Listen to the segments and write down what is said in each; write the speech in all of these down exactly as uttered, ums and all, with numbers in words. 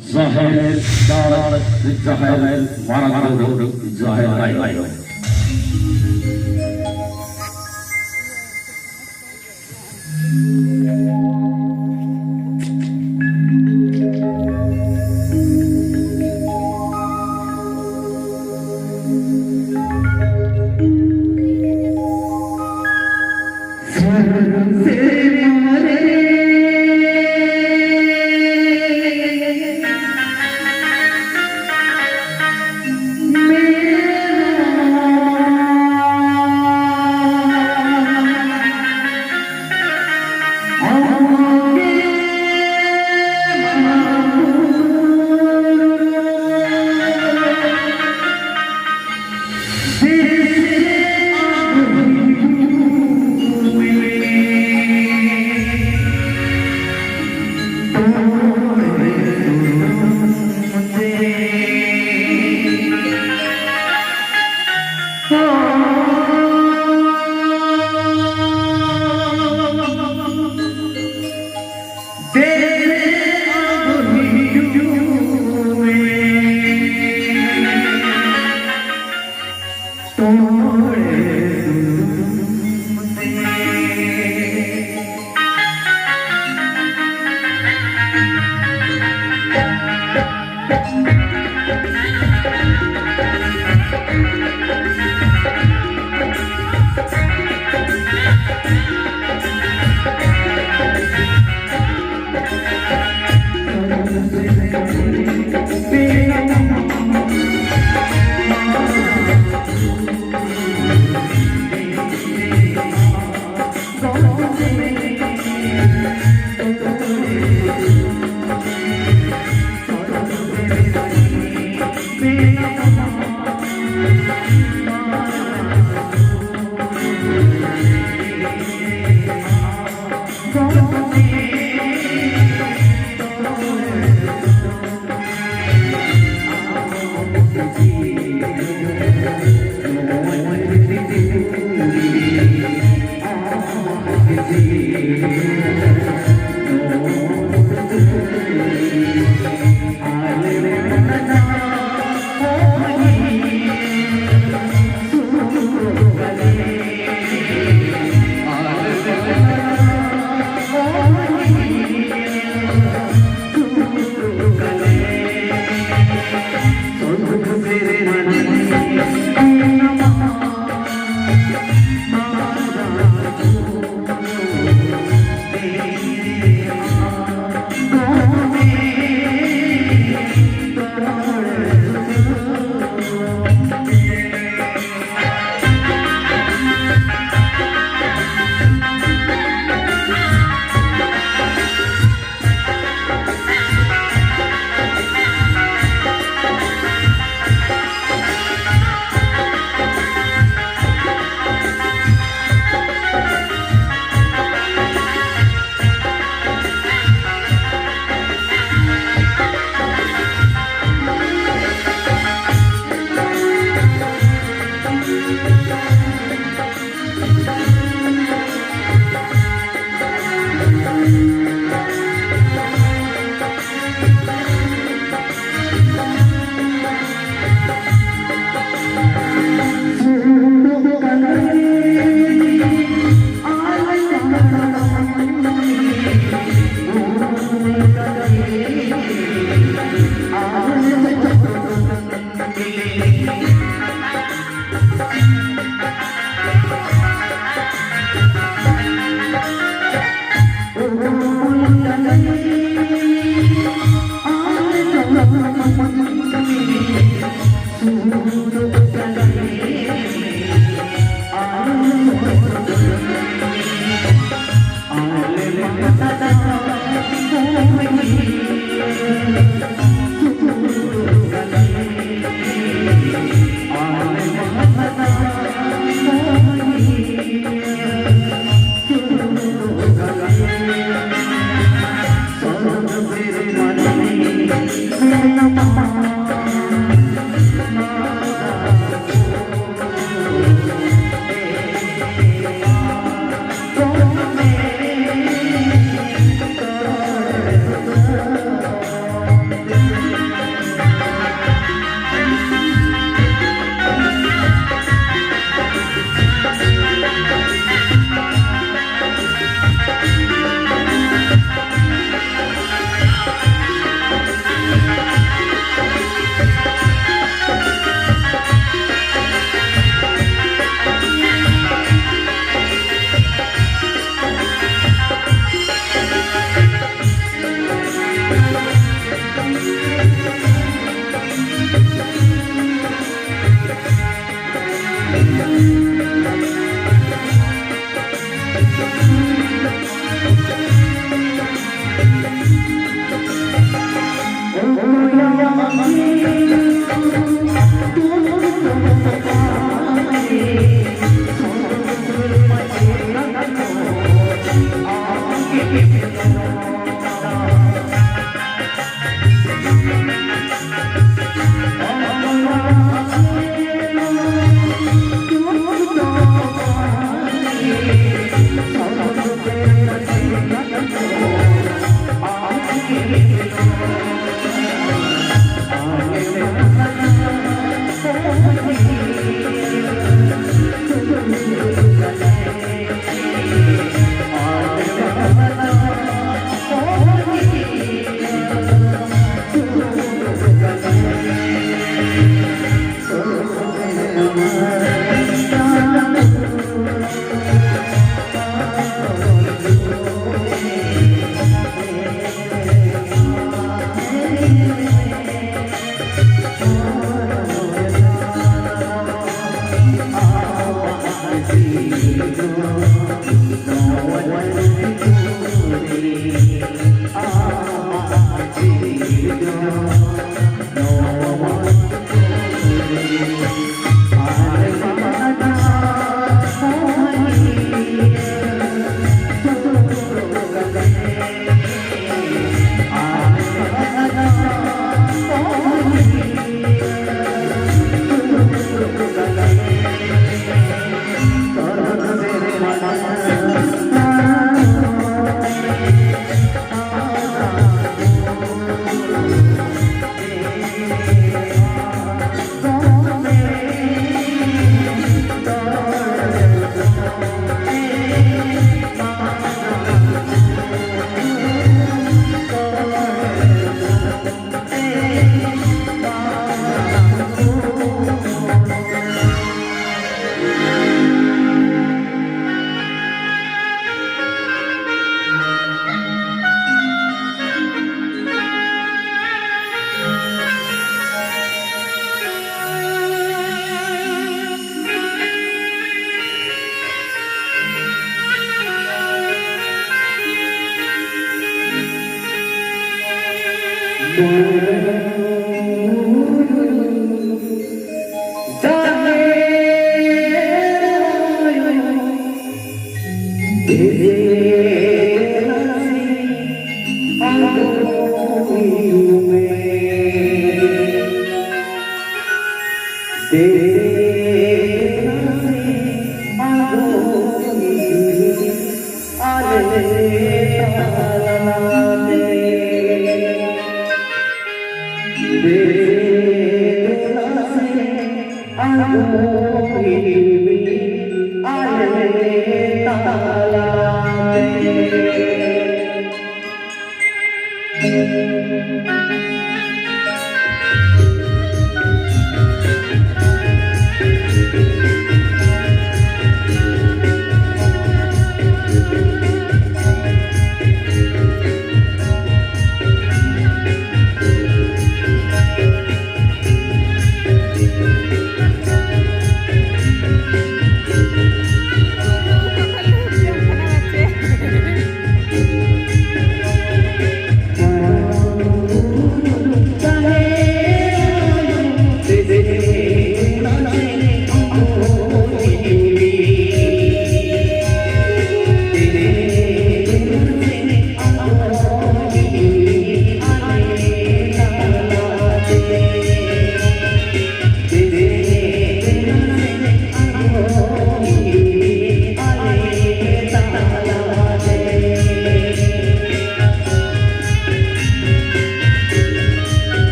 ᱡᱟᱦᱮᱨ ᱜᱟᱲ, ᱡᱟᱦᱮᱨ ᱢᱟᱨᱟᱝ ᱵᱩᱨᱩ, ᱡᱟᱦᱮᱨ ᱟᱭᱳ᱾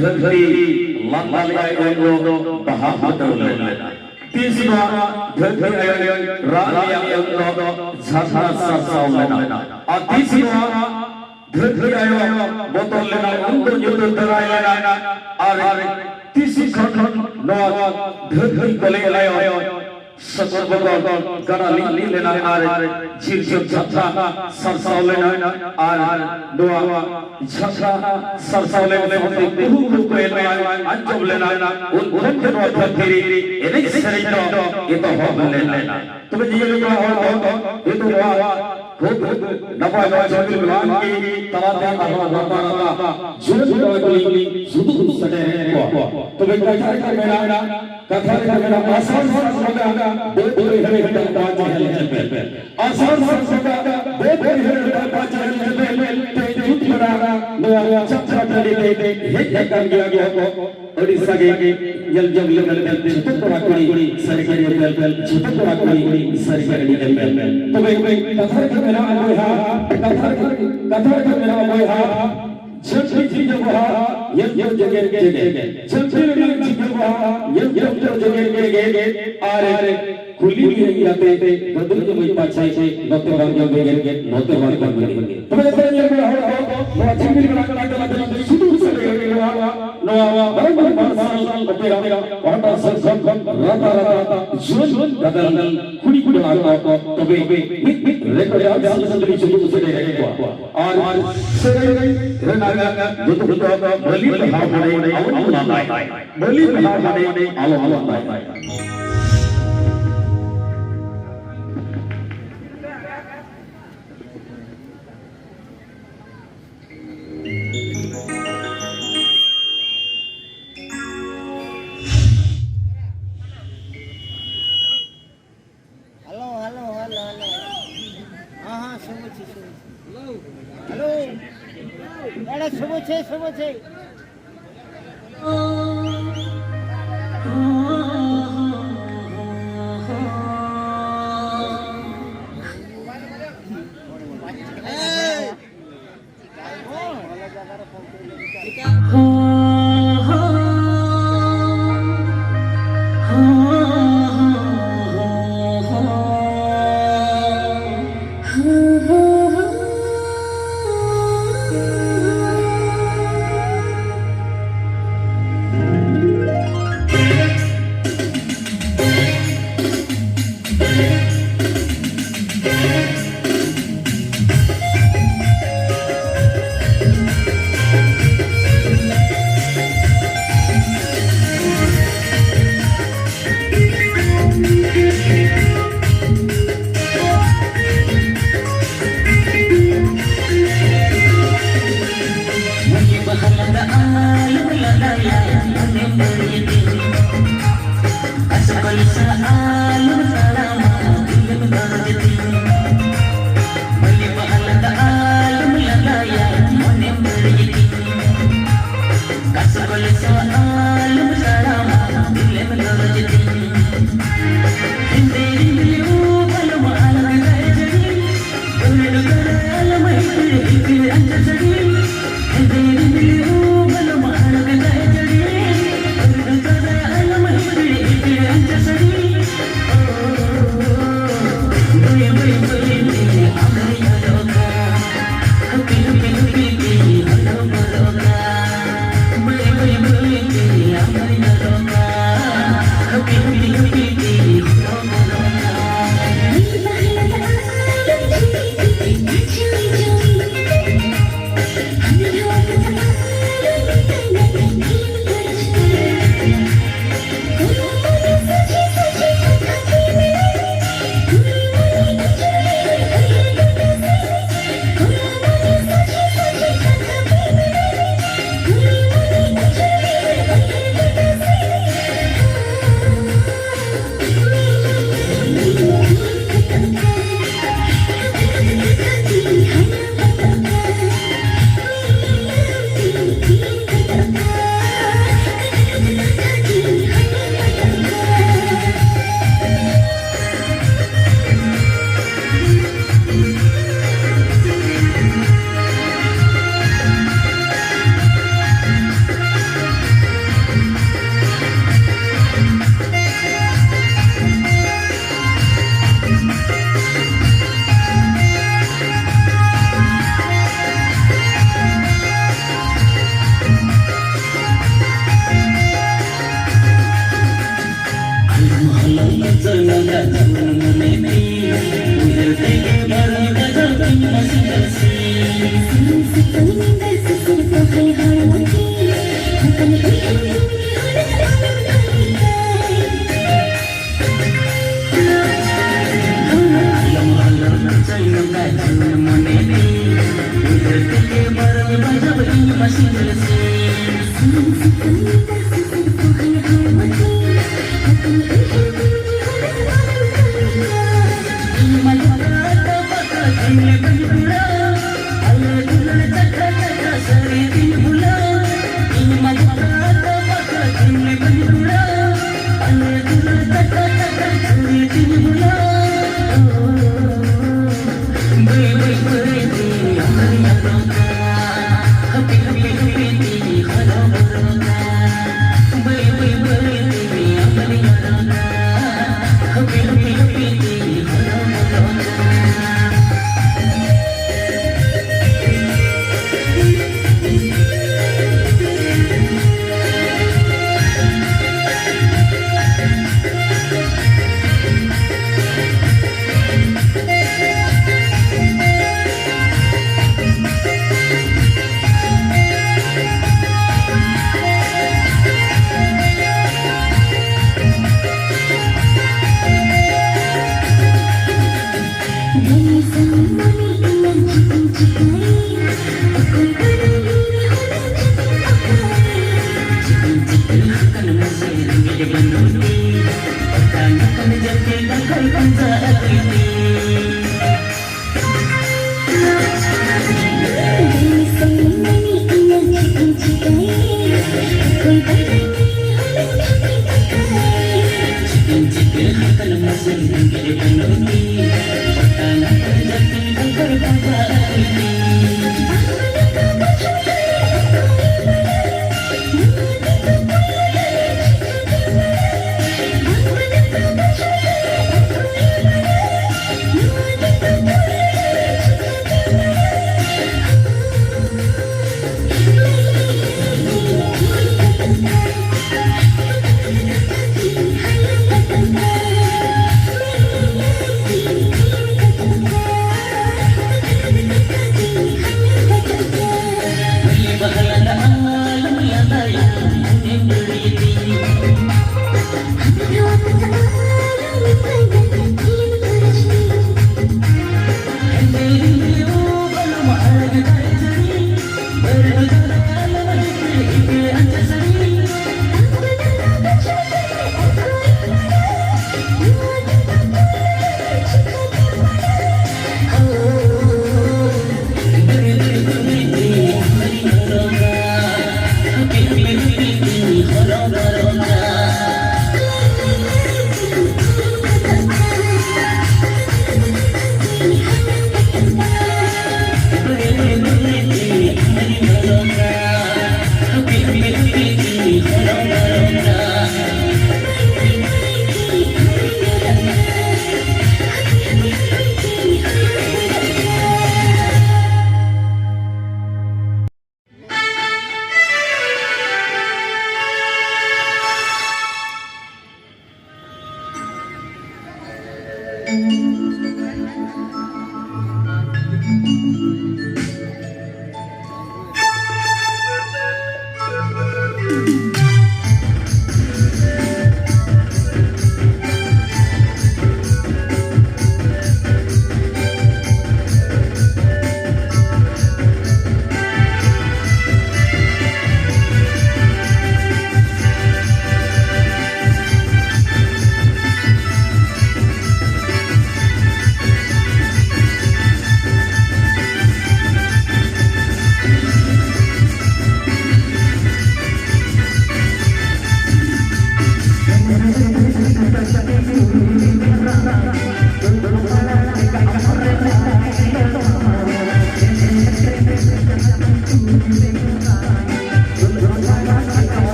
ᱫᱷᱟᱹᱨᱛᱤ ᱞᱟᱸᱫᱟ ᱞᱮᱫᱟᱭ ᱩᱱ ᱫᱚ ᱵᱟᱦᱟ ᱯᱷᱩᱴᱟᱹᱣ ᱞᱮᱱᱟ᱾ ᱛᱤᱥ ᱱᱚᱣᱟ ᱫᱷᱟᱹᱨᱛᱤ ᱟᱭᱳᱭ ᱨᱟᱜ ᱞᱮᱫᱟ ᱩᱱ ᱫᱚ ᱡᱷᱟᱨᱱᱟ ᱥᱟᱨᱥᱟᱣ ᱞᱮᱱᱟ᱾ ᱟᱨ ᱛᱤᱥ ᱱᱚᱣᱟ ᱫᱷᱟᱹᱨᱛᱤ ᱟᱭᱳ ᱵᱚᱛᱚᱨ ᱞᱮᱱᱟ ᱩᱱ ᱫᱚ ᱧᱩᱛᱟᱹ ᱛᱟᱨᱟᱭ ᱞᱮᱱᱟ᱾ ᱟᱨ ᱛᱤᱥ ᱠᱷᱚᱱ ᱱᱚᱣᱟ ᱫᱷᱟᱹᱨᱛᱤ ᱠᱚᱞᱮ ᱟᱭᱳ ᱥᱚᱠᱚᱨ ᱵᱚᱠᱚᱨ ᱜᱟᱰᱟ ᱞᱤᱸᱜᱤ ᱞᱮᱱᱟ ᱟᱨ ᱡᱷᱤᱨ ᱡᱷᱤᱨ ᱡᱷᱟᱨᱱᱟ ᱥᱟᱨᱥᱟᱣ ᱞᱮᱱᱟ᱾ ᱟᱨ ᱱᱚᱣᱟ ᱡᱷᱟᱨᱱᱟ ᱥᱟᱨᱥᱟᱣ ᱞᱮᱱ ᱥᱟᱶᱛᱮ ᱠᱩᱦᱩ ᱠᱩᱦᱩ ᱠᱚᱭᱮᱞ ᱟᱸᱡᱚᱢ ᱞᱮᱱᱟ᱾ ᱩᱱ ᱠᱷᱚᱱ ᱜᱮ ᱱᱚᱣᱟ ᱫᱷᱟᱹᱨᱛᱤ ᱨᱮ ᱮᱱᱮᱡ ᱥᱮᱨᱮᱧ ᱫᱚ ᱮᱛᱚᱦᱚᱵ ᱞᱮᱱᱟ᱾ ᱛᱚᱵᱮ ᱡᱤᱭᱟᱹᱞᱤ ᱠᱚᱲᱟ ᱦᱚᱲ ᱠᱚ, ᱱᱤᱛᱚᱜ ᱱᱚᱣᱟ ᱠᱷᱩᱵ ᱱᱟᱯᱟᱭ ᱱᱚᱣᱟ ᱪᱷᱚᱵᱤ ᱜᱟᱞᱟᱝ ᱠᱤ ᱛᱟᱞᱟᱛᱮ ᱟᱨᱦᱚᱸ ᱨᱟᱯᱟ ᱨᱟᱯᱟ ᱡᱩᱣᱟᱹᱱ ᱠᱚᱲᱟ ᱠᱩᱲᱤ ᱥᱩᱫᱩ ᱥᱮᱴᱮᱨ ᱠᱚᱣᱟ᱾ ᱛᱚᱵᱮ ᱠᱟᱛᱷᱟ ᱨᱮᱠᱚ ᱢᱮᱱᱟ, ᱠᱟᱛᱷᱟ ᱨᱮᱠᱚ ᱢᱮᱱᱟ, ᱟᱥᱟᱲ ᱥᱟᱱ ᱵᱚᱸᱜᱟ ᱵᱟᱹᱫᱽ ᱵᱟᱹᱭᱦᱟᱹᱲ ᱫᱟᱜ ᱵᱟᱝ ᱧᱮᱞ ᱧᱮᱯᱮᱞ᱾ ᱟᱥᱟᱲ ᱥᱟᱱ ᱵᱚᱸᱜᱟ ᱵᱟᱹᱫᱽ ᱵᱟᱹᱭᱦᱟᱹᱲ ᱫᱟᱜ ᱵᱟᱝ ᱧᱮᱞ ᱧᱮᱯᱮᱞ᱾ ᱛᱮ ᱡᱩᱛ ᱠᱟᱱᱟ ᱱᱚᱣᱟ ᱪᱟᱛᱨᱟ ᱴᱟᱺᱰᱤ ᱛᱮ ᱦᱮᱡ ᱟᱠᱟᱱ ᱜᱮᱭᱟ ᱠᱚ᱾ ᱟᱹᱰᱤ ᱥᱟᱸᱜᱮ ᱧᱮᱞ ᱡᱚᱝ ᱞᱮᱠᱟᱱ ᱡᱷᱚᱛᱚ ᱠᱚᱲᱟ ᱠᱩᱲᱤ ᱥᱟᱹᱨᱤ ᱜᱮ ᱧᱮᱯᱮᱞ, ᱡᱷᱚᱛᱚ ᱠᱚᱲᱟ ᱠᱩᱲᱤ ᱥᱟᱹᱨᱤ ᱜᱮ ᱟᱹᱰᱤ ᱧᱮᱯᱮᱞ᱾ ᱛᱚᱵᱮ ᱠᱟᱛᱷᱟ ᱨᱮᱠᱚ ᱢᱮᱱᱟ ᱵᱚᱭᱦᱟ, ᱠᱟᱛᱷᱟ ᱨᱮᱠᱚ, ᱠᱟᱛᱷᱟ ᱨᱮᱠᱚ ᱢᱮᱱᱟ ᱵᱚᱭᱦᱟ, ᱡᱷᱟᱹᱱᱴᱤ ᱡᱷᱤᱸᱜᱟᱹ ᱵᱟᱦᱟ ᱧᱮᱞ ᱡᱚᱝ ᱡᱮᱜᱮᱫ ᱡᱮᱜᱮᱫ, ᱡᱷᱟᱹᱱᱴᱤ ᱨᱮᱱᱟᱜ ᱡᱷᱤᱸᱜᱟᱹ ᱵᱟᱦᱟ ᱧᱮᱞ ᱡᱚᱝ ᱡᱮᱜᱮᱫ ᱡᱮᱜᱮᱫ᱾ ᱟᱨ ᱠᱩᱞᱤ ᱢᱤᱭᱟᱹᱧ ᱜᱟᱛᱮ, ᱜᱟᱹᱫᱩᱨ ᱫᱚ ᱵᱟᱹᱧ ᱯᱟᱪᱷᱮ, ᱱᱚᱛᱮ ᱵᱟᱝ ᱡᱚᱢ ᱵᱮᱜᱮᱫ, ᱱᱚᱛᱮ ᱵᱟᱝ ᱡᱚᱢ ᱵᱮᱜᱮᱫ᱾ ᱛᱚᱵᱮ ᱡᱚᱛᱚ ᱧᱮᱞ ᱢᱮ ᱦᱚᱲ ᱠᱚ, ᱱᱚᱣᱟ ᱪᱷᱤᱵᱤ ᱨᱮᱱᱟᱜ ᱠᱟᱱᱟ ᱛᱟᱞᱟ ᱛᱮ ᱥᱩᱫᱩ ᱥᱟᱹᱨᱤ ᱜᱮ ᱱᱚᱣᱟ, ᱱᱚᱣᱟ ᱢᱟᱨᱟᱝ ᱵᱩᱨᱩ ᱢᱟᱨᱥᱟᱞ ᱚᱯᱮᱨᱟ ᱯᱟᱦᱴᱟ ᱥᱮᱫ ᱠᱷᱚᱱ ᱨᱟᱛᱟ ᱨᱟᱛᱟ ᱡᱩᱣᱟᱹᱱ ᱜᱟᱫᱮᱞ ᱠᱩᱲᱤ ᱠᱚᱲᱟ ᱠᱚ, ᱛᱚᱵᱮ ᱢᱤᱫ ᱢᱤᱫ ᱨᱮ ᱠᱚ ᱥᱟᱱᱛᱟᱲᱤ ᱪᱷᱚᱵᱤ ᱠᱚ ᱥᱮᱴᱮᱨ ᱠᱚᱣᱟ᱾ ᱟᱨ ᱥᱮᱨᱮᱧ ᱨᱮᱱᱟᱜ ᱧᱩᱛᱩᱢ ᱫᱚ ᱵᱟᱹᱞᱤ ᱵᱟᱦᱟ ᱵᱚᱱᱮ ᱟᱞᱚᱢ ᱞᱟᱸᱫᱟᱭ, ᱵᱟᱹᱞᱤ ᱵᱟᱦᱟ ᱵᱚᱱᱮ ᱟᱞᱚᱢ ᱞᱟᱸᱫᱟᱭ᱾ Hello, hello, hello, hello. हाँ, हाँ, सुबुचे, सुबुचे। Hello। अरे, सुबुचे, सुबुचे। ᱟᱥᱚᱠᱚᱞ ᱥᱟ ᱟᱞᱚᱢ ᱛᱟᱲᱟᱢᱟ, ᱫᱤᱞᱮᱢ ᱫᱚᱨᱚᱡ ᱛᱤᱧ᱾ ᱵᱟᱹᱞᱤ ᱵᱟᱦᱟᱞ ᱫᱟ ᱟᱞᱚᱢ ᱞᱟᱸᱫᱟᱭᱟ, ᱢᱚᱱᱮᱢ ᱵᱟᱹᱲᱤᱡ ᱛᱤᱧ᱾ ᱟᱥᱚᱠᱚᱞ ᱥᱟ ᱟᱞᱚᱢ ᱛᱟᱲᱟᱢᱟ, ᱫᱤᱞᱮᱢ ᱫᱚᱨᱚᱡ ᱛᱤᱧ᱾ ᱦᱮᱸᱫᱮ ᱨᱤᱢᱤᱞ ᱩᱵ ᱟᱞᱚᱢ ᱟᱲᱟᱜ ᱫᱟᱜ ᱡᱟᱹᱲᱤ᱾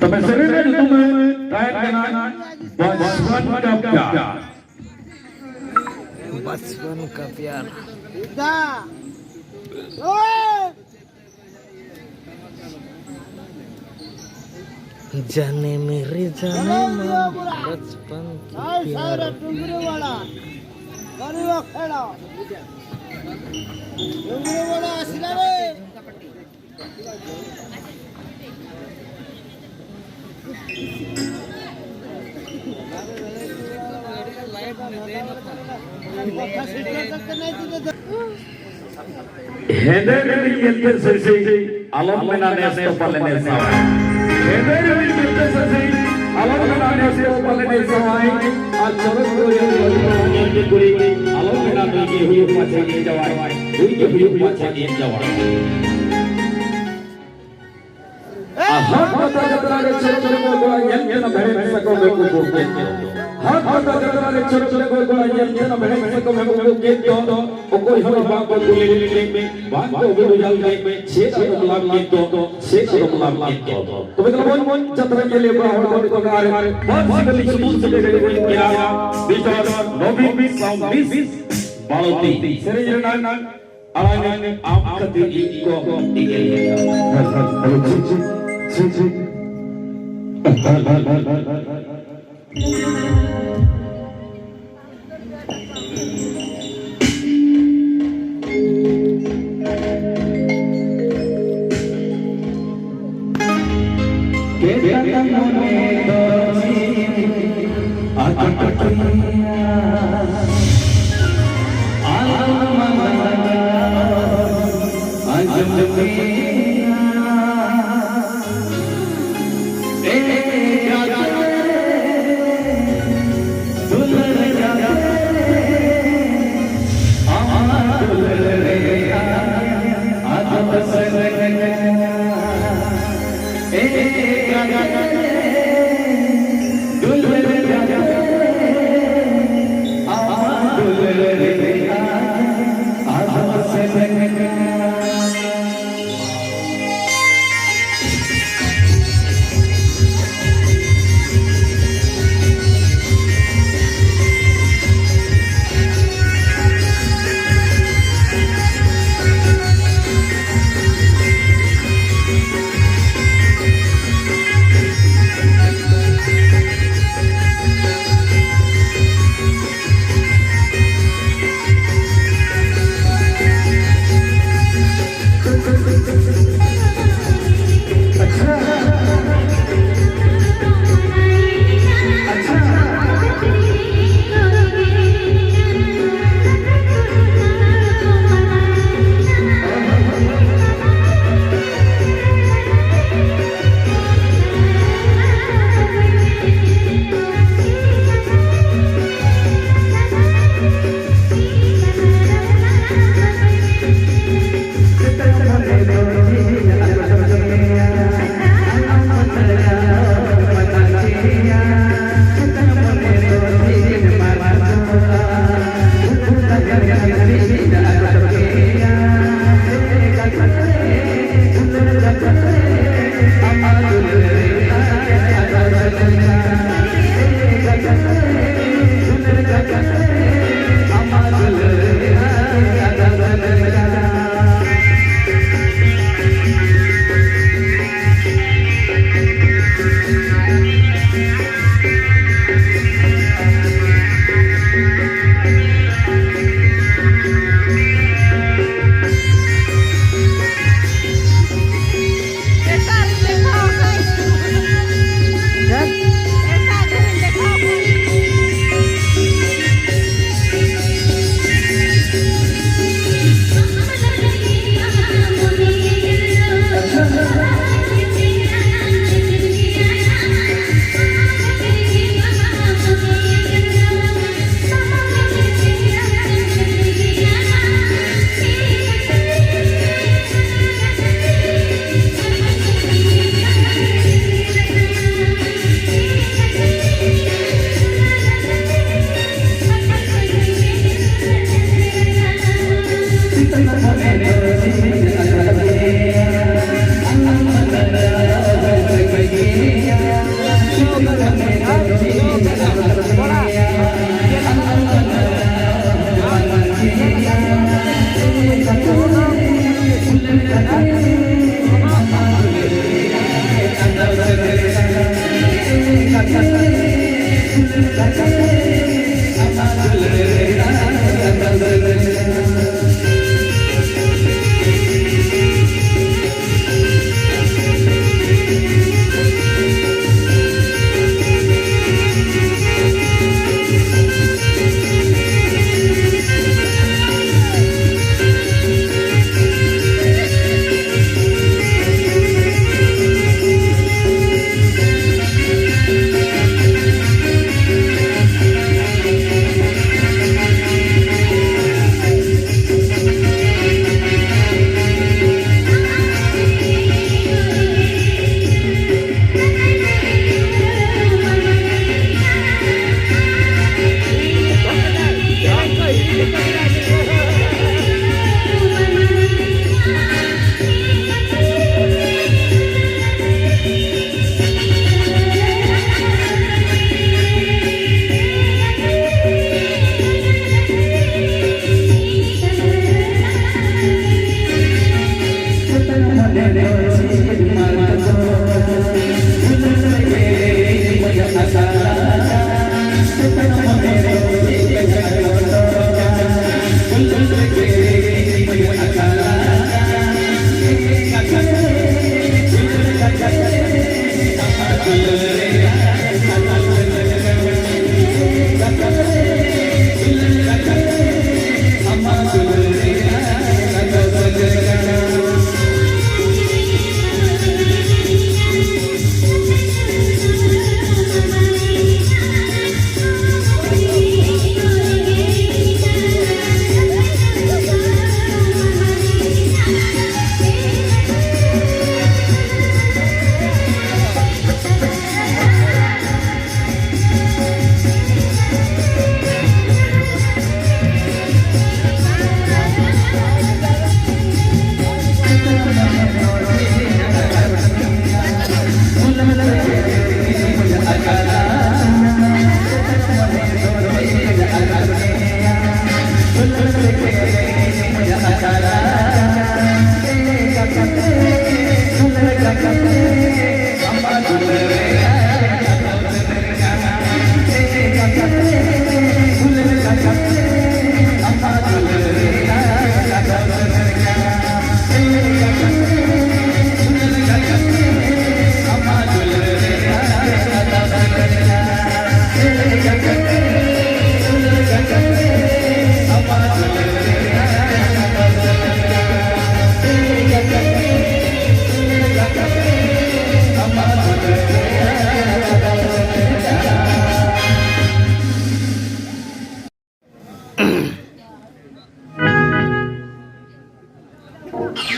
ᱛᱚᱵᱮ ᱥᱮᱨᱮᱧ ᱨᱮ ᱧᱩᱛᱩᱢ ᱛᱟᱦᱮᱸ ᱠᱟᱱᱟ ᱵᱟᱪᱯᱚᱱ ᱠᱟ ᱯᱭᱟᱨ᱾ ᱵᱟᱪᱯᱚᱱ ᱠᱟ ᱯᱭᱟᱨ᱾ ᱡᱟᱱᱮ ᱢᱮᱨᱮ ᱡᱟᱱᱮ ᱢᱟᱱ, ᱵᱟᱪᱯᱚᱱ ᱠᱟ ᱯᱭᱟᱨ᱾ ᱦᱮᱸᱫᱮ ᱨᱤᱢᱤᱞ ᱧᱮᱞᱛᱮ ᱥᱟᱹᱥᱤ, ᱟᱞᱚᱢ ᱢᱮᱱᱟ ᱱᱮᱥ ᱫᱚ ᱯᱟᱞᱮ ᱱᱮᱥᱟᱣᱟᱭ᱾ ᱦᱮᱸᱫᱮ ᱨᱤᱢᱤᱞ ᱧᱮᱞᱛᱮ ᱥᱟᱹᱥᱤ, ᱟᱞᱚᱢ ᱢᱮᱱᱟ ᱱᱮᱥ ᱫᱚ ᱯᱟᱞᱮ ᱱᱮᱥᱟᱣᱟᱭ᱾ ᱟᱨ ᱪᱚᱨᱚᱠ ᱠᱚ ᱧᱮᱞ ᱧᱮᱞ ᱛᱮ ᱠᱩᱲᱤ, ᱟᱞᱚᱢ ᱢᱮᱱᱟ ᱱᱩᱭ ᱜᱮ ᱦᱩᱭᱩᱜ ᱯᱟᱪᱷᱮ ᱤᱧ ᱡᱟᱶᱟᱭ, ᱱᱩᱭ ᱜᱮ ᱦᱩᱭᱩᱜ ᱯᱟᱪᱷᱮ ᱤᱧ ᱡᱟᱶᱟᱭ᱾ ᱟᱨ ᱦᱟᱴ ᱯᱟᱛᱟ ᱡᱟᱛᱨᱟ ᱨᱮ ᱪᱚᱨᱚᱠ ᱨᱮ ᱜᱚᱭ ᱠᱚᱲᱟ ᱧᱮᱞ ᱛᱮᱱᱟ ᱢᱮᱲᱦᱮᱫ ᱥᱟᱠᱚᱢ ᱮ ᱩᱵᱩᱜ ᱠᱮᱫ ᱫᱚ᱾ ᱦᱟᱴ ᱯᱟᱛᱟ ᱡᱟᱛᱨᱟ ᱨᱮ ᱪᱚᱨᱚᱠ ᱨᱮ ᱜᱚᱭ ᱠᱚᱲᱟ ᱧᱮᱞ ᱛᱮᱱᱟ ᱢᱮᱲᱦᱮᱫ ᱥᱟᱠᱚᱢ ᱮ ᱩᱵᱩᱜ ᱠᱮᱫ ᱫᱚ᱾ ᱚᱠᱚᱭ ᱦᱚᱸ ᱵᱟᱝ ᱠᱚ ᱠᱩᱞᱤ ᱞᱮᱫ ᱢᱮ, ᱵᱟᱝ ᱠᱚ ᱩᱵᱤ ᱵᱩᱡᱷᱟᱹᱣ ᱞᱮᱫ ᱢᱮ, ᱪᱮᱫ ᱟᱫᱚᱢ ᱞᱟᱵᱷ ᱠᱮᱫ ᱫᱚ, ᱪᱮᱫ ᱟᱫᱚᱢ ᱞᱟᱵᱷ ᱠᱮᱫ ᱫᱚ᱾ ᱛᱚᱵᱮ ᱫᱮᱞᱟ ᱵᱚᱱ ᱡᱟᱛᱨᱟ ᱧᱮᱞ ᱵᱟᱲᱟ ᱦᱚᱲ ᱠᱚ ᱱᱤᱛᱚᱜ ᱟᱨ ᱵᱟᱨ ᱥᱤᱵᱤᱞ ᱥᱩᱢᱩᱝ ᱥᱮᱴᱮᱨ ᱦᱩᱭᱩᱜ ᱠᱟᱱᱟ᱾ ᱢᱤᱥᱴᱟᱨ ᱱᱚᱵᱤᱱ ᱥᱟᱣ ᱢᱤᱥ ᱵᱟᱲᱚᱛᱤ᱾ ᱥᱮᱨᱮᱧ ᱨᱮᱱᱟᱜ ᱟᱲᱟᱝ ᱟᱢ ᱠᱷᱟᱹᱛᱤᱨ ᱤᱧ ᱠᱚ ᱤᱧ hello, check, check, check, check.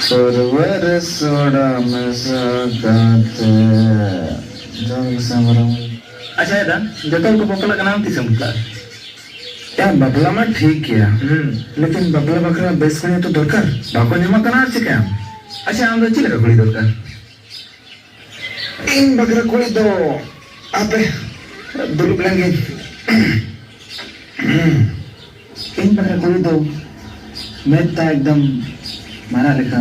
ᱯᱟᱹᱨᱣᱟᱹ ᱨᱮ ᱥᱚᱲᱟ ᱢᱮᱥᱟ ᱠᱟᱛᱮ ᱡᱚᱢ ᱥᱟᱢᱵᱨᱟᱢ᱾ ᱟᱪᱪᱷᱟ ᱫᱟ, ᱡᱚᱛᱚ ᱦᱚᱲ ᱠᱚ ᱵᱟᱯᱞᱟᱜ ᱠᱟᱱᱟ, ᱟᱢ ᱛᱤᱥᱮᱢ ᱵᱟᱯᱞᱟᱜᱼᱟ? ᱭᱟ, ᱵᱟᱯᱞᱟ ᱢᱟ ᱴᱷᱤᱠ ᱜᱮᱭᱟ᱾ ᱦᱩᱸ᱾ ᱞᱮᱠᱤᱱ ᱵᱟᱯᱞᱟ ᱵᱟᱠᱷᱨᱟ ᱵᱮᱥ ᱠᱩᱲᱤ ᱦᱚᱸ ᱛᱚ ᱫᱚᱨᱠᱟᱨ᱾ ᱵᱟᱠᱚ ᱧᱟᱢᱚᱜ ᱠᱟᱱᱟ, ᱟᱨ ᱪᱤᱠᱟᱹᱭᱟᱢ? ᱟᱪᱪᱷᱟ, ᱟᱢ ᱫᱚ ᱪᱮᱫ ᱞᱮᱠᱟ ᱠᱩᱲᱤ ᱫᱚᱨᱠᱟᱨ? ᱤᱧ ᱵᱟᱠᱷᱨᱟ ᱠᱩᱲᱤ ᱫᱚ, ᱟᱯᱮ ᱫᱩᱲᱩᱵ ᱞᱮᱱ ᱜᱤᱧ᱾ ᱤᱧ ᱵᱟᱠᱷᱨᱟ ᱠᱩᱲᱤ ᱫᱚ ᱢᱮᱫ ᱛᱟᱭ ᱮᱠᱫᱚᱢ ᱢᱟᱨᱟᱜ ᱞᱮᱠᱟ᱾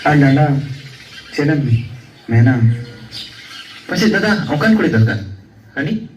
ᱟᱨ ᱰᱟᱸᱰᱟ ᱪᱮᱫ ᱮᱢ ᱢᱮᱱᱟ? ᱯᱟᱪᱮᱫ ᱫᱟᱫᱟ ᱚᱱᱠᱟᱱ ᱠᱩᱲᱤ ᱫᱚᱨᱠᱟᱨ᱾ ᱦᱟᱹᱱᱤ?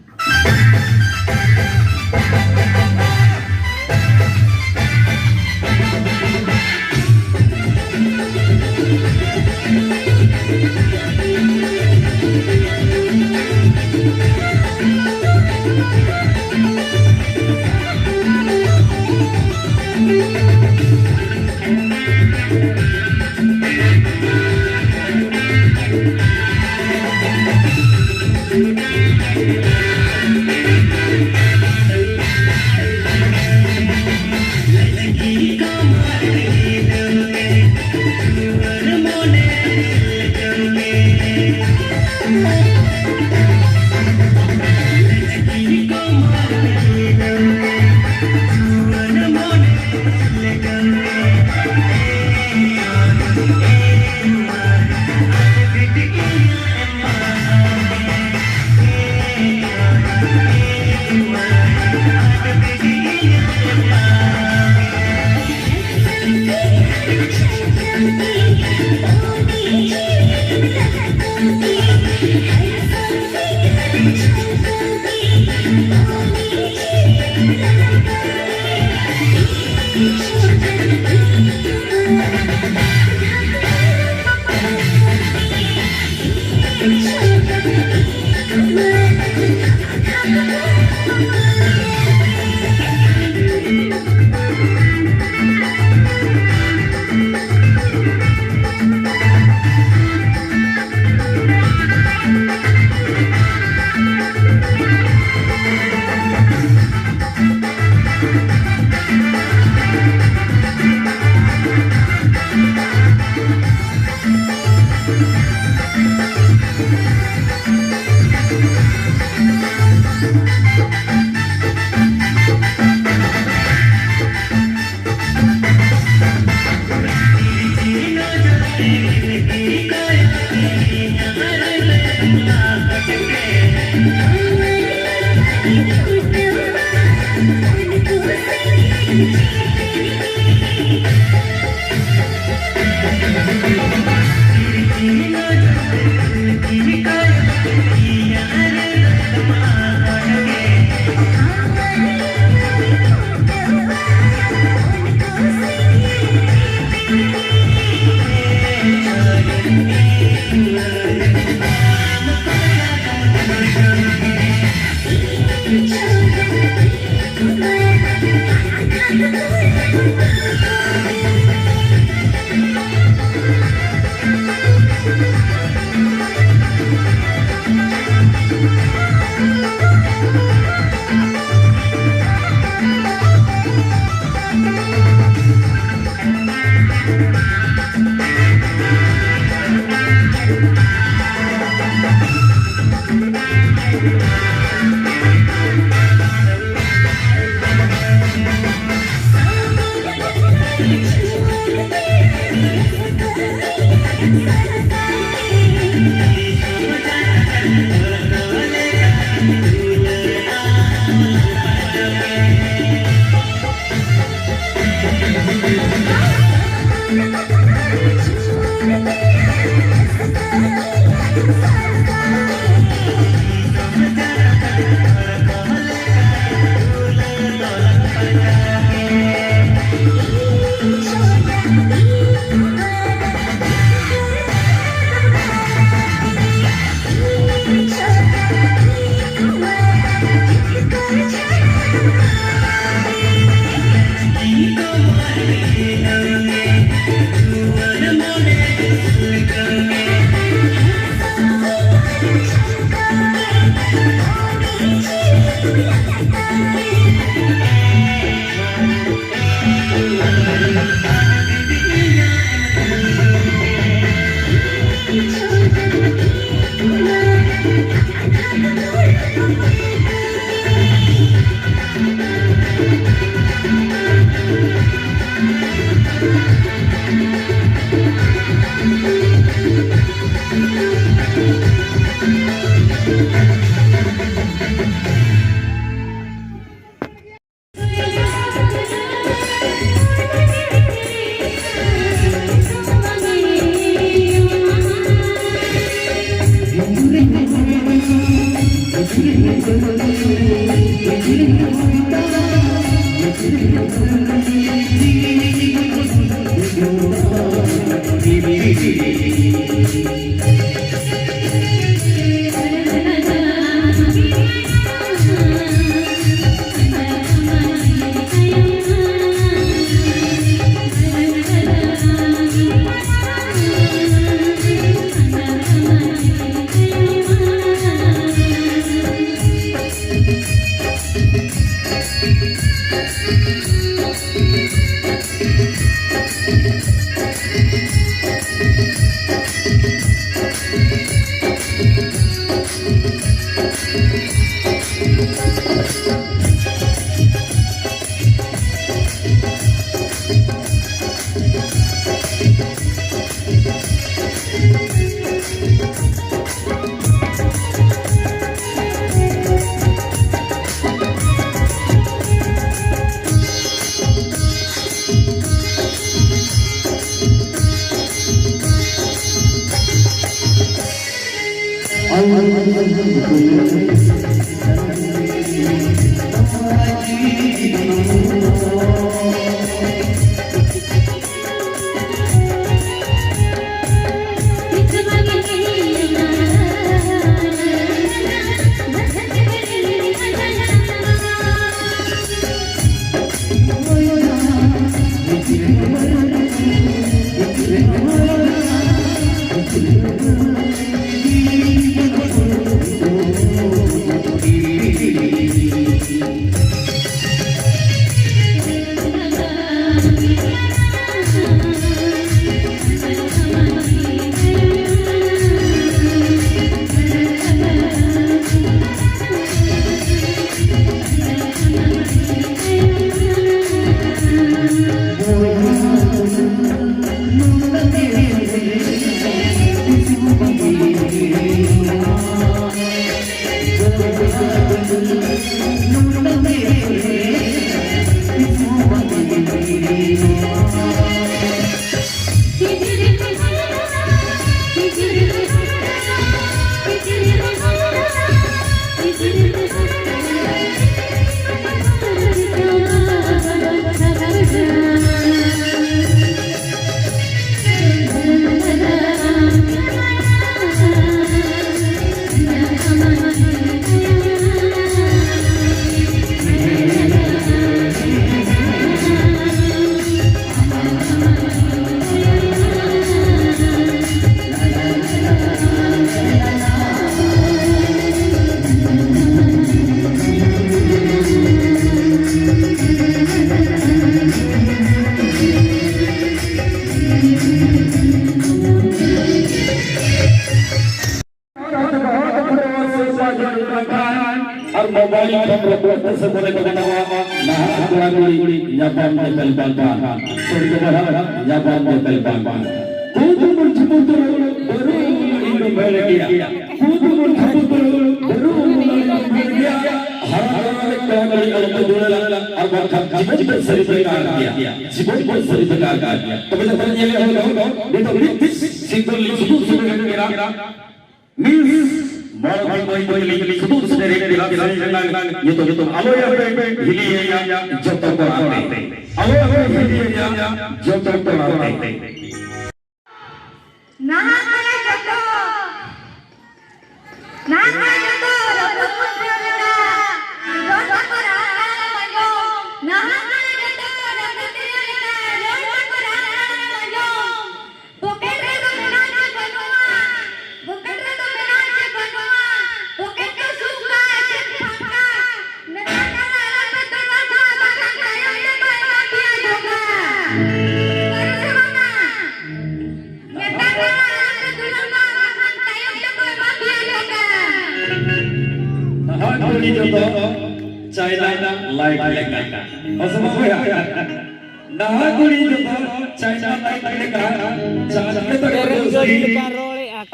ᱢᱳᱵᱟᱭᱤᱞ ᱯᱷᱳᱱ ᱨᱚᱯᱚᱲ ᱛᱮ ᱥᱮ ᱵᱚᱞᱮ ᱠᱚ ᱢᱮᱱᱟᱜᱼᱟ, ᱱᱟᱦᱟᱜ ᱠᱚᱲᱟ ᱠᱩᱲᱤ ᱧᱟᱯᱟᱢ ᱧᱮᱯᱮᱞ ᱵᱟᱝ ᱵᱟᱝ, ᱥᱚᱨᱤ ᱫᱚ ᱵᱟᱝ, ᱧᱟᱯᱟᱢ ᱧᱮᱯᱮᱞ ᱵᱟᱝ ᱵᱟᱝ᱾ ᱠᱩᱫᱩᱢ ᱡᱷᱩᱢᱩᱨ ᱫᱚ ᱵᱟᱹᱨᱩ ᱱᱟᱹᱲᱤ ᱫᱚ ᱵᱷᱮᱲ ᱜᱮᱭᱟ᱾ ᱠᱩᱫᱩᱢ ᱡᱷᱩᱢᱩᱨ ᱫᱚ ᱵᱟᱹᱨᱩ ᱱᱟᱹᱲᱤ ᱫᱚ ᱵᱷᱮᱲ ᱜᱮᱭᱟ᱾ ᱦᱟᱨᱟ ᱨᱮ ᱠᱚᱲᱟ ᱠᱩᱲᱤ ᱟᱞᱚ ᱯᱮ ᱫᱩᱞᱟᱹᱲᱟ, ᱟᱨ ᱵᱟᱝᱠᱷᱟᱱ ᱡᱤᱵᱚᱱ ᱫᱚ ᱥᱟᱹᱨᱤ ᱵᱮᱠᱟᱨ ᱜᱮᱭᱟ᱾ ᱡᱤᱵᱚᱱ ᱫᱚ ᱥᱟᱹᱨᱤ ᱵᱮᱠᱟᱨ ᱜᱮᱭᱟ᱾ ᱛᱚᱵᱮ ᱡᱚᱠᱷᱚᱱ ᱧᱮᱞᱮᱫ ᱦᱚᱲ ᱫᱚ ᱱᱤᱛᱚᱜ ᱢᱤᱫ ᱫᱤᱥ ᱥᱤᱝᱜᱚᱞ ᱞᱤ ᱥᱩᱫᱩ ᱥᱩᱫᱩ ᱨᱮ ᱢᱮᱱᱟᱜᱼᱟ᱾ ᱢᱤᱥ ᱢᱚᱲᱚ ᱫᱤᱱ ᱵᱟᱹᱭ ᱵᱟᱹᱭ ᱛᱮᱞᱤᱧ ᱥᱩᱫᱩ ᱥᱮᱨᱮᱧ ᱨᱟᱥ ᱨᱮᱱᱟᱜ ᱧᱩᱛᱩᱢ, ᱧᱩᱛᱩᱢ ᱟᱞᱚᱭᱟᱯᱮ ᱦᱤᱞᱤᱭᱟᱹᱧᱟ ᱡᱚᱛᱚ ᱠᱚᱲᱟ ᱛᱮ᱾ ᱟᱞᱚᱭᱟᱯᱮ ᱦᱤᱞᱤᱭᱟᱹᱧᱟ ᱡᱚᱛᱚ ᱠᱚᱲᱟ ᱛᱮ᱾ ᱱᱟᱦᱟᱜ ᱠᱟᱱᱟ ᱡᱚᱛᱚ, ᱱᱟᱦᱟᱜ ᱠᱟᱱᱟ ᱡᱚᱛᱚ, ᱨᱟᱹᱯᱩᱫ ᱢᱩᱫᱽᱨᱟ ᱞᱮᱠᱟ᱾ ᱨᱚᱲ ᱛᱟᱠᱚ ᱨᱟᱦᱟ ᱛᱟᱞᱟᱨᱮᱢ ᱟᱸᱡᱚᱢ᱾ ᱱᱟᱦᱟᱜ ᱠᱟᱱᱟ ᱡᱚᱛᱚ, ᱨᱟᱹᱯᱩᱫ ᱛᱤᱨᱭᱳ ᱞᱮᱠᱟ᱾ ᱨᱚᱲ ᱛᱟᱠᱚ ᱨᱟᱦᱟ ᱛᱟᱞᱟᱨᱮᱢ ᱟᱸᱡᱚᱢ᱾ ᱯᱚᱠᱮᱴ ᱨᱮᱫᱚ ᱢᱮᱱᱟᱜ ᱪᱮ ᱵᱟᱹᱱᱩᱜᱼᱟ, ᱯᱚᱠᱮᱴ ᱨᱮᱫᱚ ᱢᱮᱱᱟᱜ ᱪᱮ ᱵᱟᱹᱱᱩᱜᱼᱟ, ᱯᱚᱠᱮᱴ ᱫᱚ ᱥᱩᱠᱟ ᱪᱮ ᱯᱷᱟᱸᱠᱟ? ᱱᱮᱛᱟᱨ ᱠᱟᱞᱟ ᱟᱞᱚᱯᱮ ᱫᱩᱞᱟᱹᱲ ᱠᱚᱣᱟ, ᱵᱟᱠᱷᱟᱱ ᱛᱟᱭᱚᱢ ᱛᱮᱠᱚ ᱮᱢᱟ ᱯᱮᱭᱟ ᱫᱷᱳᱠᱟ᱾ ᱥᱟᱹᱨᱤ ᱥᱮ ᱵᱟᱝᱟ? ᱱᱮᱛᱟᱨ ᱠᱟᱞᱟ ᱟᱞᱚᱯᱮ ᱫᱩᱞᱟᱹᱲ ᱠᱚᱣᱟ, ᱵᱟᱠᱷᱟᱱ ᱛᱟᱭᱚᱢ ᱛᱮᱠᱚ ᱮᱢᱟ ᱯᱮᱭᱟ ᱫᱷᱳᱠᱟ᱾ ᱱᱟᱦᱟᱜ ᱠᱩᱲᱤ ᱡᱚᱛᱚ ᱪᱟᱭᱱᱟ ᱞᱟᱭᱤᱴ ᱞᱮᱠᱟ᱾ ᱦᱮᱸ ᱥᱮ ᱵᱟᱝ ᱵᱚᱭᱦᱟ? ᱱᱟᱦᱟᱜ ᱠᱩᱲᱤ ᱡᱚᱛᱚ ᱪᱟᱭᱱᱟ ᱞᱟᱭᱤᱴ ᱞᱮᱠᱟ, ᱪᱟᱸᱫ ᱞᱮᱠᱟ ᱠᱚ ᱨᱚᱥᱱᱤ,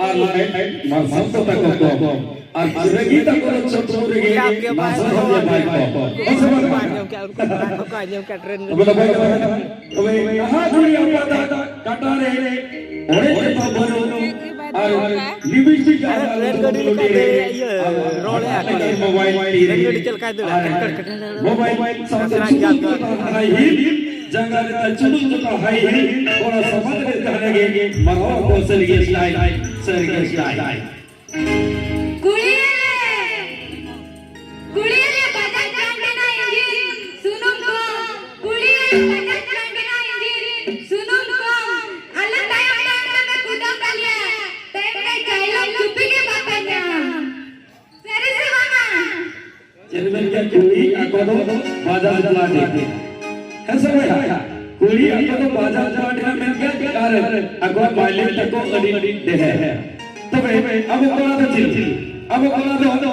ᱟᱨ ᱞᱟᱭᱤᱴ ᱢᱟᱨᱥᱟᱞ ᱠᱚ ᱛᱟᱠᱚ ᱠᱚ, ᱟᱨ ᱨᱟᱹᱜᱤ ᱛᱟᱠᱚ ᱫᱚ ᱪᱷᱚᱛᱨᱚ ᱨᱮᱜᱮ ᱢᱟᱨᱥᱟᱞ ᱦᱚᱸ ᱵᱟᱭ ᱠᱚ᱾ ᱦᱮᱸ ᱥᱮ ᱵᱟᱝ? ᱟᱸᱡᱚᱢ ᱠᱮᱫ, ᱩᱱᱠᱩ ᱠᱚ ᱟᱸᱡᱚᱢ ᱠᱮᱫ, ᱴᱨᱮᱱ ᱛᱚᱵᱮ ᱱᱟᱯᱟᱭ ᱠᱟᱛᱷᱟ ᱠᱟᱱᱟ᱾ ᱛᱚᱵᱮ ᱱᱟᱦᱟᱜ ᱠᱩᱲᱤ ᱟᱯᱟᱛᱟᱜ ᱠᱟᱴᱟ ᱨᱮ ᱚᱲᱮᱡ ᱡᱚᱛᱚ ᱵᱟᱹᱱᱩᱜ, ᱟᱨ ᱞᱤᱯᱤᱥᱴᱤᱠ ᱟᱨ ᱨᱮᱞ ᱜᱟᱹᱰᱤ ᱞᱮᱠᱟ ᱫᱟᱹᱲ ᱨᱮᱭᱟᱜ ᱤᱭᱟᱹ ᱨᱚᱲ ᱮᱫᱟ ᱠᱚ᱾ ᱢᱳᱵᱟᱭᱤᱞ ᱛᱤ ᱨᱮ᱾ ᱨᱮᱞ ᱜᱟᱹᱰᱤ ᱪᱮᱫ ᱞᱮᱠᱟᱭ ᱫᱟᱹᱲᱟ? ᱟᱨ ᱠᱟᱴᱠᱟᱴ ᱠᱟᱴᱠᱟᱴ᱾ ᱢᱳᱵᱟᱭᱤᱞ ᱥᱟᱶᱛᱮ ᱥᱟᱥᱨᱟᱧ ᱪᱩᱲᱤ ᱡᱟᱞ ᱠᱚ᱾ ᱡᱚᱛᱚ ᱦᱟᱭ ᱦᱤᱞ, ᱡᱟᱸᱜᱟ ᱨᱮ ᱛᱟᱭ ᱪᱩᱲᱤ ᱡᱚᱛᱚ ᱦᱟᱭ ᱦᱤᱞ, ᱚᱱᱟ ᱥᱟᱢᱟᱝ ᱨᱮ ᱛᱟᱦᱮᱸ ᱜᱮ ᱢᱟᱨᱟᱣ ᱠᱚ ᱥᱟᱹᱨᱤ ᱜᱮ ᱥᱴᱟᱭᱤᱞ, ᱥᱟᱹᱨᱤ ᱜᱮ ᱥᱴᱟᱭᱤᱞ᱾ ᱠᱩᱲᱤ ᱨᱮ, ᱠᱩᱲᱤ ᱨᱮ ᱵᱟᱡᱟᱡ ᱵᱨᱟᱱᱰ ᱨᱮᱱᱟᱜ ᱤᱧᱡᱤᱱ ᱥᱩᱱᱩᱢ ᱠᱚᱢ, ᱠᱩᱲᱤ ᱨᱮ ᱵᱟᱡᱟᱡ ᱵᱨᱟᱱᱰ ᱨᱮᱱᱟᱜ ᱤᱧᱡᱤᱱ ᱥᱩᱱᱩᱢ ᱠᱚᱢ, ᱟᱞᱮ ᱛᱟᱭᱚᱢ ᱛᱟᱭᱚᱢ ᱛᱮᱯᱮ ᱠᱩᱫᱟᱹᱣ ᱠᱟᱞᱮᱭᱟ, ᱛᱟᱭᱚᱢ ᱨᱮ ᱪᱟᱭᱞᱚᱢ ᱪᱩᱯᱤ ᱜᱮ ᱵᱟᱯᱮ ᱧᱟᱢ᱾ ᱥᱟᱹᱨᱤ ᱥᱮ ᱵᱟᱝᱟ? ᱪᱮᱫ ᱢᱮᱱ ᱠᱮᱫ ᱠᱩᱲᱤ ᱟᱠᱚ ᱫᱚ ᱵᱟᱡᱟᱡ ᱵᱨᱟᱱᱰ ᱨᱮ᱾ ᱦᱮᱸ ᱥᱮ ᱵᱚᱭᱦᱟ? ᱠᱩᱲᱤ ᱟᱠᱚ ᱫᱚ ᱵᱟᱡᱟᱡ ᱵᱨᱟᱱᱰ ᱨᱮ ᱢᱮᱱ ᱠᱮᱫ ᱠᱟᱨᱮ ᱟᱠᱚᱣᱟᱜ ᱢᱟᱭᱞᱮᱡᱽ ᱛᱟᱠᱚ ᱟᱹᱰᱤ ᱰᱷᱮᱨ᱾ ᱛᱚᱵᱮ ᱟᱵᱚ ᱠᱚᱲᱟ ᱫᱚ ᱪᱮᱫ? ᱟᱵᱚ ᱠᱚᱲᱟ ᱫᱚ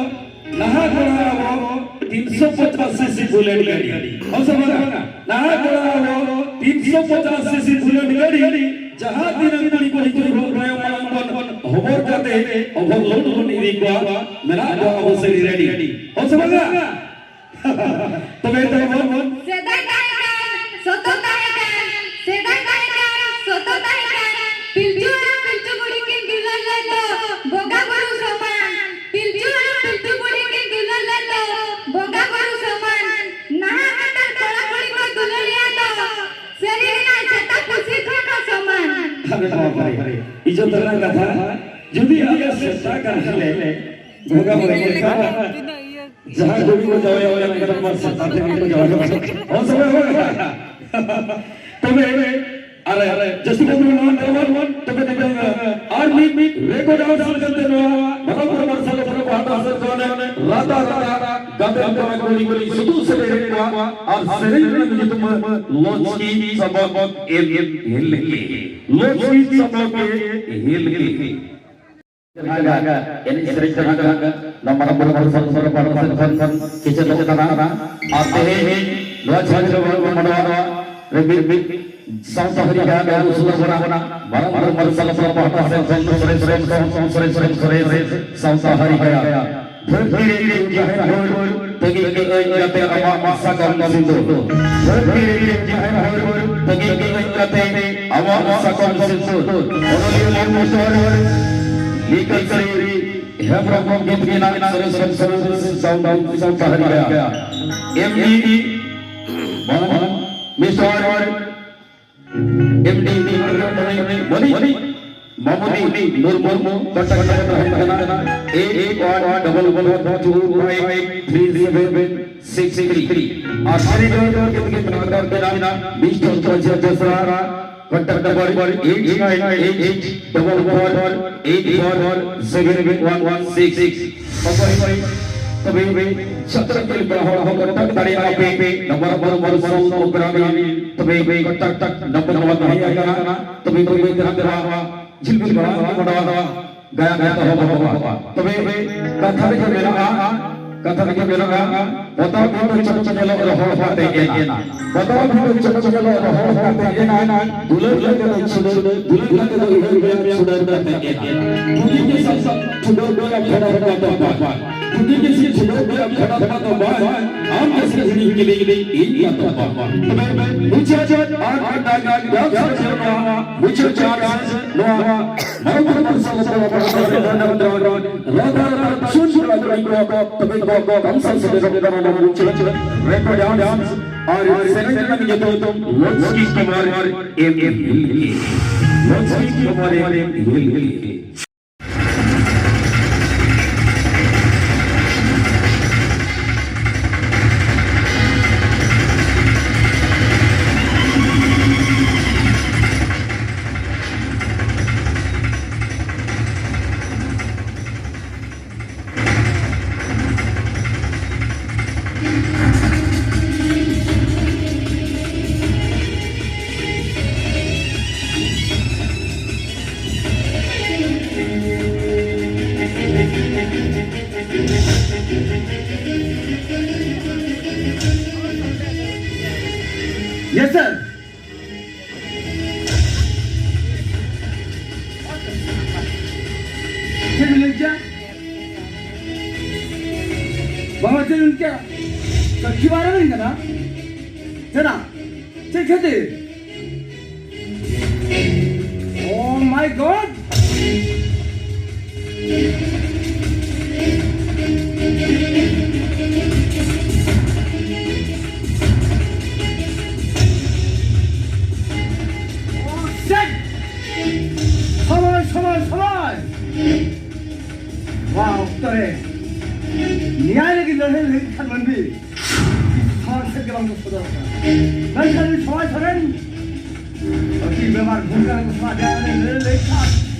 ᱱᱟᱦᱟᱜ ᱠᱚᱲᱟ ᱟᱵᱚ ᱛᱤᱱᱥᱚ ᱯᱚᱪᱟᱥ ᱥᱤᱥᱤ ᱵᱩᱞᱮᱴ ᱜᱟᱹᱰᱤ᱾ ᱦᱚᱸ ᱥᱮ ᱵᱟᱝᱟ? ᱱᱟᱦᱟᱜ ᱠᱚᱲᱟ ᱟᱵᱚ ᱛᱤᱱᱥᱚ ᱯᱚᱪᱟᱥ ᱥᱤᱥᱤ ᱵᱩᱞᱮᱴ ᱜᱟᱹᱰᱤ᱾ ᱡᱟᱦᱟᱸ ᱛᱤᱱᱟᱹᱜ ᱠᱩᱲᱤ ᱠᱚ ᱦᱤᱡᱩᱜ ᱦᱚᱸ ᱛᱟᱭᱚᱢ ᱢᱟᱲᱟᱝ ᱵᱚᱱ ᱦᱚᱵᱚᱨ ᱠᱟᱛᱮ overload ᱵᱚᱱ ᱤᱫᱤ ᱠᱚᱣᱟ᱾ ᱢᱮᱱᱟᱜ ᱠᱚᱣᱟ ᱟᱵᱚ ᱥᱮ ready᱾ ᱦᱚᱸ ᱥᱮ ᱵᱟᱝᱟ? ᱛᱚᱵᱮ ᱛᱚᱵᱮ ᱵᱚᱱ ᱥᱮᱫᱟᱭ ᱛᱟᱦᱮᱸ ᱠᱟᱱ, ᱥᱚᱛᱚ ᱛᱟᱦᱮᱸ ᱠᱟᱱ, ᱥᱮᱫᱟᱭ ᱛᱟᱦᱮᱸ ᱠᱟᱱ, ᱥᱚᱛᱚ ᱛᱟᱦᱮᱸ ᱠᱟᱱ, ᱯᱤᱞᱪᱩ ᱦᱟᱲᱟᱢ ᱯᱤᱞᱪᱩ ᱵᱩᱲᱦᱤ ᱠᱤᱱ ᱫᱩᱞᱟᱹᱲ ᱞᱮᱫ ᱫᱚ ᱵᱚᱸᱜᱟ ᱵᱩᱨᱩ ᱥᱚᱢᱟᱱ᱾ ᱯᱤᱞᱪᱩ ᱦᱟᱲᱟᱢ ᱯᱤᱞᱪᱩ ᱵᱩᱲᱦᱤ ᱠᱤᱱ ᱫᱩᱞᱟᱹᱲ ᱞᱮᱫ ᱫᱚ ᱵᱚᱸᱜᱟ ᱵᱩᱨᱩ ᱥᱚᱢᱟᱱ᱾ ᱱᱟᱦᱟᱜ ᱱᱮᱛᱟᱨ ᱠᱚᱲᱟ ᱠᱩᱲᱤ ᱠᱚ ᱫᱩᱞᱟᱹᱲᱤᱭᱟ ᱫᱚ ᱥᱟᱹᱨᱤ ᱨᱮᱱᱟᱜ ᱥᱮᱛᱟ ᱯᱩᱥᱤ ᱠᱷᱚᱱ ᱦᱚᱸ ᱥᱚᱢᱟᱱ᱾ ᱟᱨᱮ ᱵᱟᱵᱟᱨᱮ, ᱤᱡᱚᱛ ᱨᱮᱱᱟᱜ ᱠᱟᱛᱷᱟ, ᱡᱩᱫᱤ ᱟᱞᱮ ᱥᱮᱛᱟ ᱠᱟᱱ ᱠᱷᱟᱱ ᱞᱮ ᱵᱚᱸᱜᱟ ᱵᱩᱨᱩ ᱞᱮᱠᱷᱟᱱ ᱡᱟᱦᱟᱸ ᱠᱩᱲᱤ ᱠᱚ ᱡᱟᱶᱟᱭ ᱚᱲᱟᱜ ᱨᱮ ᱢᱟ ᱥᱮᱛᱟ ᱴᱷᱮᱱ ᱠᱚ ᱡᱟᱶᱟᱭ ᱚᱲᱟᱜ᱾ ᱦᱚᱸ ᱥᱮ ᱵᱟᱝ? ᱛᱚᱵᱮ ᱟᱨ ᱡᱟᱹᱥᱛᱤ ᱵᱚᱱ ᱢᱮᱱᱟ ᱛᱟᱵᱚᱱ, ᱛᱚᱵᱮ ᱱᱤᱛᱚᱝ ᱟᱨ ᱢᱤᱫ ᱨᱮᱠᱚᱨᱰ ᱟᱣᱩᱴ ᱞᱮᱠᱟᱛᱮ ᱱᱚᱣᱟ ᱵᱷᱟᱨᱚᱛ ᱫᱚᱨᱵᱟᱨ ᱥᱟᱞᱚ ᱯᱩᱨᱟᱹ ᱯᱟᱦᱴᱟ ᱥᱮᱫ ᱠᱷᱚᱱ ᱨᱟᱛᱟ ᱨᱟᱛᱟ ᱜᱟᱛᱮ ᱠᱚᱲᱟ ᱠᱩᱲᱤ ᱠᱩᱲᱤ ᱥᱩᱫᱩ ᱥᱮᱨᱮᱧ ᱠᱚᱣᱟ ᱟᱨ ᱥᱮᱨᱮᱧ ᱨᱮᱱᱟᱜ ᱧᱩᱛᱩᱢ ᱞᱚᱪᱠᱤ ᱥᱟᱵᱚᱠ ᱮᱢ ᱦᱤᱞᱠᱤ᱾ ᱞᱚᱪᱠᱤ ᱥᱟᱵᱚᱠ ᱮᱢ ᱦᱤᱞᱠᱤ᱾ ᱮᱱᱮᱡ ᱥᱮᱨᱮᱧ ᱛᱮ ᱱᱟᱜ ᱱᱚᱣᱟ ᱢᱟᱨᱟᱝ ᱵᱩᱨᱩ ᱢᱚᱬᱮ ᱥᱟᱞ ᱥᱚᱨᱚ ᱯᱟᱦᱴᱟ ᱥᱮᱫ ᱠᱷᱚᱱ ᱠᱮᱪᱮᱫᱚᱜ ᱠᱟᱱᱟ᱾ ᱟᱨ ᱛᱮᱦᱮᱧ ᱱᱚᱣᱟ ᱡᱷᱟᱹᱞ ᱨᱮ ᱢᱟᱰᱣᱟ ᱨᱮ ᱢᱤᱫ ᱢᱤᱫ ᱥᱟᱶᱛᱟ ᱦᱟᱹᱨᱤ ᱠᱟᱭᱟ ᱟᱹᱜᱩ ᱥᱚᱫᱚᱨ ᱵᱚᱱᱟ᱾ ᱢᱟᱨᱟᱝ ᱵᱩᱨᱩ ᱢᱚᱬᱮ ᱥᱟᱞ ᱥᱚᱨᱚ ᱯᱟᱦᱴᱟ ᱥᱮᱫ ᱠᱷᱚᱱ ᱥᱚᱨᱮᱥ ᱥᱚᱨᱮᱥ ᱥᱚᱨᱮᱥ ᱥᱚᱨᱮᱥ ᱥᱚᱨᱮᱥ ᱥᱟᱶᱛᱟ ᱦᱟᱹᱨᱤ ᱠᱟᱭᱟ᱾ ᱫᱷᱟᱹᱨᱛᱤ ᱨᱮ ᱡᱟᱦᱮᱨ ᱦᱚᱲ ᱛᱟᱹᱜᱤ ᱠᱟᱹᱜᱟᱹᱧ ᱠᱟᱛᱮ ᱟᱢᱟᱜ ᱥᱟᱠᱟᱢ ᱥᱤᱸᱫᱩᱨ᱾ ᱫᱷᱟᱹᱨᱛᱤ ᱨᱮ ᱡᱟᱦᱮᱨ ᱦᱚᱲ ᱛᱟᱹᱜᱤ ᱠᱟᱹᱜᱟᱹᱧ ᱠᱟᱛᱮ ᱟᱢᱟᱜ ᱥᱟᱠᱟᱢ ᱥᱤᱸᱫᱩᱨ᱾ ᱚᱱᱚᱞᱤᱭᱟᱹ ᱢᱟᱥᱴᱟᱨ ᱞᱤᱠᱟᱹᱥᱨᱤ ᱦᱮᱢᱵᱨᱚᱢ ᱜᱚᱢᱠᱮ ᱛᱟᱹᱠᱤᱱᱟᱜ ᱥᱚᱨᱮᱥ ᱥᱚᱨᱮᱥ ᱥᱟᱶᱛᱟ ᱦᱟᱹᱨᱤ ᱠᱟᱭᱟ᱾ ᱮᱢ ᱰᱤ ᱢᱟᱢᱚᱱ ᱢᱤᱥᱴᱟᱨ ᱮᱢ ᱰᱤ ᱢᱚᱱᱤ ᱢᱟᱢᱩᱫᱤ ᱢᱩᱨᱢᱩ, ᱠᱚᱱᱴᱟᱠᱴ ᱱᱚᱢᱵᱚᱨ ᱛᱟᱦᱮᱱ ᱠᱟᱱᱟ eight one double four two five three seven six three. ᱟᱨ ᱥᱟᱹᱨᱤ ᱡᱚᱭ ᱡᱚᱭ ᱠᱤᱱ ᱠᱤᱱ ᱵᱮᱱᱟᱣ ᱠᱟᱱᱟ ᱢᱤᱥᱴᱟᱨ ᱯᱨᱚᱡᱮ ᱵᱮᱥᱨᱟ, contact number eight nine eight eight double four eight four seven one one six six. ᱚᱠᱚᱭ ᱛᱚᱵᱮ ᱪᱷᱟᱛᱨᱚ ᱠᱚ ᱵᱟᱲᱟ ᱦᱚᱲ ᱦᱚᱸ ᱠᱚᱱᱴᱟᱠᱴ ᱫᱟᱲᱮᱭᱟᱜᱼᱟ ᱯᱮ ᱱᱚᱢᱵᱚᱨ ᱱᱚᱢᱵᱚᱨ ᱥᱟᱣᱩᱛ ᱚᱯᱮᱨᱟ ᱨᱮ᱾ ᱛᱚᱵᱮ ᱠᱚᱱᱴᱟᱠᱴ ᱱᱚᱢᱵᱚᱨ ᱱᱚᱣᱟ ᱛᱟᱦᱮᱸ ᱠᱟᱱᱟ᱾ ᱛᱚᱵᱮ ᱛᱚᱵᱮ ᱛᱮ ᱦᱟᱸᱜ ᱡᱷᱤᱞᱢᱤᱞ ᱵᱟᱲᱟ ᱵᱟᱲᱟ ᱜᱟᱭᱟᱱ ᱮᱛᱚᱦᱚᱵᱚᱜᱼᱟ᱾ ᱛᱚᱵᱮ ᱠᱟᱛᱷᱟ ᱨᱮᱜᱮ ᱢᱮᱱᱟᱜᱼᱟ, ᱠᱟᱛᱷᱟ ᱨᱮᱜᱮ ᱢᱮᱱᱟᱜᱼᱟ, ᱵᱟᱛᱟᱣ ᱵᱷᱤᱰᱟᱹ ᱪᱚᱯ ᱧᱮᱞᱚᱜ ᱨᱚᱦᱚᱲ ᱠᱟᱛᱮ ᱮᱱᱟ᱾ ᱵᱟᱛᱟᱣ ᱵᱷᱤᱰᱟᱹ ᱪᱚᱯ ᱧᱮᱞᱚᱜ ᱨᱚᱦᱚᱲ ᱠᱟᱛᱮ ᱮᱱᱟ᱾ ᱫᱩᱞᱟᱹᱲ ᱞᱮᱠᱟ ᱫᱚ ᱪᱷᱩᱰᱟᱹᱨ, ᱫᱩᱞᱟᱹᱲ ᱞᱮᱠᱟ ᱫᱚ ᱩᱭᱦᱟᱹᱨ ᱢᱮᱭᱟ ᱪᱷᱩᱰᱟᱹᱨ ᱠᱟᱛᱮ ᱮᱱᱟ᱾ ᱵᱩᱜᱤ ᱜᱮ ᱥᱟᱵ ᱥᱟᱵ ᱪᱷᱩᱰᱟᱹᱨ ᱫᱚ ᱟᱢ ᱯᱷᱮᱰᱟᱣ ᱨᱮᱱᱟᱜ ᱫᱚ ᱵᱟᱝ᱾ ᱵᱩᱜᱤ ᱜᱮ ᱥᱤ ᱪᱷᱩᱰᱟᱹᱨ ᱫᱚ ᱟᱢ ᱯᱷᱮᱰᱟᱣ ᱨᱮᱱᱟᱜ ᱫᱚ ᱵᱟᱝ᱾ ᱟᱢ ᱜᱮ ᱥᱮ ᱦᱤᱲᱤᱧ ᱠᱮᱫᱮ ᱤᱧ ᱫᱚ ᱵᱟᱝ᱾ ᱛᱚᱵᱮ ᱢᱩᱪᱟᱹᱫ ᱟᱨ ᱢᱤᱫᱴᱟᱝ ᱜᱟᱱ ᱥᱟᱨᱡᱟᱣ ᱱᱚᱣᱟ ᱢᱩᱪᱟᱹᱫ ᱪᱟᱱᱥ ᱱᱚᱣᱟ ᱢᱟᱱᱯᱩᱨ ᱥᱚᱢᱚᱥᱛᱚ ᱨᱟᱫᱷᱟ ᱨᱟᱫᱷᱟ ᱥᱩᱱ ᱠᱚᱲᱟ ᱠᱩᱲᱤ ᱠᱚ ᱛᱚᱵᱮ ᱠᱚ ᱠᱟᱢᱥᱟᱞ ᱥᱮᱴᱮᱨᱚᱜ ᱠᱟᱱᱟ ᱱᱚᱣᱟ ᱢᱩᱪᱟᱹᱫ ᱨᱮᱠᱚ ᱰᱟᱱᱥ ᱟᱨ ᱥᱮᱨᱮᱧ ᱨᱮᱱᱟᱜ ᱧᱩᱛᱩᱢ Lakhi Kumar M L Lakhi Kumar M L Yes, sir. ᱪᱮᱫ ᱵᱤᱱ ᱞᱟᱹᱭ ᱠᱮᱭᱟ? ᱵᱟᱵᱟ, ᱪᱮᱫ ᱵᱤᱱ ᱞᱟᱹᱭ ᱠᱮᱭᱟ? ᱥᱟᱹᱠᱷᱤ ᱵᱟᱭ ᱨᱮᱵᱮᱱ ᱠᱟᱱᱟ? ᱪᱮᱫᱟᱜ? ᱪᱮᱫ ᱠᱷᱟᱹᱛᱤᱨ? Oh my God! Oh, shit! সময়, সময়, সময়! ᱱᱚᱣᱟ ᱚᱠᱛᱚ ᱨᱮ ᱱᱮᱭᱟᱭ ᱞᱟᱹᱜᱤᱫ ᱞᱟᱹᱲᱦᱟᱹᱭ ᱞᱟᱹᱜᱤᱫ ᱠᱷᱟᱱ ᱢᱟᱹᱱᱢᱤ ᱥᱟᱢᱟᱝ ᱥᱮᱫ ᱜᱮ ᱵᱟᱝ ᱠᱚ ᱥᱚᱫᱚᱨᱚᱜ ᱠᱟᱱᱟ᱾ ᱢᱮᱱᱠᱷᱟᱱ ᱩᱱᱤ ᱥᱚᱢᱟᱡᱽ ᱥᱚᱨᱮᱱ ᱟᱹᱠᱤᱞ ᱵᱮᱵᱷᱟᱨ ᱵᱷᱩᱞ ᱠᱟᱱᱟ ᱠᱚ ᱥᱚᱢᱟᱡᱽ ᱨᱮ ᱞᱟᱹᱲᱦᱟᱹᱭ ᱞᱟᱹᱜᱤᱫ ᱠᱷᱟᱱ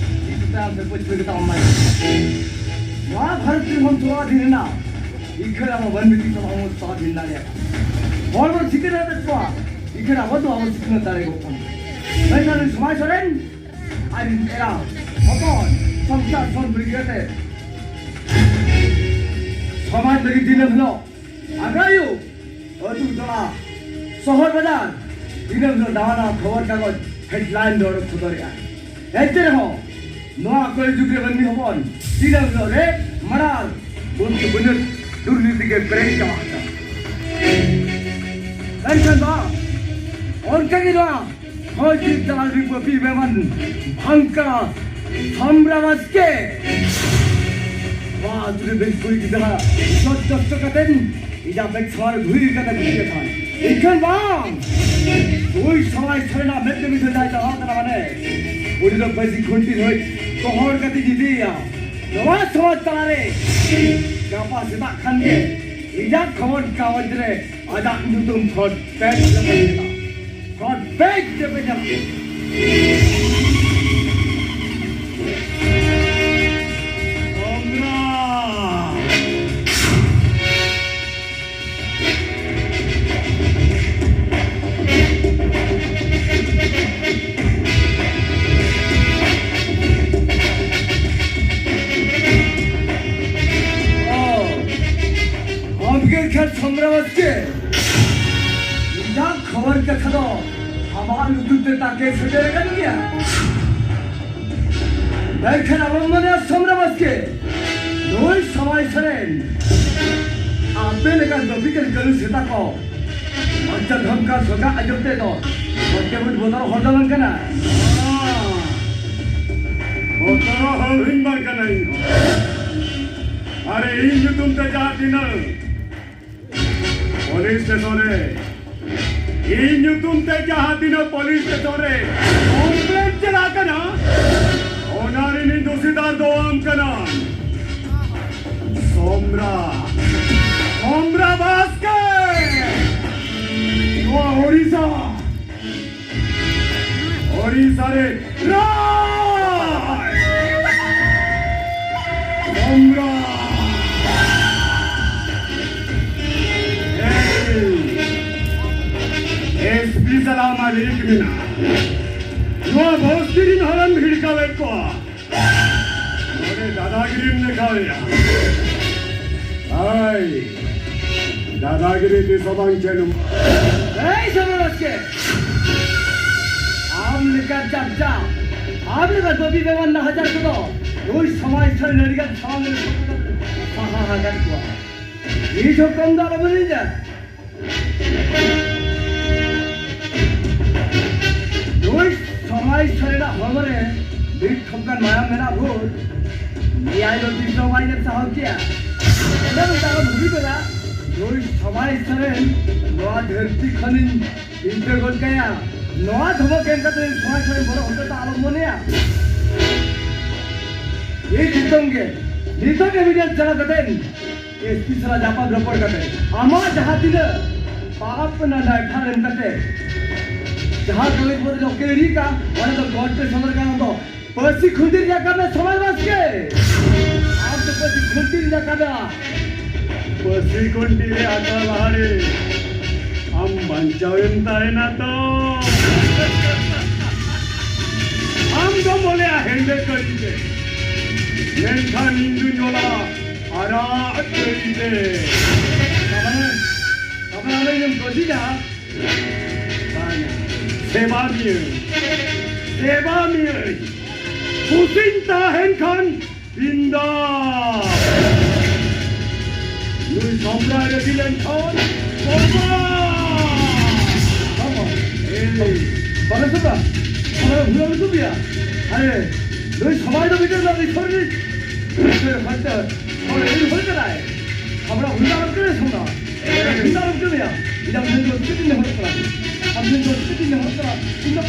ᱤᱧ ᱛᱟᱭᱚᱢ ᱥᱮᱫ ᱯᱟᱹᱪᱷᱞᱟᱹ ᱠᱟᱛᱮ ᱟᱢ ᱢᱟᱭ ᱱᱚᱣᱟ ᱵᱷᱟᱨᱚᱛ ᱫᱤᱥᱚᱢ ᱥᱚᱢᱟᱫᱷᱤᱱ ᱨᱮᱱᱟᱜ ᱤᱠᱷᱟᱹᱱ ᱟᱵᱚ ᱢᱟᱹᱱᱢᱤ ᱛᱤᱥ ᱦᱚᱸ ᱵᱟᱵᱚᱱ ᱥᱚᱢᱟᱫᱷᱤᱱ ᱫᱟᱲᱮᱭᱟᱜᱼᱟ᱾ ᱦᱚᱲ ᱵᱚᱱ ᱥᱤᱠᱷᱱᱟᱹᱛ ᱮᱫ ᱠᱚᱣᱟ, ᱤᱠᱷᱟᱹᱱ ᱟᱵᱚ ᱫᱚ ᱵᱟᱵᱚᱱ ᱥᱤᱠᱷᱱᱟᱹᱛ ᱫᱟᱲᱮ ᱠᱚ ᱠᱟᱱᱟ᱾ ᱢᱮᱱᱠᱷᱟᱱ ᱩᱱᱤ ᱥᱚᱢᱟᱡᱽ ᱥᱚᱨᱮᱱ ᱟᱡ ᱨᱤᱱ ᱮᱨᱟ ᱦᱚᱯᱚᱱ ᱥᱚᱝᱥᱟᱨ ᱥᱚᱢᱯᱨᱤᱭᱟᱛᱮ ᱥᱚᱢᱟᱡᱽ ᱞᱟᱹᱜᱤᱫ ᱫᱤᱱᱟᱹᱢ ᱦᱤᱞᱳᱜ ᱟᱜᱟᱭᱩ ᱟᱹᱛᱩ ᱴᱚᱞᱟ ᱥᱚᱦᱚᱨ ᱵᱟᱡᱟᱨ ᱫᱤᱱᱟᱹᱢ ᱦᱤᱞᱳᱜ ᱱᱟᱣᱟ ᱱᱟᱣᱟ ᱠᱷᱚᱵᱚᱨ ᱠᱟᱜᱚᱡᱽ ᱦᱮᱰᱞᱟᱭᱤᱱ ᱨᱮ ᱚᱰᱚᱠ ᱥᱚᱫᱚᱨᱮᱜᱼᱟ᱾ ᱮᱱᱛᱮ ᱨᱮᱦᱚᱸ ᱱᱚᱣᱟ ᱠᱚᱞᱤ ᱡᱩᱜᱽ ᱨᱮ ᱢᱟᱹᱱᱢᱤ ᱦᱚᱯᱚᱱ ᱫᱤᱱᱟᱹᱢ ᱦᱤᱞᱳᱜ ᱨᱮ ᱢᱟᱨᱟᱨ ᱵᱩᱱ ᱵᱩᱱᱟᱹ ᱫᱩᱨᱱᱤᱛᱤ ᱜᱮ ᱯᱮᱨᱮᱡ ᱪᱟᱵᱟ ᱟᱠᱟᱱᱟ᱾ ᱢᱮᱱᱠᱷᱟᱱ ᱵᱟᱝ, ᱚᱱᱠᱟ ᱜᱮ ᱱᱚᱣᱟ ᱦᱚᱭ ᱡᱤᱣᱤ ᱛᱟᱞᱟ ᱨᱮ ᱯᱟᱹᱯᱤ ᱵᱮᱢᱟᱱ ᱵᱷᱟᱝᱠᱟ ᱥᱟᱢᱨᱟ ᱵᱟᱥᱠᱮ ᱱᱚᱣᱟ ᱟᱹᱛᱩ ᱨᱮ ᱵᱮᱥ ᱠᱩᱲᱤ ᱜᱤᱫᱽᱨᱟᱹ ᱥᱚᱛ ᱠᱚᱥᱴᱚ ᱠᱟᱛᱮᱱ ᱤᱧᱟᱹᱜ ᱵᱮᱜᱽ ᱥᱟᱶᱟᱨ ᱜᱷᱩᱭ ᱠᱟᱛᱮ ᱜᱩᱯᱤ ᱟᱠᱟᱱ᱾ ᱤᱠᱷᱟᱹᱱ ᱵᱟᱝ, ᱱᱩᱭ ᱥᱚᱢᱟᱡᱽ ᱥᱟᱨᱮᱱᱟᱜ ᱢᱮᱫ ᱛᱮ ᱢᱤᱫ ᱫᱷᱟᱣ ᱡᱟᱭ ᱪᱟᱞᱟᱣ ᱠᱟᱱᱟ ᱢᱟᱱᱮ, ᱩᱱᱤ ᱫᱚ ᱯᱟᱹᱥᱤ ᱠᱷᱩᱱᱴᱤ ᱫᱷᱟᱹᱵᱤᱡ ᱜᱚᱦᱚᱲ ᱠᱟᱛᱮ ᱤᱫᱤᱭᱮᱭᱟ᱾ ᱱᱚᱣᱟ ᱥᱚᱢᱟᱡᱽ ᱛᱟᱞᱟᱨᱮ ᱜᱟᱯᱟ ᱥᱮᱛᱟᱜ ᱠᱷᱟᱱ ᱜᱮ ᱤᱧᱟᱹᱜ ᱠᱷᱚᱵᱚᱨ ᱠᱟᱜᱚᱡᱽ ᱨᱮ ᱟᱡᱟᱜ ᱧᱩᱛᱩᱢ ᱯᱷᱚᱴ ᱯᱮᱡᱽ ᱨᱮ ᱧᱮᱞᱟ᱾ ᱯᱷᱚᱴ ᱯᱮᱡᱽ ᱨᱮ ᱧᱮᱞᱟ᱾ ᱚᱢᱨᱟ᱾ ᱟᱢᱜᱮ ᱠᱷᱟᱱ ᱥᱚᱢᱨᱟ ᱵᱟᱥᱠᱮ, ᱤᱧᱟᱹᱜ ᱠᱷᱚᱵᱚᱨ ᱠᱟᱛᱷᱟ ᱫᱚ ᱟᱢᱟᱜ ᱞᱩᱛᱩᱨ ᱛᱮ ᱛᱟᱠᱮ ᱥᱮᱴᱮᱨ ᱟᱠᱟᱱ ᱜᱮᱭᱟ᱾ ᱢᱮᱱᱠᱷᱟᱱ ᱟᱞᱚᱢ ᱢᱚᱱᱮᱭᱟ ᱥᱚᱢᱨᱟ ᱵᱟᱥᱠᱮ, ᱱᱩᱭ ᱥᱟᱶᱟᱭ ᱥᱚᱨᱮᱱ ᱟᱯᱮ ᱞᱮᱠᱟᱱ ᱫᱚ ᱵᱤᱠᱮᱞ ᱠᱟᱹᱞᱩ ᱥᱮᱛᱟ ᱠᱚ ᱢᱚᱪᱟ ᱫᱷᱚᱢᱠᱟ ᱥᱚᱜᱟ ᱟᱸᱡᱚᱢ ᱛᱮ ᱫᱚ ᱢᱚᱪᱟ ᱵᱩᱡ ᱵᱚᱛᱚᱨ ᱦᱚᱲ ᱫᱚ ᱵᱟᱝ ᱠᱟᱱᱟ᱾ ᱵᱚᱛᱚᱨ ᱦᱚᱲ ᱦᱚᱸᱧ ᱵᱟᱝ ᱠᱟᱱᱟ ᱤᱧ ᱦᱚᱸ᱾ ᱟᱨ ᱤᱧ ᱧᱩᱛᱩᱢ ᱛᱮ ᱡᱟᱦᱟᱸ ᱛᱤᱱᱟᱹᱜ ᱯᱩᱞᱤᱥ ᱥᱴᱮᱥᱚᱱ ᱨᱮ, ᱤᱧ ᱧᱩᱛᱩᱢ ᱛᱮ ᱡᱟᱦᱟᱸ ᱛᱤᱱᱟᱹᱜ ᱯᱩᱞᱤᱥ ᱥᱴᱮᱥᱚᱱ ᱨᱮ ᱠᱚᱢᱯᱞᱮᱱ ᱪᱟᱞᱟᱜ ᱠᱟᱱᱟ, ᱚᱱᱟ ᱨᱤᱱᱤᱡ ᱫᱩᱥᱤᱫᱟᱨ ᱫᱚ ᱟᱢ ᱠᱟᱱᱟᱢ᱾ ᱥᱚᱢᱨᱟ, ᱥᱚᱢᱨᱟ ᱵᱟᱥᱠᱮ, ᱱᱚᱣᱟ ᱳᱰᱤᱥᱟ ᱳᱰᱤᱥᱟ ᱨᱮ ᱨᱟᱡᱽ ᱥᱚᱢᱨᱟᱴ ᱮᱥ ᱯᱤ ᱥᱟᱞᱟᱜ ᱢᱟᱹᱞᱤᱠ ᱢᱮᱱᱟᱜᱼᱟ᱾ ᱱᱚᱣᱟ ᱵᱚᱥᱛᱤ ᱨᱤᱱ ᱦᱚᱲᱮᱢ ᱦᱤᱲᱠᱟᱣᱮᱫ ᱠᱚᱣᱟ᱾ ᱫᱟᱫᱟᱜᱤᱨᱤᱢ ᱫᱮᱠᱷᱟᱣᱮᱜᱼᱟ᱾ ᱦᱳᱭ, ᱫᱟᱫᱟᱜᱤᱨᱤ ᱛᱤᱥ ᱦᱚᱸ ᱵᱟᱝ ᱪᱟᱹᱞᱩᱜᱼᱟ᱾ ᱮᱭ ᱥᱚᱢᱟᱡᱽ ᱵᱟᱥᱠᱮ, ᱟᱢ ᱞᱮᱠᱟ ᱪᱟᱯᱪᱟ, ᱟᱢ ᱞᱮᱠᱟ ᱫᱚᱵᱤ ᱵᱮᱢᱟᱨ ᱱᱟᱦᱟᱪᱟᱨ ᱠᱚᱫᱚ ᱱᱩᱭ ᱥᱚᱢᱟᱡᱽ ᱥᱟᱹᱨᱤ ᱱᱟᱹᱲᱤ ᱜᱟᱱ ᱥᱟᱢᱟᱝ ᱨᱮ ᱥᱟᱦᱟ ᱟᱠᱟᱫ ᱠᱚᱣᱟ᱾ ᱱᱤᱛ ᱦᱚᱸ ᱠᱚᱢ ᱫᱚ ᱟᱞᱚ ᱵᱮᱱ ᱞᱟᱹᱭᱟ᱾ ᱱᱩᱭ ᱥᱚᱢᱟᱡᱽ ᱥᱟᱹᱨᱤᱱᱟᱜ ᱦᱚᱲᱢᱚ ᱨᱮ ᱢᱤᱫ ᱴᱷᱚᱯ ᱜᱟᱱ ᱢᱟᱭᱟᱢ ᱢᱮᱱᱟᱜ ᱵᱷᱳᱨ, ᱱᱮᱭᱟᱭ ᱫᱚ ᱛᱤᱥ ᱦᱚᱸ ᱵᱟᱭ ᱧᱮᱞ ᱥᱟᱦᱟᱣ ᱠᱮᱭᱟ᱾ ᱚᱱᱟ ᱫᱚ ᱛᱟᱦᱚᱞᱮ ᱵᱷᱩᱜᱤ ᱵᱮᱲᱟ ᱱᱩᱭ ᱥᱚᱢᱟᱡᱽ ᱥᱟᱹᱨᱤᱱ ᱱᱚᱣᱟ ᱫᱷᱟᱹᱨᱛᱤ ᱠᱷᱚᱱᱤᱧ ᱵᱤᱫᱟᱹ ᱜᱚᱫ ᱠᱟᱭᱟ᱾ ᱱᱚᱣᱟ ᱫᱷᱚᱢᱚᱠ ᱮᱢ ᱠᱟᱛᱮ ᱥᱚᱢᱟᱡᱽ ᱥᱟᱹᱨᱤᱱ ᱵᱚᱲᱚ ᱦᱚᱲ ᱫᱚ ᱟᱞᱚᱢ ᱢᱚᱱᱮᱭᱟ᱾ ᱮᱭ ᱱᱤᱛᱚᱝ ᱜᱮ, ᱱᱤᱛᱚᱝ ᱜᱮ ᱢᱤᱰᱤᱭᱟ ᱪᱟᱞᱟᱣ ᱠᱟᱛᱮ ᱮᱥᱯᱤ ᱥᱟᱞᱟᱜ ᱧᱟᱯᱟᱢ ᱨᱚᱯᱚᱲ ᱠᱟᱛᱮ ᱟᱢᱟᱜ ᱡᱟᱦᱟᱸ ᱛᱤᱱᱟᱹᱜ ᱯᱟᱯ ᱨᱮᱱᱟᱜ ᱫᱟᱭᱵᱷᱟᱨ ᱮᱢ ᱠᱟᱛᱮ ᱡᱟᱦᱟᱸ ᱠᱟᱹᱢᱤ ᱯᱚᱫ ᱨᱮ ᱱᱚᱠᱨᱤ ᱠᱟᱜ, ᱚᱱᱟ ᱫᱚ ᱠᱳᱨᱴ ᱨᱮ ᱥᱚᱫᱚᱨ ᱠᱟᱜ ᱫᱚ ᱯᱟᱹᱥᱤ ᱠᱷᱩᱱᱴᱤ ᱨᱮᱭᱟᱜ ᱠᱟᱹᱢᱤ ᱥᱚᱢᱟᱡᱽ ᱵᱟᱥᱠᱮ᱾ ᱟᱢ ᱫᱚ ᱯᱟᱹᱥᱤ ᱠᱷᱩᱱᱴᱤ ᱨᱮᱭᱟᱜ ᱠᱟᱹᱢᱤ᱾ ᱯᱟᱹᱥᱤ ᱠᱷᱩᱱᱴᱤ ᱨᱮ ᱟᱠᱟ ᱞᱟᱦᱟᱨᱮ ᱟᱢ ᱵᱟᱧᱪᱟᱣ ᱮᱢ ᱛᱟᱦᱮᱱᱟ ᱛᱚ᱾ ᱟᱢ ᱫᱚ ᱵᱚᱞᱮ ᱦᱮᱸᱫᱮ ᱠᱟᱹᱨᱤ ᱛᱮ, ᱢᱮᱱᱠᱷᱟᱱ ᱤᱧ ᱫᱩᱧ ᱚᱞᱟ ᱟᱨᱟᱜ ᱠᱟᱹᱨᱤ ᱛᱮ᱾ ᱛᱟᱨᱢᱟᱱᱮ, ᱛᱟᱨᱢᱟᱱᱮ ᱟᱢ ᱤᱧᱮᱢ ᱫᱳᱥᱤᱧᱟ? ᱵᱟᱝᱟ, ᱥᱮᱵᱟ ᱢᱤᱭᱟᱹᱧ, ᱥᱮᱵᱟ ᱢᱤᱭᱟᱹᱧ᱾ ᱠᱩᱥᱤᱧ ᱛᱟᱦᱮᱱ ᱠᱷᱟᱱ ᱵᱤᱱᱫᱟᱥ᱾ ᱱᱩᱭ ᱥᱟᱢᱵᱽᱨᱟᱭ ᱨᱟᱹᱜᱤ ᱞᱮᱱᱠᱷᱟᱱ ᱵᱚᱨᱵᱟᱥ᱾ ᱵᱟᱵᱟ, ᱮᱭ, ᱵᱟᱞᱮ ᱥᱟᱢᱵᱽᱨᱟ, ᱟᱞᱮ ᱦᱩᱭ ᱟᱹᱜᱩ ᱯᱮᱭᱟ᱾ ᱟᱨᱮ, ᱱᱩᱭ ᱥᱚᱢᱟᱡᱽ ᱫᱚ ᱢᱤᱫᱴᱮᱱ ᱫᱚ ᱤᱥᱚᱨ ᱨᱤᱱᱤᱡ ᱦᱚᱲ ᱛᱮ, ᱦᱚᱲ ᱛᱮ, ᱦᱚᱲ ᱠᱟᱱᱟᱭ᱾ ᱥᱟᱢᱵᱽᱨᱟ ᱦᱩᱭ ᱟᱹᱜᱩ ᱯᱮᱭᱟ ᱥᱟᱢᱵᱽᱨᱟ᱾ ᱤᱧ ᱫᱚ ᱟᱞᱚᱢ ᱠᱟᱹᱢᱤᱭᱟ᱾ ᱤᱧ ᱫᱚ ᱟᱢ ᱴᱷᱮᱱ ᱫᱚ ᱪᱮᱫ ᱤᱧ ᱱᱮᱦᱚᱨᱚᱜ ᱠᱟᱱᱟ? ᱟᱢ ᱴᱷᱮᱱ ᱫᱚ ᱪᱮᱫ ᱤᱧ ᱱᱮᱦᱚᱨᱚᱜ ᱠᱟᱱᱟ? ᱤᱧ ᱫᱚ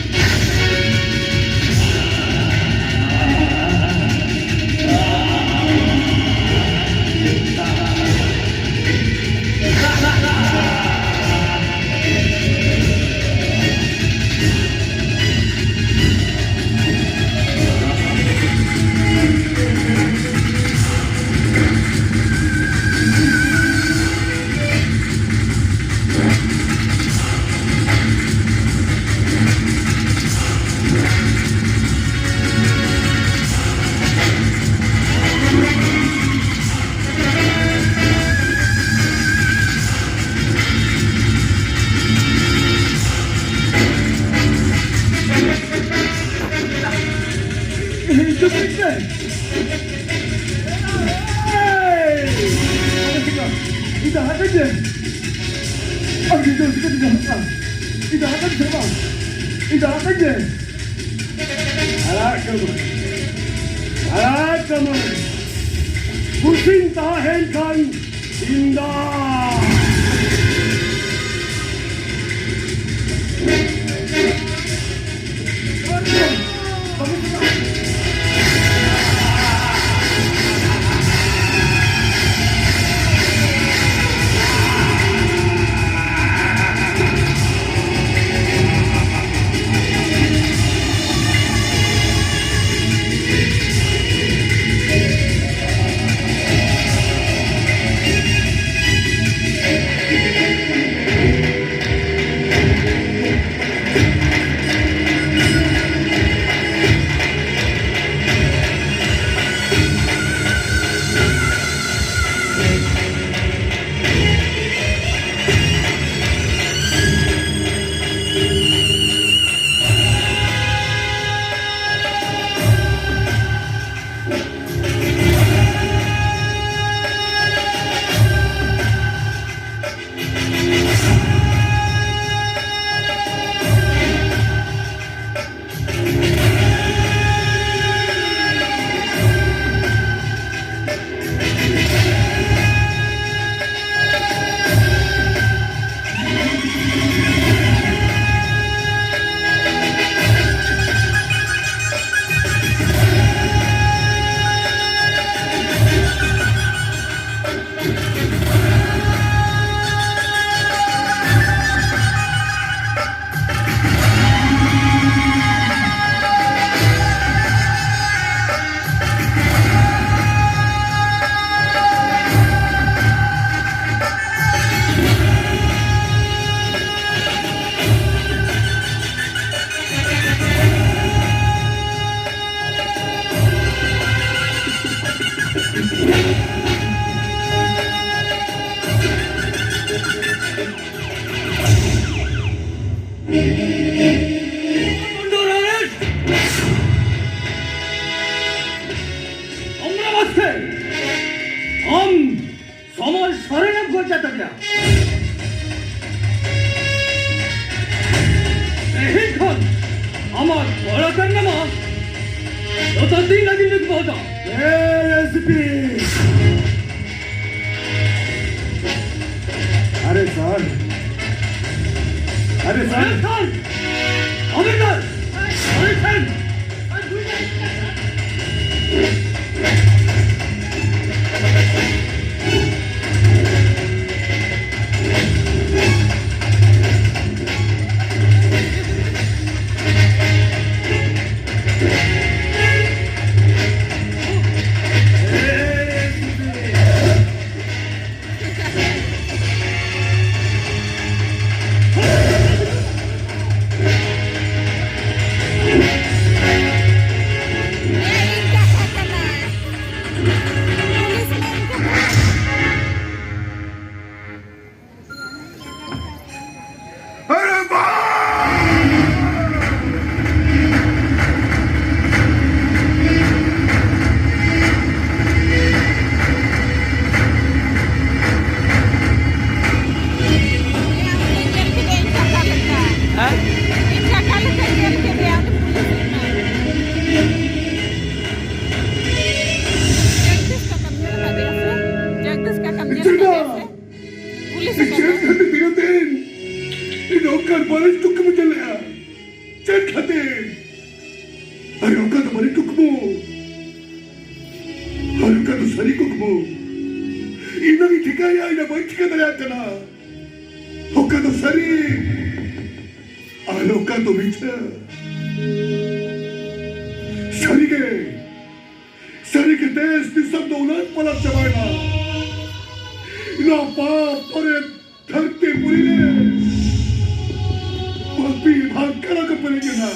ᱤᱧ ᱫᱚ ᱦᱟᱨᱟᱜ ᱠᱟᱹᱧ ᱡᱮ᱾ ᱟᱢ ᱡᱩᱫᱤ ᱡᱳᱨ ᱥᱩᱠᱷ ᱛᱮ ᱡᱟᱦᱟᱸ ᱠᱟᱱ, ᱤᱧ ᱫᱚ ᱦᱟᱨᱟᱜ ᱠᱟᱹᱧ ᱥᱮ ᱵᱟᱝ? ᱤᱧ ᱫᱚ ᱦᱟᱨᱟᱜ ᱠᱟᱹᱧ ᱡᱮ᱾ ᱟᱲᱟᱜ ᱠᱟᱹᱢᱟᱹᱧ᱾ ᱟᱲᱟᱜ ᱠᱟᱹᱢᱟᱹᱧ᱾ ᱠᱩᱥᱤᱧ ᱛᱟᱦᱮᱸᱱ ᱠᱷᱟᱱ ᱤᱧ ᱫᱚ ᱚᱲᱟᱜ ᱠᱟᱱ ᱜᱟᱢᱟ᱾ ᱡᱚᱛᱚ ᱫᱤᱱ ᱞᱟᱹᱜᱤᱫ ᱞᱤᱧ ᱵᱚᱦᱚᱫᱟ᱾ ᱮ ᱮᱥ ᱯᱤ᱾ ᱟᱨᱮ ᱥᱟᱨ᱾ ᱟᱨᱮ ᱥᱟᱨ᱾ ᱟᱨᱮ ᱥᱟᱨ᱾ ᱟᱨᱮ ᱥᱟᱨ᱾ ᱟᱨᱮ ᱥᱟᱨ᱾ ᱪᱮᱫ ᱠᱷᱟᱹᱛᱤᱨ ᱛᱤᱱᱟᱹᱜ ᱫᱤᱱ ᱤᱧ ᱱᱚᱝᱠᱟᱱ ᱵᱟᱹᱲᱤᱡ ᱠᱩᱠᱢᱩ ᱧᱮᱞ ᱞᱮᱜᱼᱟ? ᱪᱮᱫ ᱠᱷᱟᱹᱛᱤᱨ? ᱟᱨ ᱚᱠᱟ ᱫᱚ ᱵᱟᱹᱲᱤᱡ ᱠᱩᱠᱢᱩ, ᱟᱨ ᱚᱠᱟ ᱫᱚ ᱥᱟᱹᱨᱤ ᱠᱩᱠᱢᱩ, ᱤᱧ ᱫᱚ ᱴᱷᱤᱠᱟᱹᱭᱟ, ᱤᱧ ᱫᱚ ᱵᱟᱹᱧ ᱴᱷᱤᱠᱟᱹ ᱫᱟᱲᱮᱭᱟᱜ ᱠᱟᱱᱟ᱾ ᱚᱠᱟ ᱫᱚ ᱥᱟᱹᱨᱤ, ᱟᱨ ᱚᱠᱟ ᱫᱚ ᱢᱤᱪᱷᱟᱹ᱾ ᱥᱟᱹᱨᱤᱜᱮ, ᱥᱟᱹᱨᱤᱜᱮ ᱫᱮᱥ ᱫᱤᱥᱚᱢ ᱫᱚ ᱩᱞᱟᱹᱴ ᱯᱟᱞᱟᱴ ᱪᱟᱵᱟᱭᱮᱱᱟ᱾ ᱱᱚᱣᱟ ᱯᱟᱯ ᱯᱚᱨᱮ ᱫᱷᱟᱹᱨᱛᱤ ᱯᱩᱨᱤ ᱨᱮ ᱯᱟᱹᱯᱤ ᱵᱷᱟᱝᱠᱟᱨᱟ ᱠᱚ ᱯᱮᱨᱮᱡ ᱮᱱᱟ᱾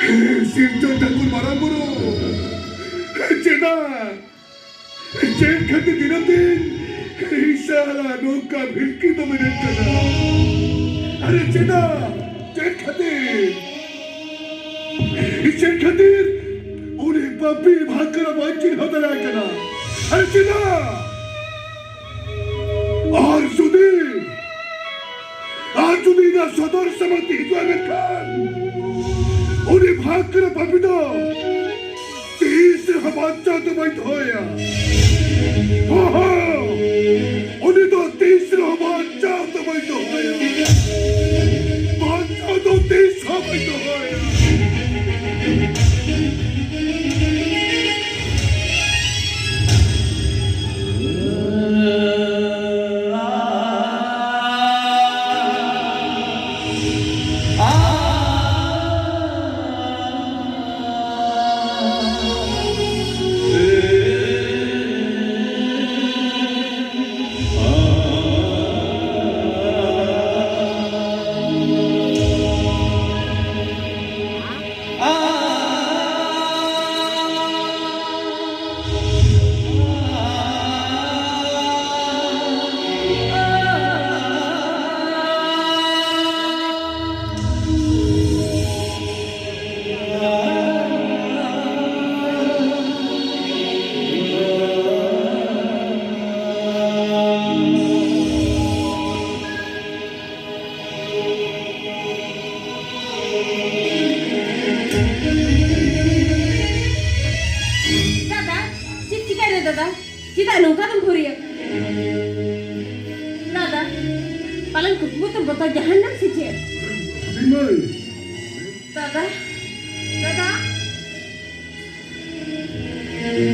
ᱦᱮ ᱥᱤᱨᱡᱚᱱ ᱴᱷᱟᱹᱠᱩᱨ ᱢᱟᱨᱟᱝ ᱵᱩᱨᱩ, ᱪᱮᱫᱟᱜ, ᱪᱮᱫ ᱠᱷᱟᱹᱛᱤᱨ ᱫᱤᱱᱟᱹᱢ ᱫᱤᱱ ᱤᱧ ᱥᱟᱞᱟᱜ ᱱᱚᱝᱠᱟ ᱵᱷᱤᱲᱠᱤ ᱫᱚ ᱢᱮᱱᱟᱜ ᱠᱟᱱᱟ? ᱟᱨᱮ ᱪᱮᱫᱟᱜ? ᱪᱮᱫ ᱠᱷᱟᱹᱛᱤᱨ? ᱪᱮᱫ ᱠᱷᱟᱹᱛᱤᱨ ᱩᱱᱤ ᱯᱟᱯᱤ ᱵᱷᱟᱠᱨᱟ ᱵᱟᱹᱧ ᱪᱤᱱᱦᱟᱹᱣ ᱫᱟᱲᱮᱭᱟᱭ ᱠᱟᱱᱟ? ᱟᱨ ᱪᱮᱫᱟᱜ? ᱟᱨ ᱡᱩᱫᱤ, ᱟᱨ ᱡᱩᱫᱤ ᱤᱧᱟᱹᱜ ᱥᱚᱫᱚᱨ ᱥᱟᱢᱟᱝ ᱛᱮ ᱦᱤᱡᱩᱜᱼᱟ, ᱢᱮᱱᱠᱷᱟᱱ ᱵᱷᱟᱜᱽ ᱨᱮ ᱯᱟᱯᱤ ᱫᱚ ᱛᱤᱥ ᱨᱮᱦᱚᱸ ᱵᱟᱧᱪᱟᱣ ᱫᱚ ᱵᱟᱹᱧ ᱫᱚᱦᱚᱭᱟ᱾ ᱦᱚᱸ, ᱦᱚᱸ, ᱩᱱᱤ ᱫᱚ ᱛᱤᱥ ᱨᱮᱦᱚᱸ ᱵᱟᱧᱪᱟᱣ ᱫᱚ ᱵᱟᱹᱧ ᱫᱚᱦᱚᱭᱟ᱾ ᱵᱟᱧᱪᱟᱣ ᱫᱚ ᱛᱤᱥ ᱦᱚᱸ ᱵᱟᱹᱧ ᱫᱚᱦᱚᱭᱟ᱾ ᱫᱟᱫᱟ, ᱪᱮᱫ ᱪᱤᱠᱟᱹᱭᱮᱱᱟ ᱫᱟᱫᱟ? ᱪᱮᱫᱟᱜ ᱱᱚᱝᱠᱟ ᱫᱚᱢ ᱵᱷᱩᱨᱤᱭᱟ? ᱫᱟᱫᱟ, ᱯᱟᱞᱮᱱ ᱠᱩᱠᱢᱩ ᱛᱮᱢ ᱵᱚᱛᱚᱨ ᱡᱟᱦᱟᱱ ᱱᱟᱢ ᱥᱮ ᱪᱮᱫ? ᱫᱤᱢᱟᱹᱭ᱾ ᱫᱟᱫᱟ, ᱫᱟᱫᱟ,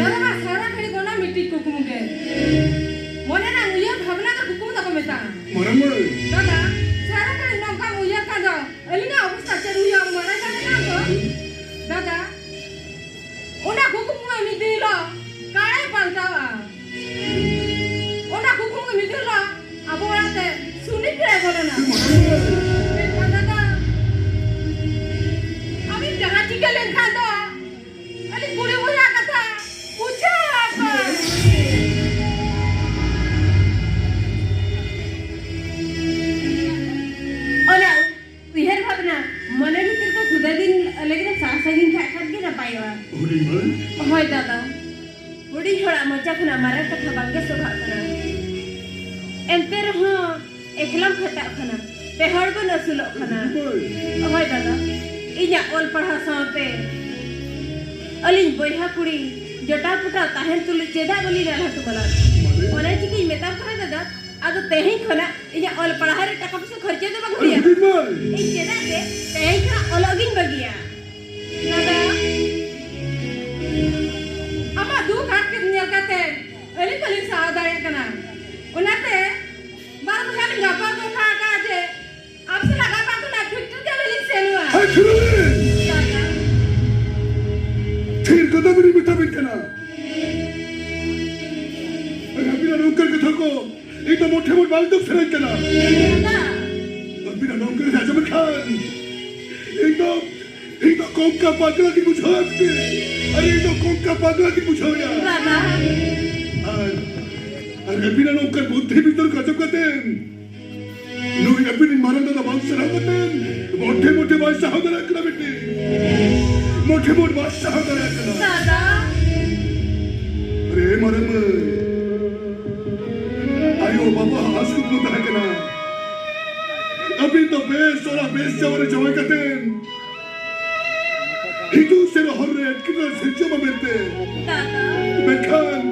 ᱫᱟᱫᱟ ᱢᱟ ᱥᱟᱨᱟ ᱜᱷᱟᱹᱲᱤᱡ ᱚᱱᱟ ᱢᱤᱫᱴᱤᱡ ᱠᱩᱠᱢᱩ ᱜᱮ᱾ ᱢᱚᱱᱮ ᱨᱮᱱᱟᱜ ᱩᱭᱦᱟᱹᱨ ᱵᱷᱟᱵᱽᱱᱟ ᱜᱮ ᱠᱩᱠᱢᱩ ᱫᱚᱠᱚ ᱢᱮᱛᱟᱜᱼᱟ᱾ ᱢᱟᱨᱟᱝ ᱢᱟᱹᱭ᱾ ᱫᱟᱫᱟ, ᱥᱟᱨᱟ ᱜᱷᱟᱹᱲᱤᱡ ᱱᱚᱝᱠᱟᱢ ᱩᱭᱦᱟᱹᱨ ᱠᱷᱟᱱ ᱫᱚ ᱟᱹᱞᱤᱧᱟᱜ ᱚᱵᱚᱥᱛᱟ ᱪᱮᱫ ᱦᱩᱭᱩᱜᱼᱟ ᱵᱟᱲᱟᱭ ᱥᱟᱱᱟ ᱠᱟᱱᱟ ᱛᱚ? ᱫᱟᱫᱟ, ᱚᱱᱟ ᱠᱩᱠᱢᱩ ᱢᱟ ᱢᱤᱫ ᱫᱤᱱ ᱦᱤᱞᱳᱜ ᱠᱟᱲᱟᱭ ᱯᱟᱞᱴᱟᱣᱟ᱾ ᱚᱱᱟ ᱠᱩᱠᱢᱩ ᱜᱮ ᱢᱤᱫ ᱫᱤᱱ ᱦᱤᱞᱳᱜ ᱟᱵᱚ ᱚᱲᱟᱜ ᱛᱮ ᱥᱩᱱᱤ ᱯᱮᱲᱟᱭ ᱵᱚᱞᱚᱱᱟ᱾ ᱢᱮᱱᱠᱷᱟᱱ ᱫᱟᱫᱟ, ᱟᱢᱮᱢ ᱡᱟᱦᱟᱸ ᱪᱤᱠᱟᱹ ᱞᱮᱱᱠᱷᱟᱱ ᱫᱚ ᱟᱹᱞᱤᱧ ᱠᱩᱲᱤ ᱵᱚᱭᱦᱟ ᱠᱟᱛᱷᱟ ᱵᱩᱡᱷᱟᱹᱣ ᱟᱯᱮ᱾ ᱚᱱᱟ ᱩᱭᱦᱟᱹᱨ ᱵᱷᱟᱵᱽᱱᱟ ᱢᱚᱱᱮ ᱵᱷᱤᱛᱤᱨ ᱠᱚ ᱥᱩᱫᱷᱟᱹ ᱫᱤᱱ ᱞᱟᱹᱜᱤᱫ ᱮᱢ ᱥᱟᱦᱟ ᱥᱟᱺᱜᱤᱧ ᱠᱷᱟᱜ ᱠᱷᱟᱱ ᱜᱮ ᱱᱟᱯᱟᱭᱚᱜᱼᱟ᱾ ᱦᱩᱰᱤᱧ ᱢᱟᱹᱭ᱾ ᱦᱳᱭ ᱫᱟᱫᱟ, ᱦᱩᱰᱤᱧ ᱦᱚᱲᱟᱜ ᱢᱚᱪᱟ ᱠᱷᱚᱱᱟᱜ ᱢᱟᱨᱟᱝ ᱠᱟᱛᱷᱟ ᱵᱟᱝᱜᱮ ᱥᱚᱵᱷᱟᱜ ᱠᱟᱱᱟ᱾ ᱮᱱᱛᱮ ᱨᱮᱦᱚᱸ ᱮᱠᱞᱟᱢ ᱠᱷᱟᱴᱟᱜ ᱠᱟᱱᱟ, ᱯᱮ ᱦᱚᱲ ᱵᱚᱱ ᱟᱹᱥᱩᱞᱚᱜ ᱠᱟᱱᱟ᱾ ᱦᱩᱰᱤᱧ ᱢᱟᱹᱭ᱾ ᱦᱳᱭ ᱫᱟᱫᱟ, ᱤᱧᱟᱹᱜ ᱚᱞ ᱯᱟᱲᱦᱟᱣ ᱥᱟᱶᱛᱮ ᱟᱹᱞᱤᱧ ᱵᱚᱭᱦᱟ ᱠᱩᱲᱤ ᱡᱚᱴᱟᱣ ᱯᱚᱴᱟᱣ ᱛᱟᱦᱮᱱ ᱛᱩᱞᱩᱡ ᱪᱮᱫᱟᱜ ᱵᱟᱹᱞᱤᱧ ᱨᱟᱲᱟ ᱦᱚᱴᱚ ᱠᱟᱱᱟ? ᱚᱱᱟ ᱪᱤᱠᱟᱹᱧ ᱢᱮᱛᱟᱢ ᱠᱟᱱᱟ ᱫᱟᱫᱟ, ᱟᱫᱚ ᱛᱮᱦᱮᱧ ᱠᱷᱚᱱᱟᱜ ᱤᱧᱟᱹᱜ ᱚᱞ ᱯᱟᱲᱦᱟᱣ ᱨᱮ ᱴᱟᱠᱟ ᱯᱚᱭᱥᱟ ᱠᱷᱚᱨᱪᱟ ᱫᱚ ᱵᱟᱝ ᱦᱩᱭᱩᱜᱼᱟ᱾ ᱤᱧ ᱪᱮᱫᱟᱜ ᱡᱮ ᱛᱮᱦᱮᱧ ᱠᱷᱚᱱᱟᱜ ᱚᱞᱚᱜ ᱜᱤᱧ ᱵᱟᱹᱜᱤᱭᱟ᱾ ᱫᱟᱫᱟ, ᱟᱢᱟᱜ ᱫᱩᱠ ᱦᱟᱨᱠᱮᱛ ᱧᱮᱞ ᱠᱟᱛᱮ ᱟᱹᱞᱤᱧ ᱵᱟᱹᱞᱤᱧ ᱥᱟᱦᱟᱣ ᱫᱟᱲᱮᱭᱟᱜ ᱠᱟᱱᱟ᱾ ᱚᱱᱟᱛᱮ ᱵᱟᱨ ᱵᱚᱭᱦᱟ ᱞᱤᱧ ᱜᱟᱯᱟᱞ ᱜᱚᱴᱟ ᱟᱠᱟᱫᱼᱟ ᱡᱮ ᱟᱢ ᱥᱟᱞᱟᱜ ᱜᱟᱯᱟ ᱠᱷᱚᱱᱟᱜ ᱯᱷᱮᱠᱴᱨᱤ ᱠᱟᱹᱢᱤ ᱞᱤᱧ ᱥᱮᱱᱚᱜᱼᱟ᱾ ᱛᱷᱤᱨ ᱠᱟᱛᱮ ᱵᱤᱱ ᱢᱮᱛᱟ ᱵᱤᱱ ᱠᱟᱱᱟ᱾ ᱟᱨ ᱟᱹᱵᱤᱱᱟᱜ ᱱᱚᱝᱠᱟᱱ ᱠᱟᱛᱷᱟ ᱠᱚ ᱤᱧ ᱫᱚ ᱢᱚᱴᱷᱮ ᱢᱚᱴ ᱵᱟᱝ ᱫᱩᱠ ᱥᱟᱱᱟᱧ ᱠᱟᱱᱟ᱾ ᱫᱟᱫᱟ᱾ ᱟᱹᱵᱤᱱᱟᱜ ᱱᱚᱝᱠᱟᱱ ᱠᱟᱛᱷᱟ ᱟᱸᱡᱚᱢ ᱞᱮᱠᱷᱟᱱ ᱤᱧ ᱫᱚ, ᱤᱧ ᱫᱚ ᱠᱚᱝᱠᱟ ᱯᱟᱜᱽᱞᱟ ᱜᱤᱧ ᱵᱩᱡᱷᱟᱹᱣᱟ ᱟᱨᱠᱤ᱾ ᱟᱨ ᱤᱧ ᱫᱚ ᱠᱚᱝᱠᱟ ᱯᱟᱜᱽᱞᱟ ᱜᱤᱧ ᱵᱩᱡᱷᱟᱹᱣᱟ᱾ ᱫᱟᱫᱟ᱾ ᱟᱨ, ᱟᱨ ᱟᱹᱵᱤᱱᱟᱜ ᱱᱚᱝᱠᱟᱱ ᱵᱩᱫᱽᱫᱷᱤ ᱵᱤᱛᱚᱨᱠᱚ ᱟᱸᱡᱚᱢ ᱠᱟᱛᱮ ᱱᱩᱭ ᱟᱹᱵᱤᱱᱤᱡ ᱢᱟᱨᱟᱝ ᱫᱟᱫᱟ ᱵᱟᱝ ᱥᱟᱦᱟᱣ ᱠᱟᱛᱮ ᱢᱚᱴᱷᱮ ᱢᱚᱴᱷᱮ ᱵᱟᱭ ᱥᱟᱦᱟᱣ ᱫᱟᱲᱮᱭᱟᱜ ᱠᱟᱱᱟ ᱵᱤᱴᱤ᱾ ᱢᱚᱴᱷᱮ ᱢᱚᱴ ᱵᱟᱭ ᱥᱟᱦᱟᱣ ᱫᱟᱲᱮᱭᱟᱜ ᱠᱟᱱᱟ᱾ ᱫᱟᱫᱟ᱾ ᱟᱨᱮ ᱢᱟᱨᱟᱝ ᱢᱟᱹᱭ, ᱟᱭᱳ ᱵᱟᱵᱟ ᱟᱥ ᱠᱩᱠᱢᱩ ᱛᱟᱦᱮᱸ ᱠᱟᱱᱟ ᱟᱹᱵᱤᱱ ᱫᱚ ᱵᱮᱥ ᱚᱲᱟᱜ ᱵᱮᱥ ᱡᱟᱶᱟᱭ ᱨᱮ ᱡᱟᱶᱟᱭ ᱠᱟᱛᱮ ᱦᱤᱡᱩᱜ ᱥᱮᱱᱚᱜ ᱦᱚᱨ ᱨᱮ ᱮᱴᱠᱮᱴᱚᱬᱮ ᱥᱤᱨᱡᱟᱹᱣ ᱢᱟ ᱢᱮᱱᱛᱮ᱾ ᱫᱟᱫᱟ᱾ ᱢᱮᱱᱠᱷᱟᱱ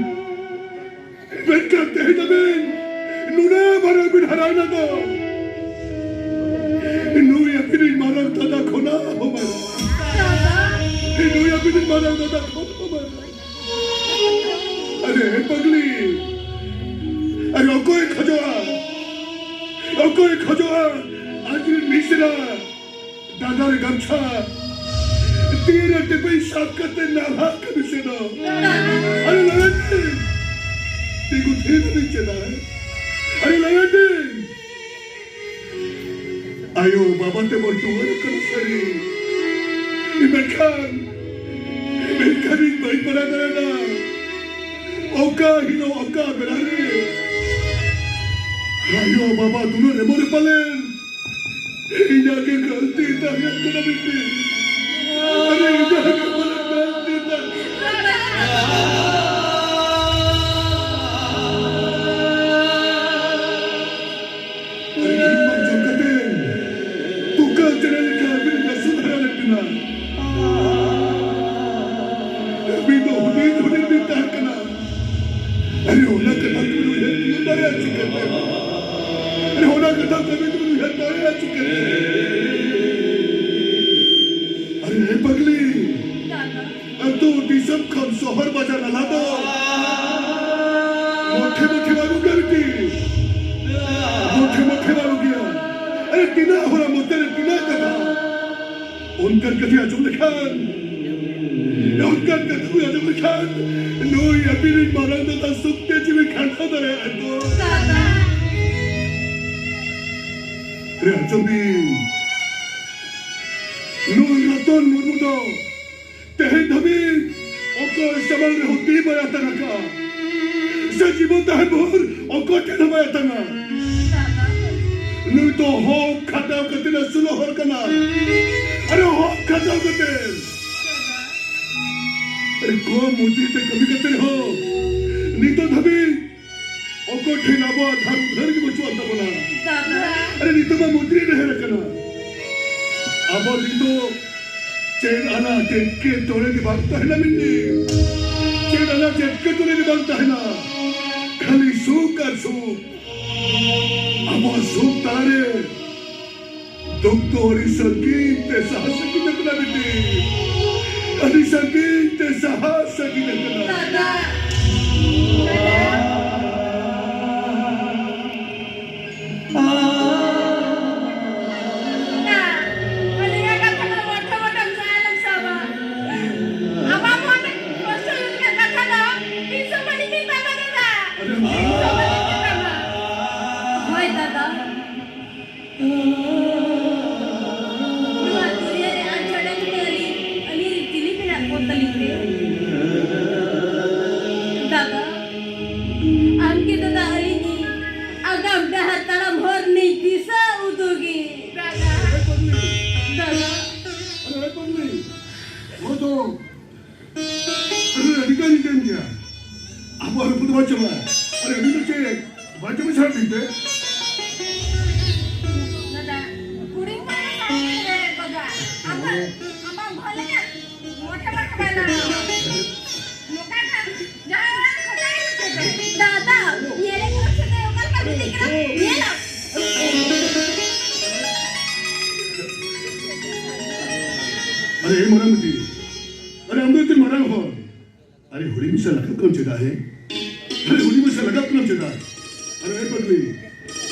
ᱢᱮᱱᱠᱷᱟᱱ ᱛᱮᱦᱮᱧ ᱟᱹᱵᱤᱱ ᱱᱩᱱᱟᱹᱜ ᱢᱟᱨᱟᱝ ᱵᱤᱱ ᱦᱟᱨᱟᱭᱮᱱᱟ ᱫᱚ, ᱱᱩᱭ ᱟᱹᱵᱤᱱᱤᱡ ᱢᱟᱨᱟᱝ ᱫᱟᱫᱟ ᱠᱷᱚᱱᱟᱜ ᱦᱚᱸ ᱢᱟᱨᱟᱝ᱾ ᱱᱩᱭ ᱟᱹᱵᱤᱱᱤᱡ ᱢᱟᱨᱟᱝ ᱫᱟᱫᱟ ᱠᱷᱚᱱ ᱦᱚᱸ ᱢᱟᱨᱟᱝ᱾ ᱟᱨᱮ ᱯᱟᱜᱽᱞᱤ, ᱟᱨᱮ ᱚᱠᱚᱭᱮ ᱠᱷᱚᱡᱚᱜᱼᱟ? ᱚᱠᱚᱭᱮ ᱠᱷᱚᱡᱚᱜᱼᱟ ᱟᱡᱨᱮᱱ ᱢᱤᱥᱨᱟ ᱰᱟᱸᱰᱟ ᱨᱮ ᱜᱟᱢᱪᱷᱟ, ᱛᱤ ᱨᱮ ᱴᱤᱯᱤ ᱥᱟᱵ ᱠᱟᱛᱮ ᱱᱟᱞᱦᱟ ᱠᱟᱹᱢᱤ ᱥᱮᱱᱚᱜ? ᱟᱨᱮ ᱞᱟᱹᱭᱟᱹᱧ ᱢᱮ, ᱛᱤᱸᱜᱩ ᱛᱷᱤᱨ ᱨᱮ ᱪᱮᱫᱟᱜ? ᱟᱨᱮ ᱞᱟᱹᱭᱟᱹᱧ ᱢᱮ, ᱟᱭᱳ ᱵᱟᱵᱟ ᱛᱮᱵᱚᱱ ᱴᱩᱣᱟᱹᱨ ᱠᱟᱱᱟ ᱥᱟᱹᱨᱤ, ᱢᱮᱱᱠᱷᱟᱱ, ᱢᱮᱱᱠᱷᱟᱱ ᱤᱧ ᱵᱟᱹᱧ ᱵᱟᱲᱟᱭ ᱫᱟᱲᱮᱭᱟᱫᱟ ᱚᱠᱟ ᱦᱤᱞᱳᱜ ᱚᱠᱟ ᱵᱮᱲᱟ ᱨᱮ ᱟᱭᱳ ᱵᱟᱵᱟ ᱫᱩᱞᱟᱹᱲ ᱮᱢᱚᱱ ᱨᱮ ᱯᱟᱞᱮᱱ ᱤᱧᱟᱹᱜ ᱜᱮ ᱜᱟᱹᱞᱛᱤ ᱛᱟᱦᱮᱸ ᱠᱟᱱᱟ ᱵᱤᱴᱤ᱾ ᱟᱨᱮ ᱤᱧᱟᱹᱜ ᱜᱮ ᱯᱟᱞᱮᱱ ᱜᱟᱹᱞᱛᱤ ᱛᱟᱦᱮᱸ ᱠᱟᱱᱟ᱾ ᱟᱨᱮ ᱤᱧ ᱢᱟ ᱡᱚᱢ ᱠᱟᱛᱮ ᱛᱩᱠᱟᱹ ᱪᱮᱬᱮ ᱞᱮᱠᱟ ᱟᱹᱵᱤᱱ ᱟᱹᱥᱩᱞ ᱦᱟᱨᱟ ᱞᱮᱫ ᱵᱤᱱᱟ᱾ ᱚᱱᱟ ᱠᱟᱛᱷᱟ ᱠᱟᱹᱢᱤ ᱫᱚ ᱩᱭᱦᱟᱹᱨ ᱫᱟᱲᱮᱭᱟᱜᱼᱟ ᱪᱤᱠᱟᱹᱛᱮ? ᱟᱨᱮ ᱯᱟᱜᱽᱞᱤ, ᱟᱹᱛᱩ ᱫᱤᱥᱚᱢ ᱠᱷᱚᱱ ᱥᱚᱦᱚᱨ ᱵᱟᱡᱟᱨ ᱟᱞᱟᱫᱟ ᱢᱚᱴᱷᱮ ᱢᱚᱴᱷᱮ ᱵᱟᱹᱱᱩᱜ ᱜᱮᱭᱟ ᱵᱤᱴᱤ᱾ ᱢᱚᱴᱷᱮ ᱢᱚᱴᱷᱮ ᱵᱟᱹᱱᱩᱜ ᱜᱮᱭᱟ᱾ ᱟᱨᱮ ᱛᱤᱱᱟᱹᱜ ᱦᱚᱲᱟᱜ ᱢᱚᱪᱟ ᱨᱮ ᱛᱤᱱᱟᱹᱜ ᱠᱟᱛᱷᱟ᱾ ᱚᱱᱠᱟᱱ ᱠᱟᱛᱷᱟ ᱟᱸᱡᱚᱢ ᱞᱮᱠᱷᱟᱱ, ᱚᱱᱠᱟᱱ ᱠᱟᱛᱷᱟ ᱟᱸᱡᱚᱢ ᱞᱮᱠᱷᱟᱱ ᱱᱩᱭ ᱟᱹᱵᱤᱱᱤᱡ ᱢᱟᱨᱟᱝ ᱫᱟᱫᱟ ᱥᱩᱠᱛᱮ ᱡᱤᱣᱤ ᱠᱷᱟᱸᱰᱟᱣ ᱫᱟᱲᱮᱭᱟᱜᱼᱟ ᱛᱚ? ᱨᱮ ᱟᱸᱡᱚᱢ ᱵᱤᱱ, ᱱᱩᱭ ᱨᱚᱛᱚᱱ ᱢᱩᱨᱢᱩ ᱫᱚ ᱛᱮᱦᱮᱧ ᱫᱷᱟᱹᱵᱤᱡ ᱚᱠᱚᱭ ᱥᱟᱢᱟᱝ ᱨᱮᱦᱚᱸ ᱛᱤ ᱵᱟᱭ ᱟᱛᱟᱝ ᱟᱠᱟᱫᱼᱟ᱾ ᱥᱮ ᱡᱤᱵᱚᱱ ᱛᱟᱦᱮᱸ ᱵᱷᱳᱨ ᱚᱠᱚᱭ ᱴᱷᱮᱱ ᱦᱚᱸ ᱵᱟᱭ ᱟᱛᱟᱝᱟ᱾ ᱱᱩᱭ ᱫᱚ ᱦᱚᱠ ᱠᱷᱟᱴᱟᱣ ᱠᱟᱛᱮ ᱟᱹᱥᱩᱞᱚᱜ ᱦᱚᱲ ᱠᱟᱱᱟ᱾ ᱟᱨ ᱦᱚᱠ ᱠᱷᱟᱴᱟᱣ ᱠᱟᱛᱮ, ᱟᱨ ᱠᱚᱢ ᱢᱚᱡᱩᱨᱤ ᱛᱮ ᱠᱟᱹᱢᱤ ᱠᱟᱛᱮ ᱨᱮᱦᱚᱸ ᱱᱤᱛᱚᱜ ᱫᱷᱟᱹᱵᱤᱡ ᱚᱠᱚᱭ ᱴᱷᱮᱱ ᱟᱵᱚᱣᱟᱜ ᱫᱷᱟᱨ ᱩᱫᱷᱟᱹᱨ ᱜᱮ ᱵᱟᱹᱪᱩᱜ ᱟᱱ ᱛᱟᱵᱚᱱᱟ᱾ ᱫᱟᱫᱟ᱾ ᱟᱨᱮ ᱱᱤᱛᱚᱜ ᱢᱟ ᱢᱚᱡᱩᱨᱤ ᱰᱷᱮᱨ ᱟᱠᱟᱱᱟ᱾ ᱟᱵᱚ ᱱᱤᱛᱚᱜ ᱪᱮᱫ ᱟᱱᱟᱜ ᱮᱴᱠᱮᱴᱚᱬᱮ ᱜᱮ ᱵᱟᱝ ᱛᱟᱦᱮᱱᱟ ᱢᱤᱱᱤ᱾ ᱪᱮᱫ ᱟᱱᱟᱜ ᱮᱴᱠᱮᱴᱚᱬᱮ ᱜᱮ ᱵᱟᱝ ᱛᱟᱦᱮᱱᱟ᱾ ᱠᱷᱟᱹᱞᱤ ᱥᱩᱠ ᱟᱨ ᱥᱩᱠ᱾ ᱟᱵᱚ ᱥᱩᱠ ᱛᱟᱞᱟᱨᱮ ᱫᱩᱠ ᱫᱚ ᱟᱹᱰᱤ ᱥᱟᱺᱜᱤᱧ ᱛᱮ ᱥᱟᱦᱟ ᱥᱟᱺᱜᱤᱧ ᱟᱠᱟᱱᱟ ᱵᱤᱴᱤ᱾ ᱟᱹᱰᱤ ᱥᱟᱺᱜᱤᱧ ᱛᱮ ᱥᱟᱦᱟ ᱥᱟᱺᱜᱤᱧ ᱟᱠᱟᱱᱟ᱾ ᱫᱟᱫᱟ᱾ ᱟᱹᱞᱤᱧᱟᱜ ᱠᱟᱛᱷᱟ ᱫᱚ ᱢᱚᱴᱷᱮ ᱢᱚᱴᱷᱮᱢ ᱥᱟᱦᱟ ᱞᱮᱢ ᱥᱟᱵᱟ᱾ ᱟᱢᱟᱜ ᱢᱚᱱᱮ ᱠᱚᱥᱴᱚ ᱞᱮᱠᱟᱱ ᱠᱟᱛᱷᱟ ᱫᱚ ᱛᱤᱥ ᱦᱚᱸ ᱵᱟᱹᱞᱤᱧ ᱢᱮᱛᱟᱢᱟ ᱫᱟᱫᱟ᱾ ᱛᱤᱥ ᱦᱚᱸ ᱵᱟᱹᱞᱤᱧ ᱢᱮᱛᱟᱢᱟ᱾ ᱦᱳᱭ ᱫᱟᱫᱟ᱾ ᱱᱚᱣᱟ ᱫᱩᱱᱤᱭᱟᱹ ᱨᱮ ᱟᱨ ᱪᱷᱟᱰᱟ ᱠᱟᱛᱮ ᱟᱹᱞᱤᱧ, ᱟᱹᱞᱤᱧ ᱨᱮᱱ ᱪᱤᱞᱤ ᱢᱮᱱᱟᱜ ᱠᱚ ᱛᱟᱹᱞᱤᱧ ᱛᱮ? ᱫᱟᱫᱟ, ᱟᱢ ᱜᱮ ᱫᱟᱫᱟ ᱟᱹᱞᱤᱧᱤᱡ ᱟᱜᱟᱢ ᱰᱟᱦᱟᱨ ᱛᱟᱲᱟᱢ ᱦᱚᱨ ᱨᱤᱱᱤᱡ ᱫᱤᱥᱟᱹ ᱩᱫᱩᱜᱤᱡ᱾ ᱫᱟᱫᱟ᱾ ᱫᱟᱫᱟ᱾ ᱟᱨᱮ ᱦᱮ ᱯᱟᱜᱽᱞᱤ, ᱱᱚᱣᱟ ᱫᱚ ᱟᱹᱰᱤ ᱟᱹᱰᱤ ᱜᱟᱱ ᱧᱤᱫᱟᱹᱭᱮᱱ ᱜᱮᱭᱟ᱾ ᱟᱵᱚᱣᱟᱜ ᱨᱟᱹᱯᱩᱫ ᱫᱚ ᱵᱟᱝ ᱪᱟᱵᱟᱜᱼᱟ᱾ ᱟᱨᱮ ᱟᱹᱵᱤᱱ ᱫᱚ ᱪᱮᱫ? ᱵᱟᱝ ᱪᱟᱵᱟ ᱪᱷᱟᱲ ᱵᱤᱱ ᱛᱮ᱾ ᱫᱟᱫᱟ, ᱠᱩᱲᱤ ᱦᱚᱯᱚᱱ ᱫᱚ ᱥᱟᱢᱟᱝ ᱨᱮ ᱵᱟᱜᱟ᱾ ᱟᱢᱟᱜ, ᱟᱢᱟᱜ ᱜᱷᱚᱨ ᱞᱮᱠᱟ ᱢᱚᱴᱷᱮ ᱢᱚᱴᱷᱮ ᱵᱟᱭ ᱞᱟᱜᱟᱣᱟ᱾ ᱱᱚᱝᱠᱟ ᱠᱷᱟᱱ ᱡᱟᱦᱟᱸᱭ ᱚᱲᱟᱜ ᱨᱮ ᱠᱷᱚᱴᱟ ᱜᱮ ᱪᱮᱫ ᱮ? ᱫᱟᱫᱟ, ᱧᱮᱞᱮ ᱠᱚ ᱥᱮ ᱚᱠᱟ ᱞᱮᱠᱟ ᱟᱨᱮ ᱢᱟᱨᱟᱝ ᱵᱤᱴᱤ, ᱟᱨᱮ ᱟᱢ ᱫᱚ ᱮᱱᱛᱮ ᱢᱟᱨᱟᱝ ᱦᱚᱲ, ᱟᱨᱮ ᱦᱩᱰᱤᱧ ᱢᱟᱪᱷᱟ ᱞᱟᱜᱟᱣ ᱠᱟᱱᱟᱢ ᱪᱮᱫᱟᱜ ᱦᱮᱸ? ᱟᱨᱮ ᱦᱩᱰᱤᱧ ᱢᱟᱪᱷᱟ ᱞᱟᱜᱟᱣ ᱠᱟᱱᱟᱢ ᱪᱮᱫᱟᱜ? ᱟᱨᱮ ᱮ ᱯᱟᱜᱽᱞᱤ,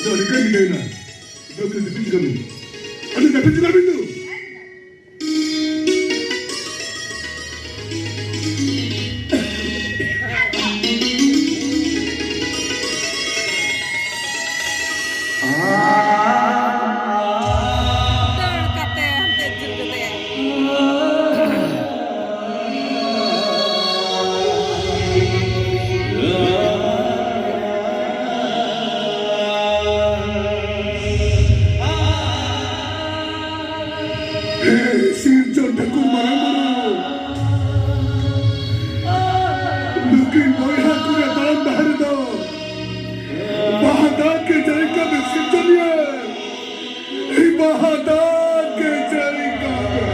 ᱫᱚ ᱟᱹᱰᱤ ᱜᱟᱱ ᱧᱤᱫᱟᱹᱭᱮᱱᱟ᱾ ᱫᱚ ᱠᱟᱹᱴᱤᱡ ᱡᱟᱹᱯᱤᱫ ᱪᱤᱠᱟᱹ ᱢᱮ᱾ ᱟᱫᱚ ᱡᱟᱹᱯᱤᱫ ᱪᱤᱠᱟᱹ ᱢᱮ ᱫᱚ᱾ ᱫᱟᱹᱲ ᱠᱟᱛᱮ ᱦᱟᱱᱛᱮ ᱡᱩᱨ ᱠᱟᱛᱮ᱾ ᱥᱤᱨᱡᱚᱱ ᱴᱷᱟᱹᱠᱩᱨ ᱢᱟᱨᱟᱝ ᱵᱩᱨᱩ, ᱱᱩᱠᱤᱱ ᱵᱚᱭᱦᱟ ᱠᱚᱨᱮ ᱛᱟᱲᱟᱢ ᱰᱟᱦᱟᱨ ᱫᱚ ᱵᱟᱦᱟ ᱫᱟᱜ ᱜᱮ ᱡᱟᱹᱲᱤ ᱠᱟᱜ ᱢᱮ ᱥᱤᱨᱡᱚᱱᱤᱭᱟᱹ, ᱵᱟᱦᱟ ᱫᱟᱜ ᱜᱮ ᱡᱟᱹᱲᱤ ᱠᱟᱜ ᱢᱮ᱾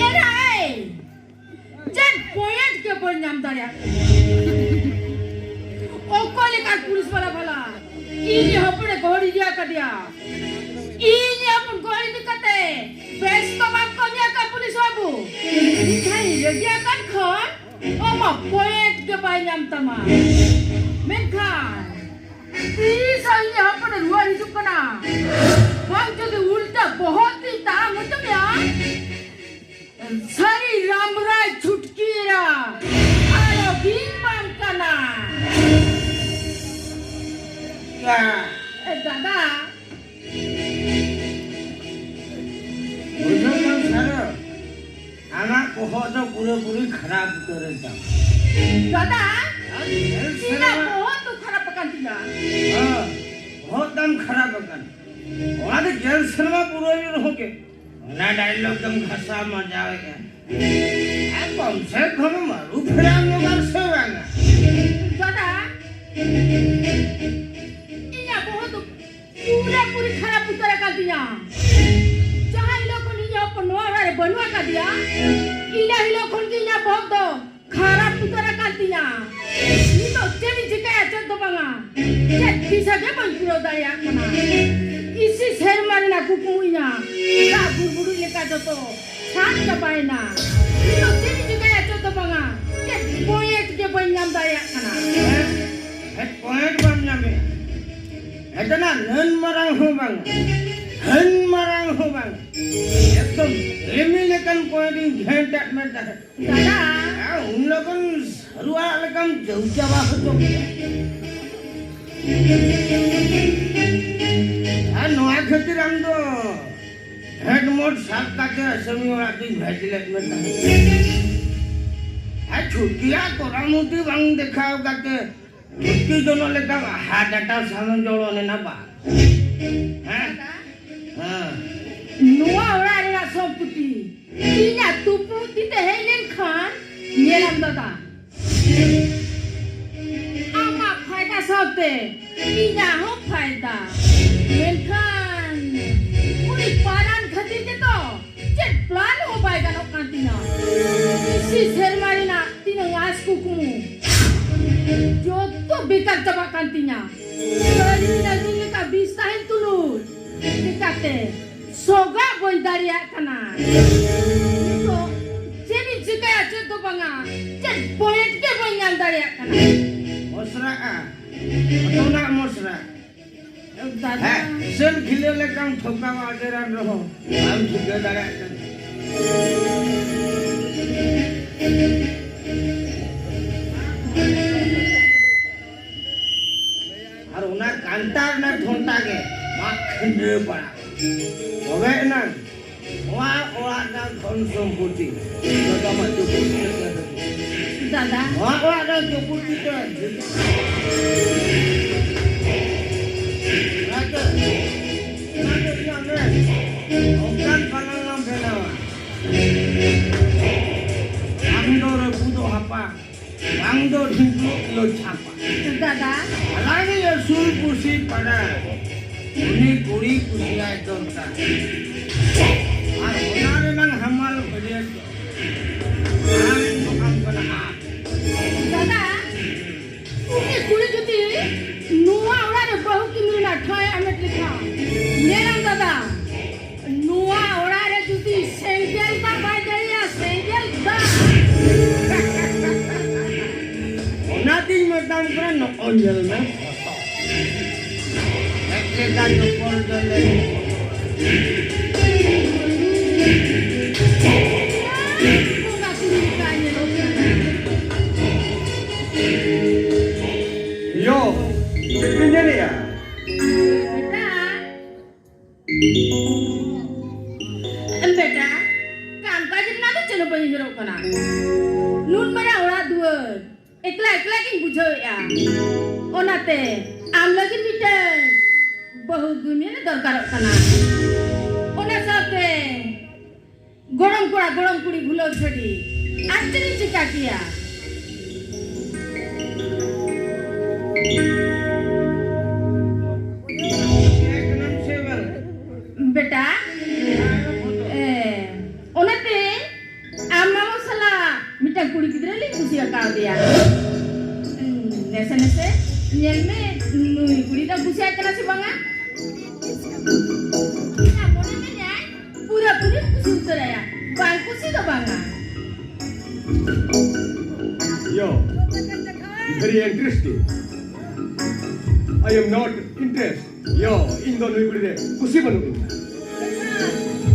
ᱮᱨᱟᱭ! ᱪᱮᱫ point ᱜᱮ ᱵᱟᱹᱧ ᱧᱟᱢ ᱫᱟᱲᱮᱭᱟᱜ ᱠᱟᱱᱟ᱾ ᱚᱠᱚᱭ ᱞᱮᱠᱟᱱ ᱯᱩᱞᱤᱥ ᱵᱟᱞᱟ ᱵᱷᱟᱞᱟ? ᱤᱧ ᱦᱚᱯᱚᱱᱮ ᱜᱚᱦᱚᱲ ᱤᱫᱤ ᱟᱠᱟᱫᱮᱭᱟ᱾ ᱤᱧ ᱦᱚᱯᱚᱱ ᱜᱚᱦᱚᱲ ᱤᱫᱤ ᱠᱟᱛᱮ ᱵᱮᱥ ᱠᱚ ᱵᱟᱝ ᱠᱚ ᱧᱮᱞ ᱠᱟᱱ ᱯᱩᱞᱤᱥ ᱵᱟᱹᱵᱩ᱾ ᱤᱧ ᱦᱚᱸᱧ ᱨᱟᱹᱜᱤ ᱟᱠᱟᱱ ᱠᱷᱚᱱ ᱟᱢᱟᱜ point ᱜᱮ ᱵᱟᱭ ᱧᱟᱢ ᱛᱟᱢᱟ᱾ ᱢᱮᱱᱠᱷᱟᱱ ᱛᱤᱥ ᱦᱚᱸ ᱤᱧ ᱦᱚᱯᱚᱱᱮ ᱨᱩᱣᱟᱹᱲ ᱦᱤᱡᱩᱜ ᱠᱟᱱᱟ? ᱵᱟᱝ ᱡᱩᱫᱤ ᱩᱞᱴᱟ ᱵᱚᱦᱚᱜ ᱛᱤᱧ ᱛᱟᱲᱟᱢ ᱦᱚᱪᱚ ᱢᱮᱭᱟ, ᱥᱟᱹᱨᱤ ᱨᱟᱢᱨᱟᱭ ᱪᱷᱩᱴᱠᱤ ᱮᱨᱟ, ᱟᱨᱚ ᱵᱤᱧ ᱵᱟᱝ ᱠᱟᱱᱟ᱾ ᱭᱟ᱾ ᱮ ᱫᱟᱫᱟ᱾ ᱵᱩᱡᱷᱟᱹᱣ ᱠᱟᱱ ᱥᱟᱨᱚ, ᱟᱢᱟᱜ ᱵᱚᱦᱚᱜ ᱫᱚ ᱯᱩᱨᱟᱹᱯᱩᱨᱤ ᱠᱷᱟᱨᱟᱯ ᱩᱛᱟᱹᱨ ᱮᱱ ᱛᱟᱢᱟ᱾ ᱫᱟᱫᱟ, ᱟᱨ ᱧᱮᱞ ᱤᱧᱟᱹᱜ ᱥᱮᱨᱢᱟ ᱵᱚᱦᱚᱜ ᱫᱚ ᱠᱷᱟᱨᱟᱯ ᱟᱠᱟᱱ ᱛᱤᱧᱟ᱾ ᱦᱮᱸ, ᱵᱚᱦᱚᱜ ᱛᱟᱢ ᱠᱷᱟᱨᱟᱯ ᱟᱠᱟᱱ᱾ ᱚᱱᱟ ᱫᱚ ᱜᱮᱞ ᱥᱮᱨᱢᱟ ᱯᱩᱨᱟᱹᱣ ᱨᱮᱦᱚᱸ ᱜᱮ ᱚᱱᱟ dialogue ᱫᱚᱢ ᱜᱷᱟᱥᱟᱣ ᱢᱟᱡᱟᱣᱮᱫᱼᱟ᱾ ᱟᱨ ᱠᱚᱢ ᱥᱮ ᱠᱚᱢ ᱟᱹᱨᱩ ᱯᱷᱮᱨᱟᱣ ᱧᱚᱜᱟᱢ ᱥᱮ ᱵᱟᱝᱟ? ᱫᱟᱫᱟ, ᱤᱧᱟᱹᱜ ᱵᱚᱦᱚᱜ ᱫᱚ ᱯᱩᱨᱟᱹ ᱯᱩᱨᱤ ᱠᱷᱟᱨᱟᱯ ᱩᱛᱟᱹᱨ ᱟᱠᱟᱱ ᱛᱤᱧᱟ᱾ ᱡᱟᱦᱟᱸ ᱦᱤᱞᱳᱜ ᱠᱷᱚᱱ ᱤᱧᱟᱹᱜ ᱦᱚᱯᱚᱱ ᱱᱚᱣᱟ ᱚᱲᱟᱜ ᱨᱮ ᱵᱟᱹᱱᱩᱜ ᱟᱠᱟᱫᱮᱭᱟ, ᱤᱱᱟᱹ ᱦᱤᱞᱳᱜ ᱠᱷᱚᱱ ᱜᱮ ᱤᱧᱟᱹᱜ ᱵᱚᱦᱚᱜ ᱫᱚ ᱠᱷᱟᱨᱟᱯ ᱩᱛᱟᱹᱨ ᱟᱠᱟᱱ ᱛᱤᱧᱟ᱾ ᱱᱤᱛᱚᱜ ᱪᱮᱫ ᱤᱧ ᱪᱤᱠᱟᱹᱭᱟ, ᱪᱮᱫ ᱫᱚ ᱵᱟᱝᱟ, ᱪᱮᱫ ᱫᱤᱥᱟᱹ ᱜᱮ ᱵᱟᱹᱧ ᱯᱩᱨᱟᱹᱣ ᱫᱟᱲᱮᱭᱟᱜ ᱠᱟᱱᱟ᱾ ᱤᱥᱤ ᱥᱮᱨᱢᱟ ᱨᱮᱱᱟᱜ ᱠᱩᱠᱢᱩ ᱤᱧᱟᱹᱜ ᱫᱟᱜ ᱵᱩᱲᱵᱩᱲᱩᱡ ᱞᱮᱠᱟ ᱡᱚᱛᱚ ᱥᱟᱵ ᱪᱟᱵᱟᱭᱮᱱᱟ᱾ ᱱᱤᱛᱚᱜ ᱪᱮᱫ ᱤᱧ ᱪᱤᱠᱟᱹᱭᱟ, ᱪᱮᱫ ᱫᱚ ᱵᱟᱝᱟ, ᱪᱮᱫ ᱯᱚᱭᱮᱱᱴ ᱜᱮ ᱵᱟᱹᱧ ᱧᱟᱢ ᱫᱟᱲᱮᱭᱟᱜ ᱠᱟᱱᱟ᱾ ᱦᱮᱸ, ᱯᱚᱭᱮᱱᱴ ᱵᱟᱢ ᱧᱟᱢᱮᱜᱼᱟ? ᱦᱮᱸ, ᱫᱟᱫᱟ, ᱱᱟᱹᱱ ᱢᱟᱨᱟᱝ ᱦᱚᱸ ᱵᱟᱝ, ᱦᱟᱹᱱ ᱢᱟᱨᱟᱝ ᱦᱚᱸ ᱵᱟᱝ, ᱮᱠᱫᱚᱢ ᱨᱤᱢᱤᱞ ᱞᱮᱠᱟᱱ ᱯᱚᱭᱮᱱᱴ ᱤᱧ ᱜᱷᱮᱱᱴ ᱟᱫ ᱢᱮ ᱛᱟᱦᱮᱸᱫ᱾ ᱫᱟᱫᱟ᱾ ᱦᱮᱸ, ᱩᱱ ᱞᱚᱜᱚᱱ ᱥᱟᱹᱨᱩ ᱟᱲᱟᱜ ᱞᱮᱠᱟᱢ ᱡᱟᱹᱣ ᱪᱟᱵᱟ ᱦᱚᱪᱚ ᱠᱮᱫᱟ᱾ ᱟᱨ ᱱᱚᱣᱟ ᱠᱷᱟᱹᱛᱤᱨ ᱟᱢ ᱫᱚ ᱦᱮᱰ ᱢᱳᱰ ᱥᱟᱵ ᱠᱟᱛᱮ ᱟᱥᱟᱢᱤ ᱚᱲᱟᱜ ᱛᱤᱧ ᱵᱷᱮᱡ ᱞᱮᱫ ᱢᱮ ᱛᱟᱦᱮᱸᱫ᱾ ᱟᱨ ᱪᱷᱩᱴᱠᱤᱭᱟᱜ ᱠᱚᱨᱟᱢᱩᱴᱤ ᱵᱟᱝ ᱫᱮᱠᱷᱟᱣ ᱠᱟᱛᱮ ᱪᱷᱩᱴᱠᱤ ᱡᱚᱱᱚᱜ ᱞᱮᱠᱟ ᱦᱟᱨᱴ ᱟᱴᱟᱠ ᱥᱟᱢᱟᱝ ᱡᱚᱲᱚ ᱞᱮᱱᱟ ᱵᱟ᱾ ᱦᱮᱸ? ᱦᱮᱸ᱾ ᱱᱚᱣᱟ ᱚᱲᱟᱜ ᱨᱮᱱᱟᱜ ᱥᱚᱢᱯᱚᱛᱤ ᱤᱧᱟᱜ ᱛᱩᱯᱩ ᱛᱤ ᱛᱮ ᱦᱮᱡ ᱞᱮᱱᱠᱷᱟᱱ ᱧᱮᱞᱟᱢ ᱫᱟᱫᱟ᱾ ᱟᱢᱟᱜ ᱯᱷᱟᱭᱫᱟ ᱥᱟᱶᱛᱮ ᱤᱧᱟᱜ ᱦᱚᱸ ᱯᱷᱟᱭᱫᱟ᱾ ᱢᱮᱱᱠᱷᱟᱱ ᱩᱱᱤ ᱯᱟᱨᱟᱱ ᱠᱷᱟᱹᱛᱤᱨ ᱛᱮᱫᱚ ᱪᱮᱫ ᱯᱞᱟᱱ ᱦᱚᱸ ᱵᱟᱭ ᱜᱟᱱᱚᱜ ᱠᱟᱱ ᱛᱤᱧᱟ᱾ ᱤᱥᱤ ᱥᱮᱨᱢᱟ ᱨᱮᱱᱟᱜ ᱛᱤᱱᱟᱹᱝ ᱟᱸᱥ ᱠᱩᱠᱢᱩ ᱡᱚᱛᱚ ᱵᱮᱠᱟᱨ ᱪᱟᱵᱟᱜ ᱠᱟᱱ ᱛᱤᱧᱟ᱾ ᱟᱹᱰᱤ ᱟᱹᱰᱤ ᱞᱮᱠᱟ ᱵᱤᱥ ᱛᱟᱦᱮᱱ ᱛᱩᱞᱩᱡ ᱪᱤᱠᱟᱛᱮ ᱥᱚᱜᱟᱜ ᱵᱟᱹᱧ ᱫᱟᱲᱮᱭᱟᱜ ᱠᱟᱱᱟ᱾ ᱱᱤᱛᱚᱜ ᱪᱮᱫ ᱤᱧ ᱪᱤᱠᱟᱹᱭᱟ, ᱪᱮᱫ ᱫᱚ ᱵᱟᱝᱟ, ᱪᱮᱫ ᱯᱚᱭᱮᱱᱴ ᱜᱮ ᱵᱟᱹᱧ ᱧᱟᱢ ᱫᱟᱲᱮᱭᱟᱜ ᱠᱟᱱᱟ᱾ ᱢᱚᱥᱨᱟᱜᱼᱟ, ᱚᱛᱚᱱᱟᱜ ᱢᱚᱥᱨᱟ᱾ ᱫᱟᱫᱟ᱾ ᱦᱮᱸ, ᱥᱮᱱ ᱠᱷᱤᱞᱟᱹ ᱞᱮᱠᱟᱢ ᱴᱷᱚᱠᱟᱣᱟ ᱟᱜᱮᱨᱟᱱ ᱨᱮᱦᱚᱸ ᱵᱟᱢ ᱴᱷᱤᱠᱟᱹ ᱫᱟᱲᱮᱭᱟᱜ ᱠᱟᱱᱟ᱾ ᱟᱨ ᱚᱱᱟ ᱠᱟᱱᱴᱟ ᱨᱮᱱᱟᱜ ᱴᱷᱚᱱᱴᱟ ᱜᱮ ᱢᱟᱜ ᱠᱷᱟᱹᱱᱰᱟᱹ ᱯᱟᱲᱟᱜ᱾ ᱛᱚᱵᱮ ᱮᱱᱟᱝ ᱱᱚᱣᱟ ᱚᱲᱟᱜ ᱨᱮᱱᱟᱜ ᱫᱷᱚᱱ ᱥᱚᱢᱯᱚᱛᱤ ᱡᱚᱛᱚ ᱟᱢᱟᱜ ᱪᱩᱯᱩᱫ ᱨᱮ ᱛᱟᱦᱮᱸ ᱠᱟᱱᱟ᱾ ᱫᱟᱫᱟ᱾ ᱱᱚᱣᱟ ᱚᱲᱟᱜ ᱨᱮᱱᱟᱜ ᱪᱩᱯᱩᱫ ᱛᱮ ᱚᱱᱟᱛᱮ, ᱚᱱᱟᱛᱮ ᱤᱧᱟᱜ ᱢᱮ, ᱱᱚᱝᱠᱟᱱ ᱯᱟᱞᱟᱝ ᱞᱟᱝ ᱵᱮᱱᱟᱣᱟ᱾ ᱵᱟᱝ ᱫᱚ ᱨᱟᱹᱯᱩᱫᱚᱜ ᱦᱟᱯᱟ, ᱵᱟᱝ ᱫᱚ ᱰᱷᱤᱸᱠᱩ ᱤᱭᱟᱹ ᱪᱷᱟᱯᱟ᱾ ᱫᱟᱫᱟ᱾ ᱟᱞᱟᱝᱤᱡ ᱟᱹᱥᱩᱞ ᱯᱩᱥᱤ ᱯᱟᱲᱟ᱾ ᱩᱱᱤ ᱠᱩᱲᱤ ᱠᱩᱥᱤᱭᱟᱭ ᱫᱚᱨᱠᱟᱨ᱾ ᱟᱨ ᱚᱱᱟ ᱨᱮᱱᱟᱝ ᱦᱟᱢᱟᱞ ᱵᱷᱟᱹᱨᱭᱟᱹ ᱫᱚ ᱢᱟᱲᱟᱝ ᱨᱮᱧ ᱵᱟᱠᱷᱟᱱ ᱠᱟᱱᱟ ᱟᱢ᱾ ᱫᱟᱫᱟ, ᱩᱱᱤ ᱠᱩᱲᱤ ᱡᱩᱫᱤ ᱱᱚᱣᱟ ᱚᱲᱟᱜ ᱨᱮ ᱵᱟᱹᱦᱩ ᱠᱤᱱ ᱨᱮᱱᱟᱜ ᱴᱷᱟᱶ ᱮ ᱦᱟᱢᱮᱴ ᱞᱮᱠᱷᱟᱱ, ᱧᱮᱞᱟᱢ ᱫᱟᱫᱟ, ᱱᱚᱣᱟ ᱚᱲᱟᱜ ᱨᱮ ᱡᱩᱫᱤ ᱥᱮᱸᱜᱮᱞ ᱫᱟᱜ ᱵᱟᱭ ᱫᱟᱲᱮᱭᱟᱜᱼᱟ, ᱥᱮᱸᱜᱮᱞ ᱫᱟᱜ᱾ ᱚᱱᱟᱛᱤᱧ ᱢᱮᱛᱟᱢ ᱠᱟᱱᱟ, ᱱᱚᱜᱼᱚᱭ ᱧᱮᱞ ᱢᱮ᱾ ᱦᱮᱡ ᱞᱮᱠᱟ ᱧᱚᱯᱚᱞ ᱫᱚ ᱞᱮ ᱵᱚᱸᱜᱟ ᱠᱩᱲᱤ ᱞᱮᱠᱟ ᱧᱮᱞᱚᱜ ᱠᱟᱱᱟ᱾ ᱭᱳ, ᱪᱮᱫ ᱵᱤᱱ ᱧᱮᱞᱮᱜᱼᱟ? ᱵᱮᱴᱟ, ᱵᱮᱴᱟ, ᱠᱟᱢ ᱠᱟᱡᱽ ᱨᱮᱱᱟᱜ ᱫᱚ ᱪᱮᱫ ᱦᱚᱸ ᱵᱟᱹᱧ ᱩᱭᱦᱟᱹᱨᱚᱜ ᱠᱟᱱᱟ᱾ ᱱᱩᱱ ᱢᱟᱨᱟᱝ ᱚᱲᱟᱜ ᱫᱩᱣᱟᱹᱨ ᱮᱠᱞᱟ ᱮᱠᱞᱟ ᱜᱤᱧ ᱵᱩᱡᱷᱟᱹᱣᱮᱫᱼᱟ᱾ ᱚᱱᱟᱛᱮ ᱟᱢ ᱞᱟᱹᱜᱤᱫ ᱢᱤᱫᱴᱟᱹᱝ ᱵᱟᱹᱦᱩ ᱟᱹᱜᱩᱭ ᱢᱮ ᱫᱚᱨᱠᱟᱨᱚᱜ ᱠᱟᱱᱟ᱾ ᱚᱱᱟ ᱥᱟᱶᱛᱮ ᱜᱚᱲᱚᱢ ᱠᱚᱲᱟ, ᱜᱚᱲᱚᱢ ᱠᱩᱲᱤ ᱵᱷᱩᱞᱟᱹᱣ ᱪᱷᱟᱹᱰᱤ ᱟᱨ ᱪᱮᱫ ᱤᱧ ᱪᱤᱠᱟ ᱠᱮᱭᱟ? ᱵᱮᱴᱟ, ᱮ, ᱚᱱᱟᱛᱮ ᱟᱢ ᱢᱟᱢᱟ ᱥᱟᱞᱟᱜ ᱢᱤᱫᱴᱟᱝ ᱠᱩᱲᱤ ᱜᱤᱫᱽᱨᱟᱹ ᱞᱤᱧ ᱠᱩᱥᱤ ᱟᱠᱟᱣᱫᱮᱭᱟ᱾ ᱱᱮᱥᱮ ᱱᱮᱥᱮ ᱧᱮᱞ ᱢᱮ, ᱱᱩᱭ ᱠᱩᱲᱤ ᱫᱚ ᱠᱩᱥᱤᱭᱟᱭ ᱠᱟᱱᱟ ᱥᱮ ᱵᱟᱝᱟ? ᱤᱧᱟᱜ ᱢᱚᱱᱮ ᱢᱮᱱᱟᱭ, ᱯᱩᱨᱟᱹ ᱯᱩᱨᱤ ᱠᱩᱥᱤ ᱩᱛᱟᱹᱨᱟᱭᱟ, ᱵᱟᱝ ᱠᱩᱥᱤ ᱫᱚ ᱵᱟᱝᱟ᱾ Yo, very interesting. I am not interested. Yo, ᱤᱧ ᱫᱚ ᱱᱩᱭ ᱠᱩᱲᱤ ᱨᱮ ᱠᱩᱥᱤ ᱵᱟᱹᱱᱩᱜ ᱤᱧᱟ᱾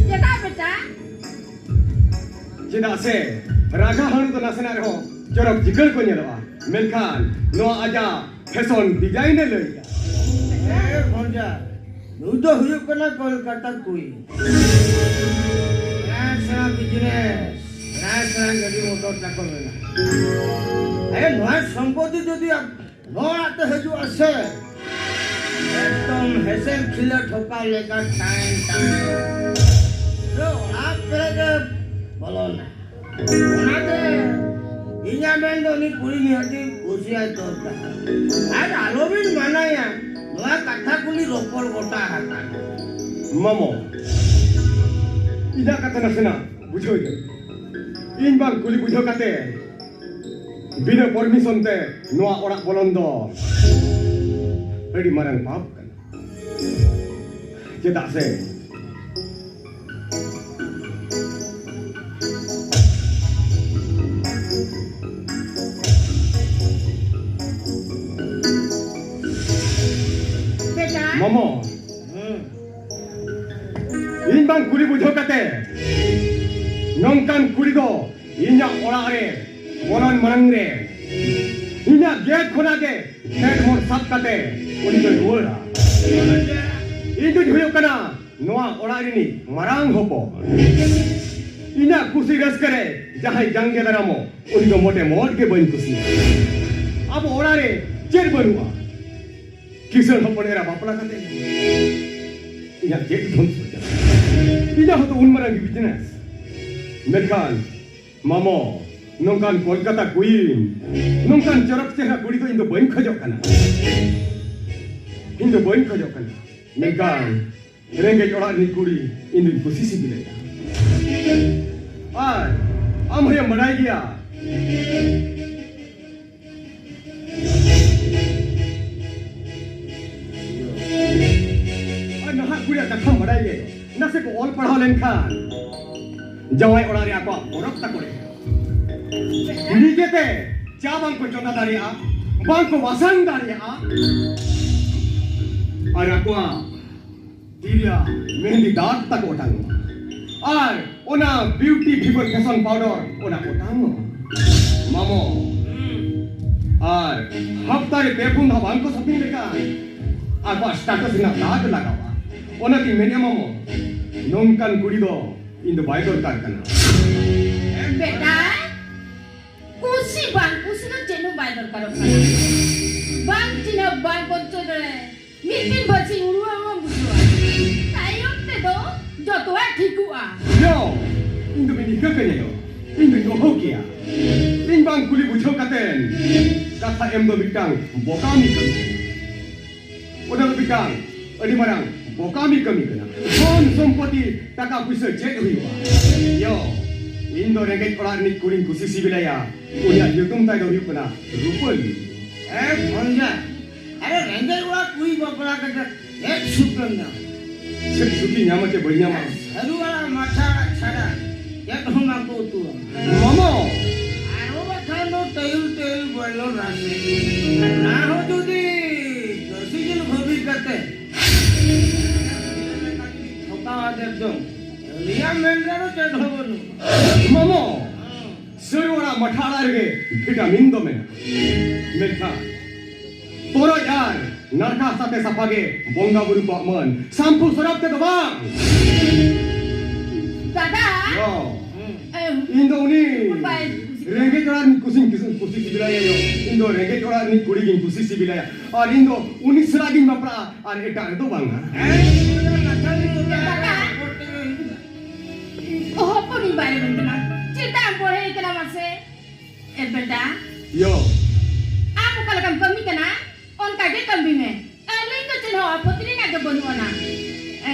ᱪᱮᱫᱟᱜ ᱵᱮᱴᱟ? ᱪᱮᱫᱟᱜ ᱥᱮ ᱨᱟᱜᱟ ᱦᱟᱹᱬᱩ ᱫᱚ ᱱᱟᱥᱮᱱᱟᱜ ᱨᱮᱦᱚᱸ ᱪᱚᱨᱚᱠ ᱪᱤᱠᱟᱹᱲ ᱠᱚ ᱧᱮᱞᱚᱜᱼᱟ, ᱢᱮᱱᱠᱷᱟᱱ ᱱᱚᱣᱟ ᱟᱡᱟᱜ fashion design ᱮ ᱞᱟᱹᱭ ᱮᱫᱟ᱾ ᱮ ᱵᱷᱚᱱᱡᱟ, ᱱᱩᱭ ᱫᱚ ᱦᱩᱭᱩᱜ ᱠᱟᱱᱟ ᱠᱳᱞᱠᱟᱛᱟ ᱠᱩᱭᱤᱱ᱾ ᱥᱮᱬᱟ ᱥᱮᱬᱟ business, ᱥᱮᱬᱟ ᱥᱮᱬᱟ ᱜᱟᱹᱰᱤ ᱢᱚᱴᱚᱨ ᱛᱟᱠᱚ ᱢᱮᱱᱟᱜᱼᱟ᱾ ᱮ, ᱱᱚᱣᱟ ᱥᱚᱢᱯᱚᱛᱤ ᱡᱩᱫᱤ ᱟᱯ-, ᱱᱚᱣᱟ ᱚᱲᱟᱜ ᱛᱮ ᱦᱤᱡᱩᱜᱼᱟ ᱥᱮ, ᱮᱠᱫᱚᱢ ᱦᱮᱸᱥᱮᱞ ᱠᱷᱤᱞᱟᱹ ᱴᱷᱚᱠᱟ ᱞᱮᱠᱟ ᱴᱟᱭ ᱴᱟᱭ᱾ ᱯᱩᱨᱟᱹ ᱚᱲᱟᱜ ᱯᱮᱨᱮᱡ ᱮ ᱵᱚᱞᱚᱱᱟ᱾ ᱚᱱᱟᱛᱮ ᱤᱧᱟᱜ ᱢᱮᱱ ᱫᱚ ᱩᱱᱤ ᱠᱩᱲᱤ ᱱᱤᱦᱟᱹᱛᱤ ᱠᱩᱥᱤᱭᱟᱭ ᱫᱚᱨᱠᱟᱨ᱾ ᱟᱨ ᱟᱞᱚᱵᱤᱱ ᱢᱟᱱᱟᱭᱟ, ᱚᱱᱟ ᱠᱟᱛᱷᱟ ᱠᱚᱞᱤ ᱨᱚᱯᱚᱲ ᱜᱚᱴᱟ ᱟᱠᱟᱱᱟ᱾ ᱢᱟᱢᱚ, ᱤᱧᱟᱹᱜ ᱠᱟᱛᱷᱟ ᱱᱟᱥᱮᱱᱟᱜ ᱵᱩᱡᱷᱟᱹᱣ ᱧᱚᱜ᱾ ᱤᱧ ᱵᱟᱝ ᱠᱩᱞᱤ ᱵᱩᱡᱷᱟᱹᱣ ᱠᱟᱛᱮ ᱵᱤᱱᱟᱹ ᱯᱟᱨᱢᱤᱥᱚᱱ ᱛᱮ ᱱᱚᱣᱟ ᱚᱲᱟᱜ ᱵᱚᱞᱚᱱ ᱫᱚ ᱟᱹᱰᱤ ᱢᱟᱨᱟᱝ ᱯᱟᱯ ᱠᱟᱱᱟ᱾ ᱪᱮᱫᱟᱜ ᱥᱮ ᱵᱮᱴᱟ᱾ ᱢᱟᱢᱚ, ᱦᱩᱸ᱾ ᱤᱧ ᱵᱟᱝ ᱠᱩᱞᱤ ᱵᱩᱡᱷᱟᱹᱣ ᱠᱟᱛᱮ ᱱᱚᱝᱠᱟᱱ ᱠᱩᱲᱤ ᱫᱚ ᱤᱧᱟᱹᱜ ᱚᱲᱟᱜ ᱨᱮ ᱵᱚᱞᱚᱱ ᱢᱟᱲᱟᱝ ᱨᱮ ᱤᱧᱟᱹᱜ ᱜᱮᱴ ᱠᱷᱚᱱᱟᱜ ᱜᱮ ᱦᱮᱰ ᱢᱚᱴ ᱥᱟᱵ ᱠᱟᱛᱮ ᱩᱱᱤ ᱫᱚᱭ ᱨᱩᱣᱟᱹᱲᱟ᱾ ᱤᱧ ᱫᱚᱧ ᱦᱩᱭᱩᱜ ᱠᱟᱱᱟ ᱱᱚᱣᱟ ᱚᱲᱟᱜ ᱨᱤᱱᱤᱡ ᱢᱟᱨᱟᱝ ᱦᱚᱯᱚᱱ᱾ ᱤᱧᱟᱹᱜ ᱠᱩᱥᱤ ᱨᱟᱹᱥᱠᱟᱹ ᱨᱮ ᱡᱟᱦᱟᱸᱭ ᱡᱟᱸᱜᱮ ᱫᱟᱨᱟᱢᱚᱜ, ᱩᱱᱤ ᱫᱚ ᱢᱚᱴᱮ ᱢᱚᱴ ᱜᱮ ᱵᱟᱹᱧ ᱠᱩᱥᱤᱭᱟᱜᱼᱟ᱾ ᱟᱵᱚ ᱚᱲᱟᱜ ᱨᱮ ᱪᱮᱫ ᱵᱟᱹᱱᱩᱜᱼᱟ? ᱠᱤᱥᱟᱹᱬ ᱦᱚᱯᱚᱱ ᱮᱨᱟ ᱵᱟᱯᱞᱟ ᱠᱟᱛᱮ ᱤᱧᱟᱹᱜ ᱪᱮᱫ ᱫᱷᱚᱱ ᱥᱚᱡᱟ? ᱤᱧᱟᱹᱜ ᱦᱚᱸᱛᱚ ᱩᱱ ᱢᱟᱨᱟᱝ ᱜᱮ ᱵᱤᱡᱽᱱᱮᱥ᱾ ᱢᱮᱱᱠᱷᱟᱱ ᱢᱟᱢᱚ, ᱱᱚᱝᱠᱟᱱ ᱠᱳᱞᱠᱟᱛᱟ ᱠᱩᱭᱤᱱ, ᱱᱚᱝᱠᱟᱱ ᱪᱚᱨᱚᱠ ᱪᱮᱦᱨᱟ ᱠᱩᱲᱤ ᱫᱚ ᱤᱧ ᱫᱚ ᱵᱟᱹᱧ ᱠᱷᱚᱡᱚᱜ ᱠᱟᱱᱟ᱾ ᱤᱧ ᱫᱚ ᱵᱟᱹᱧ ᱠᱷᱚᱡᱚᱜ ᱠᱟᱱᱟ᱾ ᱢᱮᱱᱠᱷᱟᱱ ᱨᱮᱸᱜᱮᱡ ᱚᱲᱟᱜ ᱨᱤᱱᱤᱡ ᱠᱩᱲᱤ ᱤᱧ ᱫᱚᱧ ᱠᱩᱥᱤ ᱥᱤᱵᱤᱞᱟᱭᱟ᱾ ᱟᱨ ᱟᱢ ᱦᱚᱸᱭᱮᱢ ᱵᱟᱰᱟᱭ ᱜᱮᱭᱟ, ᱟᱨ ᱱᱟᱦᱟᱜ ᱠᱩᱲᱤᱭᱟᱜ ᱠᱟᱛᱷᱟᱢ ᱵᱟᱰᱟᱭ ᱜᱮ, ᱱᱟᱥᱮ ᱠᱚ ᱚᱞ ᱯᱟᱲᱦᱟᱣ ᱞᱮᱱᱠᱷᱟᱱ ᱡᱟᱶᱟᱭ ᱚᱲᱟᱜ ᱨᱮ ᱟᱠᱚᱣᱟᱜ ᱯᱚᱨᱚᱵᱽ ᱛᱟᱠᱚ ᱨᱮ ᱱᱤᱡᱮᱛᱮ ᱪᱟ ᱵᱟᱝ ᱠᱚ ᱪᱚᱸᱫᱟ ᱫᱟᱲᱮᱭᱟᱜᱼᱟ, ᱵᱟᱝ ᱠᱚ ᱵᱟᱥᱟᱝ ᱫᱟᱲᱮᱭᱟᱜᱼᱟ, ᱟᱨ ᱟᱠᱚᱣᱟᱜ ᱛᱤ ᱨᱮᱭᱟᱜ ᱢᱮᱦᱮᱱᱫᱤ ᱫᱟᱜ ᱛᱟᱠᱚ ᱚᱴᱟᱝᱚᱜᱼᱟ᱾ ᱟᱨ ᱚᱱᱟ ᱵᱤᱭᱩᱴᱤ ᱯᱷᱤᱵᱟᱨ ᱯᱷᱮᱥᱚᱱ ᱯᱟᱣᱰᱟᱨ ᱚᱱᱟ ᱚᱴᱟᱝᱚᱜᱼᱟ᱾ ᱢᱟᱢᱚ, ᱟᱨ ᱦᱟᱯᱛᱟ ᱨᱮ ᱯᱮ ᱯᱩᱱ ᱫᱷᱟᱣ ᱵᱟᱝ ᱠᱚ ᱥᱚᱯᱤᱝ ᱞᱮᱠᱷᱟᱱ ᱟᱠᱚᱣᱟᱜ ᱥᱴᱮᱴᱟᱥ ᱨᱮᱱᱟᱜ ᱫᱟᱜ ᱞᱟᱜᱟᱣᱟ᱾ ᱚᱱᱟᱛᱤᱧ ᱢᱮᱱᱮᱫᱼᱟ ᱢᱟᱢᱚ, ᱱᱚᱝᱠᱟᱱ ᱠᱩᱲᱤ ᱫᱚ ᱤᱧ ᱫᱚ ᱵᱟᱭ ᱫᱚᱨᱠᱟᱨ ᱠᱟᱱᱟ᱾ ᱵᱮᱴᱟ, ᱠᱩᱥᱤ ᱵᱟᱝ ᱠᱩᱥᱤ ᱫᱚ ᱪᱮᱫ ᱦᱚᱸ ᱵᱟᱭ ᱫᱚᱨᱠᱟᱨᱚᱜ ᱠᱟᱱᱟ᱾ ᱵᱟᱝ ᱪᱤᱱᱦᱟᱹᱯ ᱵᱟᱝ ᱯᱚᱨᱤᱪᱚᱭ ᱨᱮ ᱢᱤᱫ ᱫᱤᱱ ᱵᱟᱨᱥᱤᱧ ᱩᱲᱩᱣᱟᱹ ᱩᱲᱩᱣᱟᱹᱢ ᱵᱩᱡᱷᱟᱹᱣᱟ᱾ ᱛᱟᱭᱚᱢ ᱛᱮᱫᱚ ᱡᱚᱛᱚᱣᱟᱜ ᱴᱷᱤᱠᱚᱜᱼᱟ᱾ ᱭᱳ, ᱤᱧ ᱫᱚ ᱵᱤᱱ ᱤᱠᱟᱹ ᱠᱟᱹᱧᱟ ᱭᱳ᱾ ᱤᱧ ᱫᱚᱧ ᱚᱦᱚ ᱠᱮᱭᱟ᱾ ᱤᱧ ᱵᱟᱝ ᱠᱩᱞᱤ ᱵᱩᱡᱷᱟᱹᱣ ᱠᱟᱛᱮᱱ ᱠᱟᱛᱷᱟ ᱮᱢ ᱫᱚ ᱢᱤᱫᱴᱟᱝ ᱵᱚᱠᱟᱢᱤ ᱠᱟᱱᱟ᱾ ᱚᱱᱟ ᱫᱚ ᱢᱤᱫᱴᱟᱝ ᱟᱹᱰᱤ ᱢᱟᱨᱟᱝ ᱵᱚᱠᱟᱢᱤ ᱠᱟᱹᱢᱤ ᱠᱟᱱᱟ᱾ ᱫᱷᱚᱱ ᱥᱚᱢᱯᱚᱛᱤ, ᱴᱟᱠᱟ ᱯᱩᱭᱥᱟᱹ ᱪᱮᱫ ᱦᱩᱭᱩᱜᱼᱟ? ᱭᱚ, ᱤᱧ ᱫᱚ ᱨᱮᱸᱜᱮᱡ ᱚᱲᱟᱜ ᱨᱤᱱᱤᱡ ᱠᱩᱲᱤᱧ ᱠᱩᱥᱤ ᱥᱤᱵᱤᱞᱟᱭᱟ᱾ ᱩᱱᱤᱭᱟᱜ ᱧᱩᱛᱩᱢ ᱛᱟᱭ ᱫᱚ ᱦᱩᱭᱩᱜ ᱠᱟᱱᱟ ᱨᱩᱯᱟᱹᱞᱤ᱾ ᱮ ᱵᱷᱚᱧᱡᱟ, ᱟᱨᱮ ᱨᱮᱸᱜᱮᱡ ᱚᱲᱟᱜ ᱠᱩᱲᱤ ᱵᱟᱯᱞᱟ ᱠᱟᱛᱮ ᱪᱮᱫ ᱥᱩᱠ ᱮᱢ ᱧᱟᱢᱟ? ᱪᱮᱫ ᱥᱩᱠᱤᱧ ᱧᱟᱢᱟ ᱪᱮ ᱵᱟᱹᱧ ᱧᱟᱢᱟ? ᱥᱟᱹᱨᱩ ᱟᱲᱟᱜ ᱢᱟᱴᱷᱟ ᱟᱲᱟᱜ ᱪᱷᱟᱲᱟ ᱪᱮᱫ ᱦᱚᱸ ᱵᱟᱠᱚ ᱩᱛᱩᱣᱟ᱾ ᱢᱟᱢᱚ! ᱟᱨᱚ ᱵᱟᱠᱷᱟᱱ ᱫᱚ ᱴᱟᱹᱭᱩᱞ ᱴᱟᱹᱭᱩᱞ ᱵᱚᱭᱞᱚᱨ ᱨᱟᱥᱮ᱾ ᱚᱱᱟ ᱦᱚᱸ ᱡᱩᱫᱤ ᱠᱟᱹᱥᱤ ᱡᱤᱞ ᱵᱷᱟᱹᱵᱤ ᱠᱟᱛᱮ ᱴᱷᱚᱠᱟᱣ ᱟᱫᱮ ᱮᱠᱫᱚᱢ᱾ ᱟᱹᱞᱤᱧᱟᱜ ᱢᱮᱱ ᱨᱮᱫᱚ ᱪᱮᱫ ᱦᱚᱸ ᱵᱟᱹᱱᱩᱜ᱾ ᱢᱟᱢᱚ! ᱥᱟᱹᱨᱩ ᱟᱲᱟᱜ ᱢᱟᱴᱷᱟ ᱟᱲᱟᱜ ᱨᱮᱜᱮ ᱵᱷᱤᱴᱟᱢᱤᱱ ᱫᱚ ᱢᱮᱱᱟᱜᱼᱟ᱾ ᱢᱮᱱᱠᱷᱟᱱ ᱛᱚᱨᱚᱡ ᱟᱨ ᱱᱟᱲᱠᱟ ᱥᱟᱛᱮ ᱥᱟᱯᱷᱟ ᱜᱮ ᱵᱚᱸᱜᱟ ᱵᱩᱨᱩ ᱠᱚᱣᱟᱜ ᱢᱟᱹᱱ, ᱥᱟᱢᱯᱩ ᱥᱚᱨᱚᱯ ᱛᱮᱫᱚ ᱵᱟᱝ᱾ ᱫᱟᱫᱟ᱾ ᱭᱚ᱾ ᱮᱢ᱾ ᱤᱧ ᱫᱚ ᱩᱱᱤ ᱵᱟᱭ ᱠᱩᱥᱤᱜ ᱠᱟᱱᱟ᱾ ᱨᱮᱸᱜᱮᱡ ᱚᱲᱟᱜ ᱨᱤᱱᱤᱡ ᱠᱩᱥᱤᱧ ᱠᱩᱥᱤ, ᱠᱩᱥᱤ ᱥᱤᱵᱤᱞᱟᱭᱟ ᱭᱚ᱾ ᱤᱧ ᱫᱚ ᱨᱮᱸᱜᱮᱡ ᱚᱲᱟᱜ ᱨᱤᱱᱤᱡ ᱠᱩᱲᱤ ᱜᱤᱧ ᱠᱩᱥᱤ ᱥᱤᱵᱤᱞᱟᱭᱟ᱾ ᱟᱨ ᱤᱧ ᱫᱚ ᱩᱱᱤ ᱥᱟᱞᱟᱜ ᱜᱤᱧ ᱵᱟᱯᱞᱟᱜᱼᱟ, ᱟᱨ ᱮᱴᱟᱜ ᱨᱮᱫᱚ ᱵᱟᱝᱟ᱾ ᱫᱟᱫᱟ᱾ ᱦᱚᱯᱚᱱᱤᱧ ᱵᱟᱭ ᱨᱮᱵᱮᱱ ᱠᱟᱱᱟ᱾ ᱪᱮᱫᱟᱜ ᱮᱢ ᱵᱚᱲᱦᱮ ᱠᱟᱱᱟ ᱢᱟᱥᱮ? ᱮ ᱵᱮᱴᱟ᱾ ᱭᱚ᱾ ᱟᱢ ᱚᱠᱟ ᱞᱮᱠᱟᱢ ᱠᱟᱹᱢᱤ ᱠᱟᱱᱟ, ᱚᱱᱠᱟ ᱜᱮ ᱠᱟᱹᱢᱤ ᱢᱮ᱾ ᱟᱹᱞᱤᱧ ᱫᱚ ᱪᱮᱫ ᱦᱚᱸ ᱟᱯᱚᱛᱛᱤ ᱨᱮᱱᱟᱜ ᱫᱚ ᱵᱟᱹᱱᱩᱜ ᱟᱱᱟ᱾ ᱮ,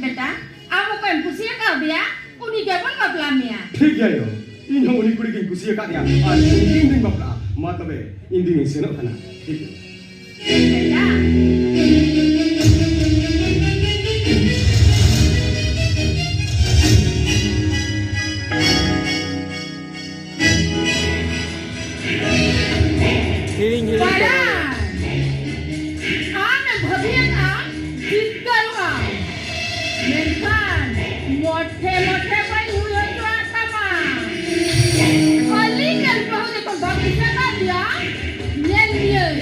ᱵᱮᱴᱟ, ᱟᱢ ᱚᱠᱚᱭᱮᱢ ᱠᱩᱥᱤᱭᱟᱠᱟᱣ ᱫᱮᱭᱟ, ᱩᱱᱤ ᱜᱮᱵᱚᱱ ᱵᱟᱯᱞᱟ ᱢᱮᱭᱟ᱾ ᱴᱷᱤᱠ ᱜᱮᱭᱟ ᱭᱚ, ᱤᱧ ᱦᱚᱸ ᱩᱱᱤ ᱠᱩᱲᱤ ᱜᱤᱧ ᱠᱩᱥᱤᱭᱟᱠᱟᱫᱮᱭᱟ ᱟᱨ ᱩᱱᱤ ᱜᱮ ᱤᱧ ᱫᱩᱧ ᱵᱟᱯᱞᱟᱜᱼᱟ᱾ ᱢᱟ ᱛᱚᱵᱮ, ᱤᱧ ᱫᱩᱧ ᱥᱮᱱᱚᱜ ᱠᱟᱱᱟ᱾ ᱴᱷᱤᱠ ᱜᱮᱭᱟ᱾ ᱵᱮᱴᱟ᱾ ᱦᱤᱲᱤᱧ, ᱦᱤᱲᱤᱧ ᱪᱟᱵᱟ᱾ ᱵᱟᱲᱟᱭ! ᱟᱢᱮᱢ ᱵᱷᱟᱹᱵᱤᱭᱮᱫᱼᱟ, ᱡᱤᱛᱠᱟᱹᱨᱚᱜᱼᱟ᱾ ᱢᱮᱱᱠᱷᱟᱱ ᱢᱚᱴᱷᱮ ᱢᱚᱴᱷᱮ ᱵᱟᱹᱧ ᱦᱩᱭ ᱦᱚᱪᱚᱣᱟᱜ ᱛᱟᱢᱟ᱾ ᱠᱷᱟᱹᱞᱤ ᱧᱮᱞ ᱵᱟᱹᱦᱩ ᱡᱚᱠᱷᱚᱱ ᱵᱟᱢ ᱠᱩᱥᱤᱭᱟᱠᱟᱫᱮᱭᱟ, ᱧᱮᱞ ᱢᱤᱭᱟᱹᱧ᱾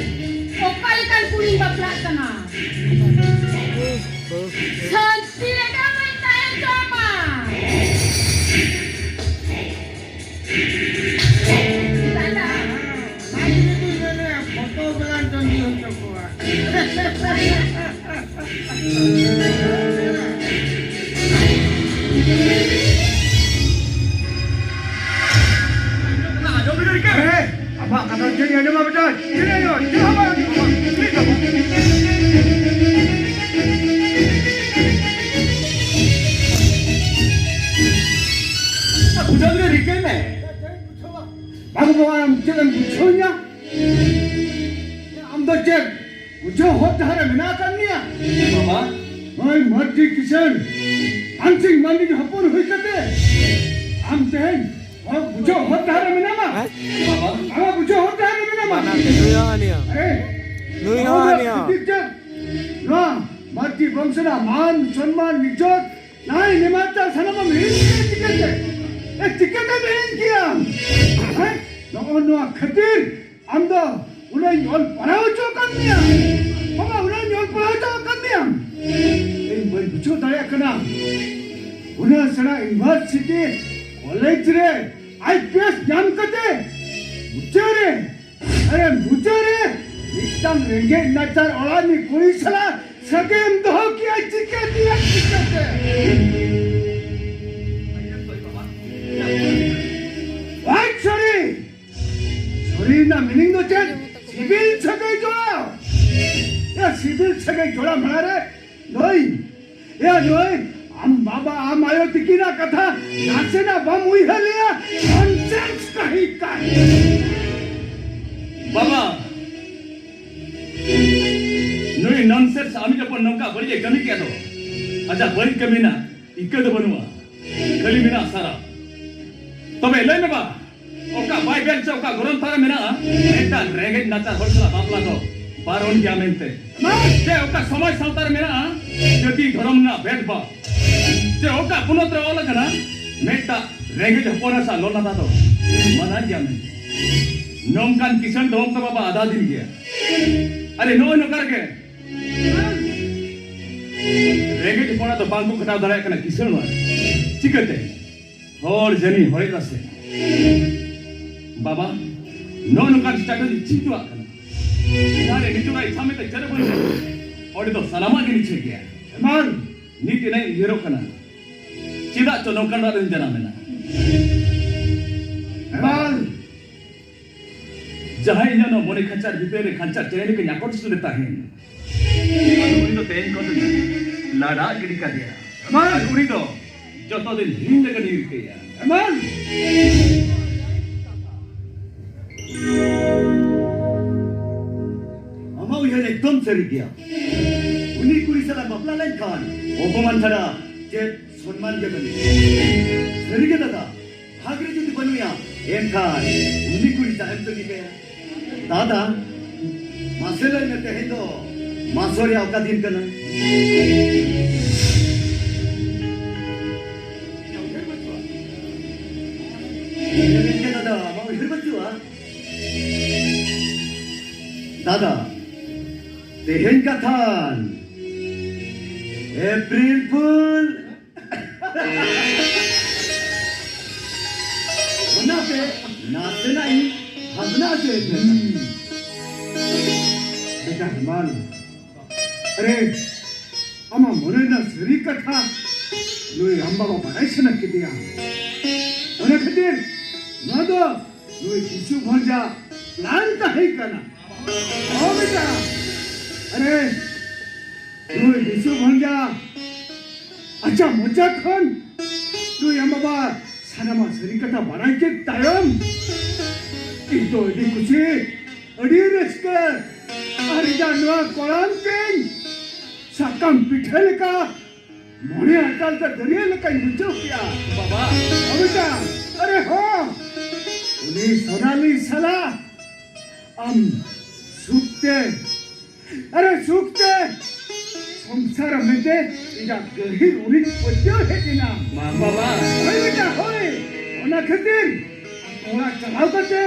ᱢᱮᱱᱟᱜ ᱟᱠᱟᱫ ᱢᱮᱭᱟ᱾ ᱵᱟᱵᱟ᱾ ᱱᱩᱭ ᱢᱟᱹᱨᱰᱤ ᱠᱤᱥᱟᱹᱬ ᱢᱟᱱᱥᱤᱝ ᱢᱟᱹᱨᱰᱤ ᱦᱚᱯᱚᱱ ᱦᱩᱭ ᱠᱟᱛᱮ ᱟᱢ ᱛᱮᱦᱮᱧ ᱦᱚᱲ ᱵᱩᱡᱷᱟᱹᱣ ᱦᱚᱨ ᱰᱟᱦᱟᱨ ᱨᱮ ᱢᱮᱱᱟᱢᱟ᱾ ᱵᱟᱵᱟ᱾ ᱟᱢᱟᱜ ᱵᱩᱡᱷᱟᱹᱣ ᱦᱚᱨ ᱰᱟᱦᱟᱨ ᱨᱮ ᱢᱮᱱᱟᱢᱟ᱾ ᱵᱟᱱᱟᱨ ᱜᱮ ᱱᱩᱭ ᱦᱚᱸ ᱦᱟᱹᱱᱤᱭᱟ᱾ ᱮ, ᱱᱩᱭ ᱦᱚᱸ ᱱᱚᱣᱟ ᱦᱟᱹᱱᱤᱭᱟ᱾ ᱠᱷᱟᱹᱛᱤᱨ ᱛᱮ ᱱᱚᱣᱟ ᱢᱟᱹᱨᱰᱤ ᱵᱚᱝᱥᱚ ᱨᱮᱱᱟᱜ ᱢᱟᱱ ᱥᱚᱱᱢᱟᱱ ᱤᱡᱽᱡᱚᱛ ᱱᱟᱭ ᱱᱮᱢᱟᱪᱟᱨ ᱥᱟᱱᱟᱢᱟᱜ ᱦᱤᱲᱤᱧ ᱠᱮᱫᱟ ᱪᱤᱠᱟᱹᱛᱮ? ᱮ, ᱪᱤᱠᱟᱹᱛᱮᱢ ᱦᱤᱲᱤᱧ ᱠᱮᱭᱟ? ᱦᱮᱸ? ᱱᱚᱜᱼᱚ ᱱᱚᱣᱟ ᱠᱷᱟᱹᱛᱤᱨ ᱟᱢ ᱫᱚ ᱩᱱᱟᱹᱜ ᱤᱧ ᱚᱞ ᱯᱟᱲᱦᱟᱣ ᱦᱚᱪᱚ ᱟᱠᱟᱫ ᱢᱮᱭᱟ᱾ ᱵᱟᱵᱟ, ᱩᱱᱟᱹᱜ ᱤᱧ ᱚᱞ ᱯᱟᱲᱦᱟᱣ ᱦᱚᱪᱚ ᱟᱠᱟᱫ ᱢᱮᱭᱟ᱾ ᱤᱧ ᱵᱟᱹᱧ ᱵᱩᱡᱷᱟᱹᱣ ᱫᱟᱲᱮᱭᱟᱜ ᱠᱟᱱᱟ᱾ ᱩᱱᱟᱹᱜ ᱥᱮᱬᱟ ᱤᱭᱩᱱᱤᱵᱷᱟᱨᱥᱤᱴᱤ, ᱠᱚᱞᱮᱡᱽ ᱨᱮ ᱟᱭ ᱯᱤ ᱮᱥ ᱧᱟᱢ ᱠᱟᱛᱮ ᱢᱩᱪᱟᱹᱫ ᱨᱮ, ᱟᱨᱮ ᱢᱩᱪᱟᱹᱫ ᱨᱮ ᱢᱤᱫᱴᱟᱝ ᱨᱮᱸᱜᱮᱡ ᱱᱟᱪᱟᱨ ᱚᱲᱟᱜ ᱨᱤᱱᱤᱡ ᱠᱩᱲᱤ ᱥᱟᱞᱟᱜ ᱥᱟᱹᱜᱟᱹᱭᱮᱢ ᱫᱚᱦᱚ ᱠᱮᱭᱟ ᱪᱤᱠᱟᱹ ᱛᱮᱭᱟ ᱪᱤᱠᱟᱹᱛᱮ? ᱵᱟᱝ, ᱥᱚᱨᱤ᱾ ᱥᱚᱨᱤ ᱨᱮᱱᱟᱜ meaning ᱫᱚ ᱪᱮᱫ? ᱥᱤᱵᱤᱞ ᱥᱟᱹᱜᱟᱹᱭ ᱡᱚᱲᱟᱣ᱾ ᱮ, ᱥᱤᱵᱤᱞ ᱥᱟᱹᱜᱟᱹᱭ ᱡᱚᱲᱟᱣ ᱢᱟᱲᱟᱝ ᱨᱮ ᱱᱩᱭ, ᱮ ᱱᱩᱭ, ᱟᱢ ᱵᱟᱵᱟ, ᱟᱢ ᱟᱭᱳ ᱛᱤᱠᱤᱱᱟᱜ ᱠᱟᱛᱷᱟ ᱱᱟᱥᱮᱱᱟᱜ ᱵᱟᱢ ᱩᱭᱦᱟᱹᱨ ᱞᱮᱭᱟ? Nonsense ᱠᱟᱹᱦᱤ ᱠᱟᱱ᱾ ᱵᱟᱵᱟ, ᱱᱩᱭ nonsense ᱟᱢ ᱡᱚᱠᱷᱚᱱ ᱱᱚᱝᱠᱟ ᱵᱟᱹᱲᱤᱡ ᱮ ᱠᱟᱹᱢᱤ ᱠᱮᱫ ᱫᱚ, ᱟᱡᱟᱜ ᱵᱟᱹᱲᱤᱡ ᱠᱟᱹᱢᱤ ᱨᱮᱱᱟᱜ ᱤᱠᱟᱹ ᱫᱚ ᱵᱟᱹᱱᱩᱜᱼᱟ, ᱠᱷᱟᱹᱞᱤ ᱢᱮᱱᱟᱜᱼᱟ ᱥᱟᱨᱟᱯ᱾ ᱛᱚᱵᱮ ᱞᱟᱹᱭ ᱢᱮ ᱵᱟ, ᱚᱠᱟ ᱵᱟᱭᱵᱮᱞ ᱥᱮ ᱚᱠᱟ ᱜᱨᱚᱱᱛᱷᱚ ᱨᱮ ᱢᱮᱱᱟᱜᱼᱟ ᱢᱤᱫᱴᱟᱝ ᱨᱮᱸᱜᱮᱡ ᱱᱟᱪᱟᱨ ᱦᱚᱲ ᱥᱟᱞᱟᱜ ᱵᱟᱯᱞᱟ ᱫᱚ ᱵᱟᱨᱚᱱ ᱜᱮᱭᱟ ᱢᱮᱱᱛᱮ? ᱥᱮ ᱚᱠᱟ ᱥᱚᱢᱟᱡᱽ ᱥᱟᱶᱛᱟ ᱨᱮ ᱢᱮᱱᱟᱜᱼᱟ ᱡᱟᱹᱛᱤ ᱫᱷᱚᱨᱚᱢ ᱨᱮᱱᱟᱜ ᱵᱷᱮᱫᱽᱵᱷᱟᱵᱽ? ᱥᱮ ᱚᱠᱟ ᱯᱚᱱᱚᱛ ᱨᱮ ᱚᱞ ᱟᱠᱟᱱᱟ ᱢᱤᱫᱴᱟᱝ ᱨᱮᱸᱜᱮᱡ ᱦᱚᱯᱚᱱ ᱥᱟᱶ ᱞᱚᱞᱟᱫᱟ ᱫᱚ ᱢᱟᱱᱟ ᱜᱮᱭᱟ ᱢᱮᱱᱛᱮ? ᱱᱚᱝᱠᱟᱱ ᱠᱤᱥᱟᱹᱬ ᱫᱚ ᱚᱱᱠᱟ ᱵᱟᱵᱟ ᱟᱫᱟ ᱫᱤᱱ ᱜᱮᱭᱟ᱾ ᱟᱨᱮ ᱱᱚᱜᱼᱚᱭ ᱱᱚᱝᱠᱟ ᱨᱮᱜᱮ ᱨᱮᱸᱜᱮᱡ ᱦᱚᱲᱟᱜ ᱫᱚ ᱵᱟᱝ ᱠᱚ ᱠᱷᱟᱴᱟᱣ ᱫᱟᱲᱮᱭᱟᱜ ᱠᱟᱱᱟ ᱠᱤᱥᱟᱹᱬ ᱦᱚᱲ᱾ ᱪᱤᱠᱟᱹᱛᱮ? ᱦᱚᱲ ᱡᱟᱹᱱᱤ ᱦᱚᱲᱮ ᱨᱟᱥᱮ᱾ ᱵᱟᱵᱟ, ᱱᱚᱜᱼᱚ ᱱᱚᱝᱠᱟᱱ status ᱤᱧ ᱪᱤᱱᱛᱟᱹᱣᱟᱜ ᱠᱟᱱᱟ᱾ ᱡᱟᱦᱟᱸ ᱨᱮ ᱱᱤᱡᱚᱨᱟᱜ ᱤᱪᱪᱷᱟ ᱢᱮᱱᱛᱮ ᱪᱮᱫ ᱦᱚᱸ ᱵᱟᱹᱧ ᱞᱟᱹᱭᱟ, ᱚᱸᱰᱮ ᱫᱚ ᱥᱟᱱᱟᱢᱟᱜ ᱜᱮ ᱱᱤᱪᱷᱟᱹ ᱜᱮᱭᱟ᱾ ᱮᱢᱟᱱ᱾ ᱱᱤᱛ ᱮᱱᱟᱝ ᱤᱧ ᱩᱭᱦᱟᱹᱨᱚᱜ ᱠᱟᱱᱟ, ᱪᱮᱫᱟᱜ ᱪᱚ ᱱᱚᱝᱠᱟᱱ ᱚᱲᱟᱜ ᱨᱮᱧ ᱡᱟᱱᱟᱢ ᱮᱱᱟ᱾ ᱮᱢᱟᱱ᱾ ᱡᱟᱦᱟᱸᱭ ᱤᱧᱟᱹᱜ ᱱᱚᱣᱟ ᱢᱚᱱᱮ ᱠᱷᱟᱧᱪᱟᱨ ᱵᱷᱤᱛᱟᱹᱨ ᱨᱮ ᱠᱷᱟᱧᱪᱟᱨ ᱪᱮᱬᱮ ᱞᱮᱠᱟ ᱧᱟᱠᱚᱴ ᱥᱩᱨ ᱨᱮ ᱛᱟᱦᱮᱸᱱ, ᱟᱫᱚ ᱩᱱᱤ ᱫᱚ ᱛᱮᱦᱮᱧ ᱠᱷᱚᱱ ᱫᱚᱧ ᱞᱟᱲᱟᱜ ᱜᱤᱰᱤ ᱠᱟᱫᱮᱭᱟ᱾ ᱟᱨ ᱩᱱᱤ ᱫᱚ ᱡᱚᱛᱚ ᱫᱤᱱ ᱦᱤᱲᱤᱧ ᱞᱮᱠᱟ ᱧᱩᱨ ᱠᱮᱭᱟ᱾ ᱮᱢᱟᱱ! ᱟᱢᱟᱜ ᱩᱭᱦᱟᱹᱨ ᱮᱠᱫᱚᱢ ᱥᱟᱹᱨᱤ ᱜᱮᱭᱟ᱾ ᱩᱱᱤ ᱠᱩᱲᱤ ᱥᱟᱞᱟᱜ ᱵᱟᱯᱞᱟ ᱞᱮᱱᱠᱷᱟᱱ ᱚᱯᱚᱢᱟᱱ ᱪᱷᱟᱲᱟ ᱪᱮᱫ ᱥᱚᱱᱢᱟᱱ ᱜᱮ ᱵᱟᱹᱱᱩᱜᱼᱟ᱾ ᱥᱟᱹᱨᱤ ᱜᱮ ᱫᱟᱫᱟ, ᱵᱷᱟᱜᱽ ᱨᱮ ᱡᱩᱫᱤ ᱵᱟᱹᱱᱩᱭᱟ, ᱮᱱᱠᱷᱟᱱ ᱩᱱᱤ ᱠᱩᱲᱤ ᱛᱟᱭᱚᱢ ᱛᱮᱜᱮ ᱠᱟᱭᱟ᱾ ᱫᱟᱫᱟ, ᱢᱟᱥᱮ ᱞᱟᱹᱭ ᱢᱮ, ᱛᱮᱦᱮᱧ ᱫᱚ ᱢᱟᱥᱚ ᱨᱮᱭᱟᱜ ᱚᱠᱟ ᱫᱤᱱ ᱠᱟᱱᱟ? ᱫᱟᱫᱟ, ᱟᱢᱟᱜ ᱩᱭᱦᱟᱹᱨ ᱵᱟᱹᱪᱩᱜᱼᱟ? ᱫᱟᱫᱟ, ᱛᱮᱦᱮᱧ ᱠᱟᱛᱷᱟᱱ ᱮᱯᱨᱤᱞ ᱯᱷᱩᱞ᱾ ᱚᱱᱟᱛᱮ ᱱᱟᱥᱮᱱᱟᱜ ᱤᱧ ᱵᱷᱟᱵᱽᱱᱟ ᱦᱚᱪᱚᱭᱮᱫ ᱢᱮ᱾ ᱵᱮᱴᱟ ᱦᱮᱢᱟᱞ, ᱟᱨᱮ, ᱟᱢᱟᱜ ᱢᱚᱱᱮ ᱨᱮᱱᱟᱜ ᱥᱟᱹᱨᱤ ᱠᱟᱛᱷᱟ ᱱᱩᱭ ᱨᱟᱢ ᱵᱟᱵᱟ ᱵᱟᱲᱟᱭ ᱥᱟᱱᱟ ᱠᱮᱫᱮᱭᱟ᱾ ᱚᱱᱟ ᱠᱷᱟᱹᱛᱤᱨ ᱱᱚᱣᱟ ᱫᱚ ᱱᱩᱭ ᱵᱤᱥᱩ ᱵᱷᱚᱸᱡᱟ ᱯᱞᱟᱱ ᱛᱟᱦᱮᱸ ᱠᱟᱱᱟ᱾ ᱚ ᱵᱮᱴᱟ, ᱟᱨᱮ, ᱱᱩᱭ ᱵᱤᱥᱩ ᱵᱷᱚᱸᱡᱟ ᱟᱪᱪᱷᱟ ᱢᱚᱪᱟ ᱠᱷᱚᱱ ᱱᱩᱭ ᱟᱢ ᱵᱟᱵᱟ ᱥᱟᱱᱟᱢᱟᱜ ᱥᱟᱹᱨᱤ ᱠᱟᱛᱷᱟ ᱵᱟᱲᱟᱭ ᱠᱮᱫ ᱛᱟᱭᱚᱢ, ᱤᱧ ᱫᱚ ᱟᱹᱰᱤ ᱠᱩᱥᱤ, ᱟᱹᱰᱤ ᱨᱟᱹᱥᱠᱟᱹ, ᱟᱨ ᱤᱧᱟᱹᱜ ᱱᱚᱣᱟ ᱠᱚᱲᱟᱢ ᱛᱤᱧ ᱥᱟᱠᱟᱢ ᱯᱤᱴᱷᱟᱹ ᱞᱮᱠᱟ ᱢᱚᱬᱮ ᱟᱴᱟᱞ ᱛᱮ ᱫᱟᱹᱨᱭᱟᱹ ᱞᱮᱠᱟᱧ ᱵᱩᱡᱷᱟᱹᱣ ᱠᱮᱜᱼᱟ᱾ ᱵᱟᱵᱟ, ᱚᱵᱤᱛᱟ, ᱟᱨᱮ ᱦᱚᱸ, ᱩᱱᱤ ᱥᱳᱱᱟᱞᱤ ᱥᱟᱞᱟ ᱟᱢ ᱥᱩᱠ ᱛᱮ, ᱟᱨᱮ ᱥᱩᱠ ᱛᱮ ᱥᱚᱝᱥᱟᱨ ᱢᱮᱱᱛᱮ ᱤᱧᱟᱹᱜ ᱜᱟᱹᱦᱤᱨ ᱩᱱᱤ ᱯᱟᱹᱛᱭᱟᱹᱣ ᱦᱮᱡ ᱮᱱᱟ᱾ ᱢᱟ ᱵᱟᱵᱟ᱾ ᱦᱳᱭ ᱵᱮᱴᱟ, ᱦᱳᱭ᱾ ᱚᱱᱟ ᱠᱷᱟᱹᱛᱤᱨ ᱚᱲᱟᱜ ᱪᱟᱞᱟᱣ ᱠᱟᱛᱮ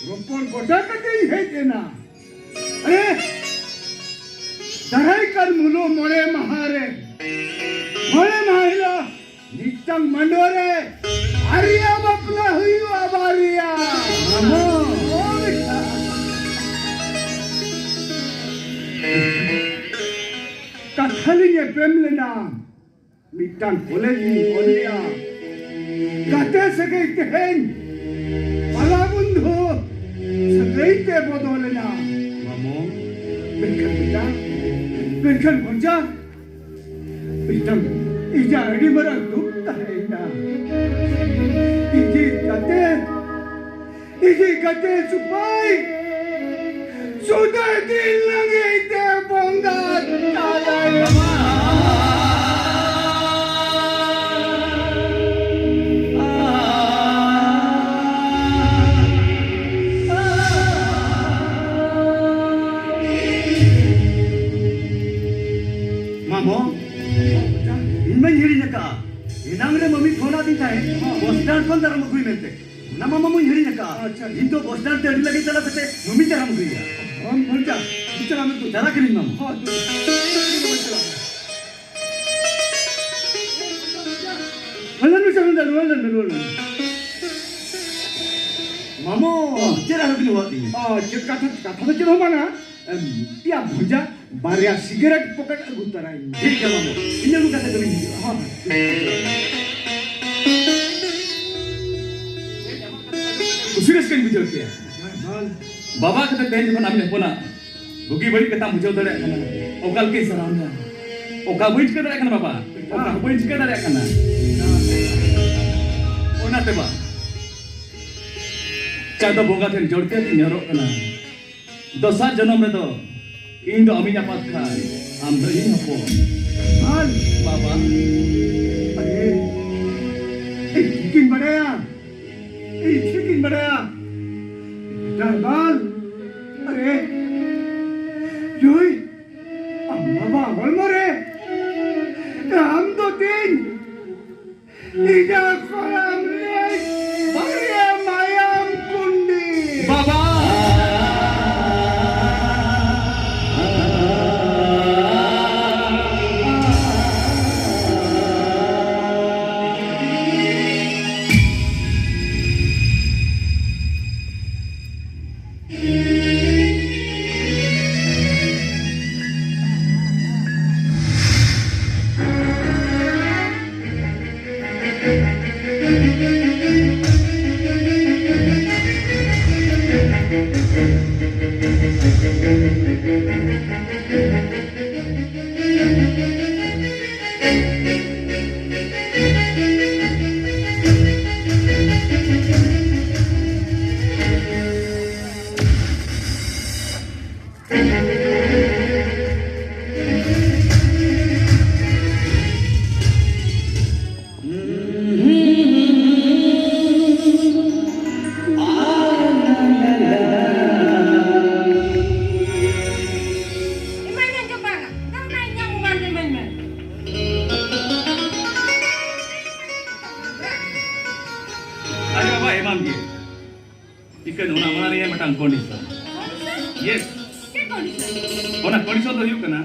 ᱨᱚᱯᱚᱲ ᱜᱚᱴᱟ ᱠᱟᱛᱮᱧ ᱦᱮᱡ ᱮᱱᱟ᱾ ᱟᱨᱮ, ᱫᱟᱨᱟᱭ ᱠᱟᱱ ᱢᱩᱞᱩᱜ ᱢᱚᱬᱮ ᱢᱟᱦᱟ ᱨᱮ, ᱢᱚᱬᱮ ᱢᱟᱦᱟ ᱦᱤᱞᱳᱜ ᱢᱤᱫᱴᱟᱝ ᱢᱟᱰᱣᱟ ᱨᱮ ᱵᱟᱨᱭᱟ ᱵᱟᱯᱞᱟ ᱦᱩᱭᱩᱜᱼᱟ, ᱵᱟᱨᱭᱟ᱾ ᱦᱚᱸ᱾ ᱦᱳᱭ᱾ ᱠᱟᱛᱷᱟ ᱞᱤᱧ ᱮᱯᱮᱢ ᱞᱮᱱᱟ, ᱢᱤᱫᱴᱟᱝ ᱠᱚᱞᱮᱡᱽ ᱞᱤᱧ ᱚᱞ ᱞᱮᱜᱼᱟ᱾ ᱜᱟᱛᱮ ᱥᱟᱹᱜᱟᱹᱭ ᱛᱮᱦᱮᱧ ᱯᱟᱞᱟ ᱵᱚᱱᱫᱷᱩ ᱥᱟᱹᱜᱟᱹᱭ ᱛᱮ ᱵᱚᱫᱚᱞ ᱮᱱᱟ᱾ ᱢᱟᱢᱚ᱾ ᱢᱮᱱᱠᱷᱟᱱ ᱵᱮᱴᱟ, ᱢᱮᱱᱠᱷᱟᱱ ᱵᱷᱚᱸᱡᱟ, ᱢᱤᱫᱴᱟᱝ ᱤᱧᱟᱹᱜ ᱟᱹᱰᱤ ᱢᱟᱨᱟᱝ ᱫᱩᱠ ᱛᱟᱦᱮᱸᱭᱮᱱᱟ᱾ ᱤᱧᱤᱡ ᱜᱟᱛᱮ, ᱤᱧᱤᱡ ᱜᱟᱛᱮ ᱥᱩᱯᱟᱭ ᱥᱩᱫᱟᱹ ᱫᱤᱱ ᱞᱟᱹᱜᱤᱫ ᱛᱮ ᱮᱱᱟᱝ ᱨᱮ ᱢᱟᱹᱢᱤ ᱯᱷᱳᱱ ᱟᱹᱫᱤᱧ ᱛᱟᱦᱮᱸᱫ, ᱵᱚᱥ ᱥᱴᱮᱱᱰ ᱠᱷᱚᱱ ᱫᱟᱨᱟᱢ ᱟᱹᱜᱩᱭ ᱢᱮᱱᱛᱮ᱾ ᱚᱱᱟ ᱢᱟ ᱢᱟᱢᱩᱧ ᱦᱤᱲᱤᱧ ᱟᱠᱟᱫᱼᱟ᱾ ᱟᱪᱪᱷᱟ᱾ ᱤᱧ ᱫᱚ ᱵᱚᱥ ᱥᱴᱮᱱᱰ ᱛᱮ ᱟᱹᱰᱤ ᱞᱟᱜᱮ ᱪᱟᱞᱟᱣ ᱠᱟᱛᱮ ᱢᱟᱹᱢᱤ ᱫᱟᱨᱟᱢ ᱟᱹᱜᱩᱭᱟ᱾ ᱦᱚᱸ, ᱵᱷᱚᱱᱡᱟ, ᱤᱧ ᱪᱟᱞᱟᱜ ᱢᱮ ᱛᱚ᱾ ᱪᱟᱞᱟᱜ ᱠᱟᱹᱱᱟᱹᱧ ᱢᱟᱢᱩ᱾ ᱦᱚᱸ, ᱛᱚ᱾ ᱨᱩᱣᱟᱹᱲ ᱞᱮᱱ ᱢᱮ, ᱨᱩᱣᱟᱹᱲ ᱞᱮᱱ ᱢᱮ, ᱨᱩᱣᱟᱹᱲ ᱞᱮᱱ ᱢᱮ᱾ ᱢᱟᱢᱚ, ᱪᱮᱫ ᱟᱨᱦᱚᱸ ᱵᱤᱱ ᱦᱚᱦᱚᱣᱟᱫ ᱞᱤᱧᱟ? ᱚ, ᱪᱮᱫ ᱠᱟᱛᱷᱟ, ᱠᱟᱛᱷᱟ ᱫᱚ ᱪᱮᱫ ᱦᱚᱸ ᱵᱟᱝᱟ᱾ ᱮᱢ, ᱭᱟ ᱵᱷᱚᱱᱡᱟ, ᱵᱟᱨᱭᱟ ᱥᱤᱜᱟᱨᱮᱴ ᱯᱚᱠᱮᱴ ᱟᱹᱜᱩ ᱛᱟᱨᱟᱭ ᱢᱮ᱾ ᱴᱷᱤᱠ ᱜᱮᱭᱟ ᱢᱟᱢᱚ, ᱤᱧ ᱟᱹᱜᱩ ᱠᱟᱛᱮ ᱫᱚᱞᱤᱧ ᱦᱤᱡᱩᱜᱼᱟ᱾ ᱦᱚᱸ, ᱦᱚᱸ᱾ ᱠᱩᱥᱤ ᱨᱟᱹᱥᱠᱟᱹᱧ ᱵᱩᱡᱷᱟᱹᱣ ᱠᱮᱜᱼᱟ᱾ ᱦᱚᱸ, ᱦᱚᱸ᱾ ᱵᱟᱵᱟ ᱠᱟᱛᱮ ᱛᱮᱦᱮᱧ ᱡᱚᱠᱷᱚᱱ ᱟᱢ ᱦᱚᱯᱚᱱᱟᱜ ᱵᱩᱜᱤ ᱵᱟᱹᱲᱤᱡ ᱠᱟᱛᱷᱟᱢ ᱵᱩᱡᱷᱟᱹᱣ ᱫᱟᱲᱮᱭᱟᱜ ᱠᱟᱱᱟ, ᱚᱠᱟ ᱞᱮᱠᱟᱧ ᱥᱟᱨᱦᱟᱣ ᱢᱮᱭᱟ? ᱚᱠᱟ ᱵᱟᱹᱧ ᱪᱤᱠᱟᱹ ᱫᱟᱲᱮᱭᱟᱜ ᱠᱟᱱᱟ ᱵᱟᱵᱟ, ᱚᱠᱟ ᱦᱚᱸ ᱵᱟᱹᱧ ᱪᱤᱠᱟᱹ ᱫᱟᱲᱮᱭᱟᱜ ᱠᱟᱱᱟ᱾ ᱚᱱᱟᱛᱮ ᱵᱟ, ᱪᱟᱸᱫᱚ ᱵᱚᱸᱜᱟ ᱴᱷᱮᱱ ᱡᱚᱲ ᱛᱮ ᱤᱧ ᱱᱮᱦᱚᱨᱚᱜ ᱠᱟᱱᱟ, ᱫᱚᱥᱟᱨ ᱡᱚᱱᱚᱢ ᱨᱮᱫᱚ ᱤᱧ ᱫᱚ ᱟᱢᱤᱧ ᱟᱯᱟᱛ ᱠᱷᱟᱱ ᱟᱢ ᱫᱚ ᱤᱧ ᱦᱚᱯᱚᱱ᱾ ᱟᱨ ᱵᱟᱵᱟ, ᱟᱨᱮ, ᱤᱧ ᱪᱤᱠᱟᱹᱧ ᱵᱟᱲᱟᱭᱟ? ᱤᱧ ᱪᱤᱠᱟᱹᱧ ᱵᱟᱲᱟᱭᱟ? ᱰᱟᱭᱵᱟᱞ, ᱟᱨᱮ, ᱡᱩᱭ, ᱟᱢ ᱵᱟᱵᱟ ᱦᱚᱲᱢᱚ ᱨᱮ ᱟᱢ ᱫᱚ ᱛᱤᱧ ᱤᱧᱟᱹᱜ ᱠᱚᱲᱟᱢ ᱨᱮ ᱵᱟᱨᱭᱟ ᱢᱟᱭᱟᱢ ᱠᱩᱱᱰᱤ᱾ ᱵᱟᱵᱟ! ᱤᱢᱟᱹᱧ ᱢᱮ ᱪᱚ ᱵᱟᱝᱟ? ᱫᱟᱬᱟᱭ ᱧᱟᱢ ᱢᱟ ᱤᱢᱟᱹᱧ ᱢᱮ᱾ ᱚᱱᱟ, ᱚᱱᱟ ᱨᱮᱭᱟᱜ ᱢᱤᱫᱴᱟᱝ condition. Yes. ᱪᱮᱫ condition? ᱚᱱᱟ condition ᱫᱚ ᱦᱩᱭᱩᱜ ᱠᱟᱱᱟ,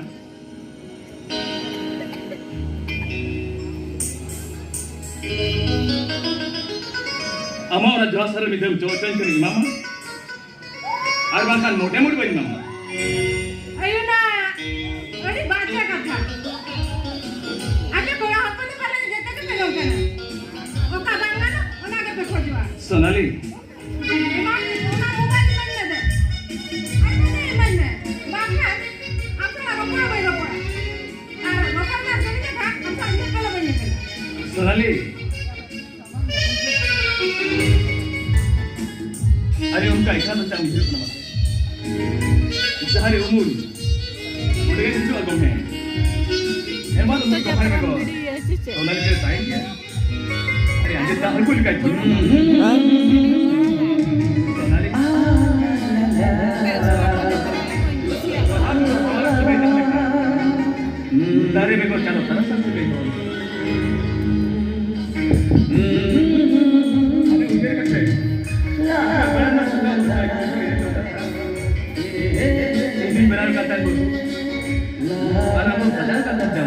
ᱟᱢᱟᱜ ᱚᱱᱟ ᱡᱚᱦᱟ ᱥᱟᱨ ᱨᱮ ᱢᱤᱫ ᱫᱷᱟᱣ ᱪᱚ ᱪᱚᱧ ᱠᱟᱹᱱᱟᱹᱧ ᱮᱢᱟᱢᱟ, ᱟᱨ ᱵᱟᱝᱠᱷᱟᱱ ᱢᱚᱴᱮ ᱢᱩᱴ ᱵᱟᱹᱧ ᱮᱢᱟᱢᱟ᱾ ᱟᱭᱳ ᱱᱟ, ᱟᱹᱰᱤ ᱵᱟᱡᱮ ᱠᱟᱛᱷᱟ᱾ ᱟᱯᱮ ᱠᱚᱲᱟ ᱦᱚᱯᱚᱱ ᱫᱚ ᱯᱟᱞᱮ ᱡᱚᱛᱚ ᱜᱮᱯᱮ ᱱᱚᱝᱠᱟᱱᱟ᱾ ᱚᱠᱟ ᱵᱟᱝ ᱜᱟᱱᱚᱜ, ᱚᱱᱟ ᱜᱮᱯᱮ ᱠᱷᱚᱡᱚᱜᱼᱟ᱾ ᱥᱳᱱᱟᱞᱤ, ᱮᱢᱟᱱ ᱚᱱᱟ mobile ᱤᱢᱟᱹᱧ ᱢᱮ ᱫᱮ᱾ ᱟᱨ ᱢᱟᱱᱮ ᱤᱢᱟᱹᱧ ᱢᱮ᱾ ᱵᱟᱝᱠᱷᱟᱱ ᱟᱢ ᱥᱟᱞᱟᱜ ᱨᱚᱯᱚᱲ ᱦᱚᱸ ᱵᱟᱹᱧ ᱨᱚᱯᱚᱲᱟ᱾ ᱟᱨ ᱨᱚᱯᱚᱲ ᱨᱮᱱᱟᱜ ᱥᱟᱹᱨᱤ ᱠᱟᱛᱷᱟ, ᱟᱢ ᱥᱟᱞᱟᱜ ᱧᱮᱯᱮᱞ ᱦᱚᱸ ᱵᱟᱹᱧ ᱧᱮᱯᱮᱞᱟ᱾ ᱥᱳᱱᱟᱞᱤ, ᱟᱨᱮ ᱚᱱᱠᱟ ᱮᱠᱷᱟᱱ ᱫᱚ ᱪᱟᱢ ᱦᱤᱡᱩᱜ ᱠᱟᱱᱟ ᱢᱟᱥᱮ? ᱡᱟᱦᱟᱸ ᱨᱮ ᱩᱢᱩᱞ, ᱚᱸᱰᱮ ᱜᱮ ᱦᱤᱡᱩᱜᱼᱟ ᱜᱚᱢᱠᱮ᱾ ᱦᱮᱸ, ᱢᱟ ᱫᱚ ᱢᱤᱫ ᱠᱟᱛᱷᱟ ᱜᱮ ᱠᱚ᱾ ᱚᱱᱟ ᱞᱮᱠᱟ ᱛᱟᱦᱮᱸ ᱜᱮᱭᱟ᱾ ᱟᱨᱮ ᱟᱸᱡᱮᱫ ᱫᱟᱜ ᱦᱚᱸ ᱠᱚ ᱞᱮᱠᱟ ᱡᱩᱞᱩᱜ᱾ ᱫᱟᱨᱮ ᱵᱮᱜᱚᱨ ᱪᱟᱸᱫᱚ ᱛᱟᱨᱟᱥ ᱥᱟᱶ ᱥᱟᱹᱜᱟᱹᱭ ᱫᱚ᱾ ᱟᱫᱚ ᱩᱭᱦᱟᱹᱨ ᱠᱟᱛᱮ, ᱤᱧ ᱵᱮᱱᱟᱣ ᱠᱟᱱ ᱛᱟᱦᱮᱸ ᱵᱟᱹᱵᱩ᱾ ᱟᱨ ᱟᱵᱚ ᱵᱟᱡᱟᱨ ᱠᱟᱛᱷᱟ ᱛᱮ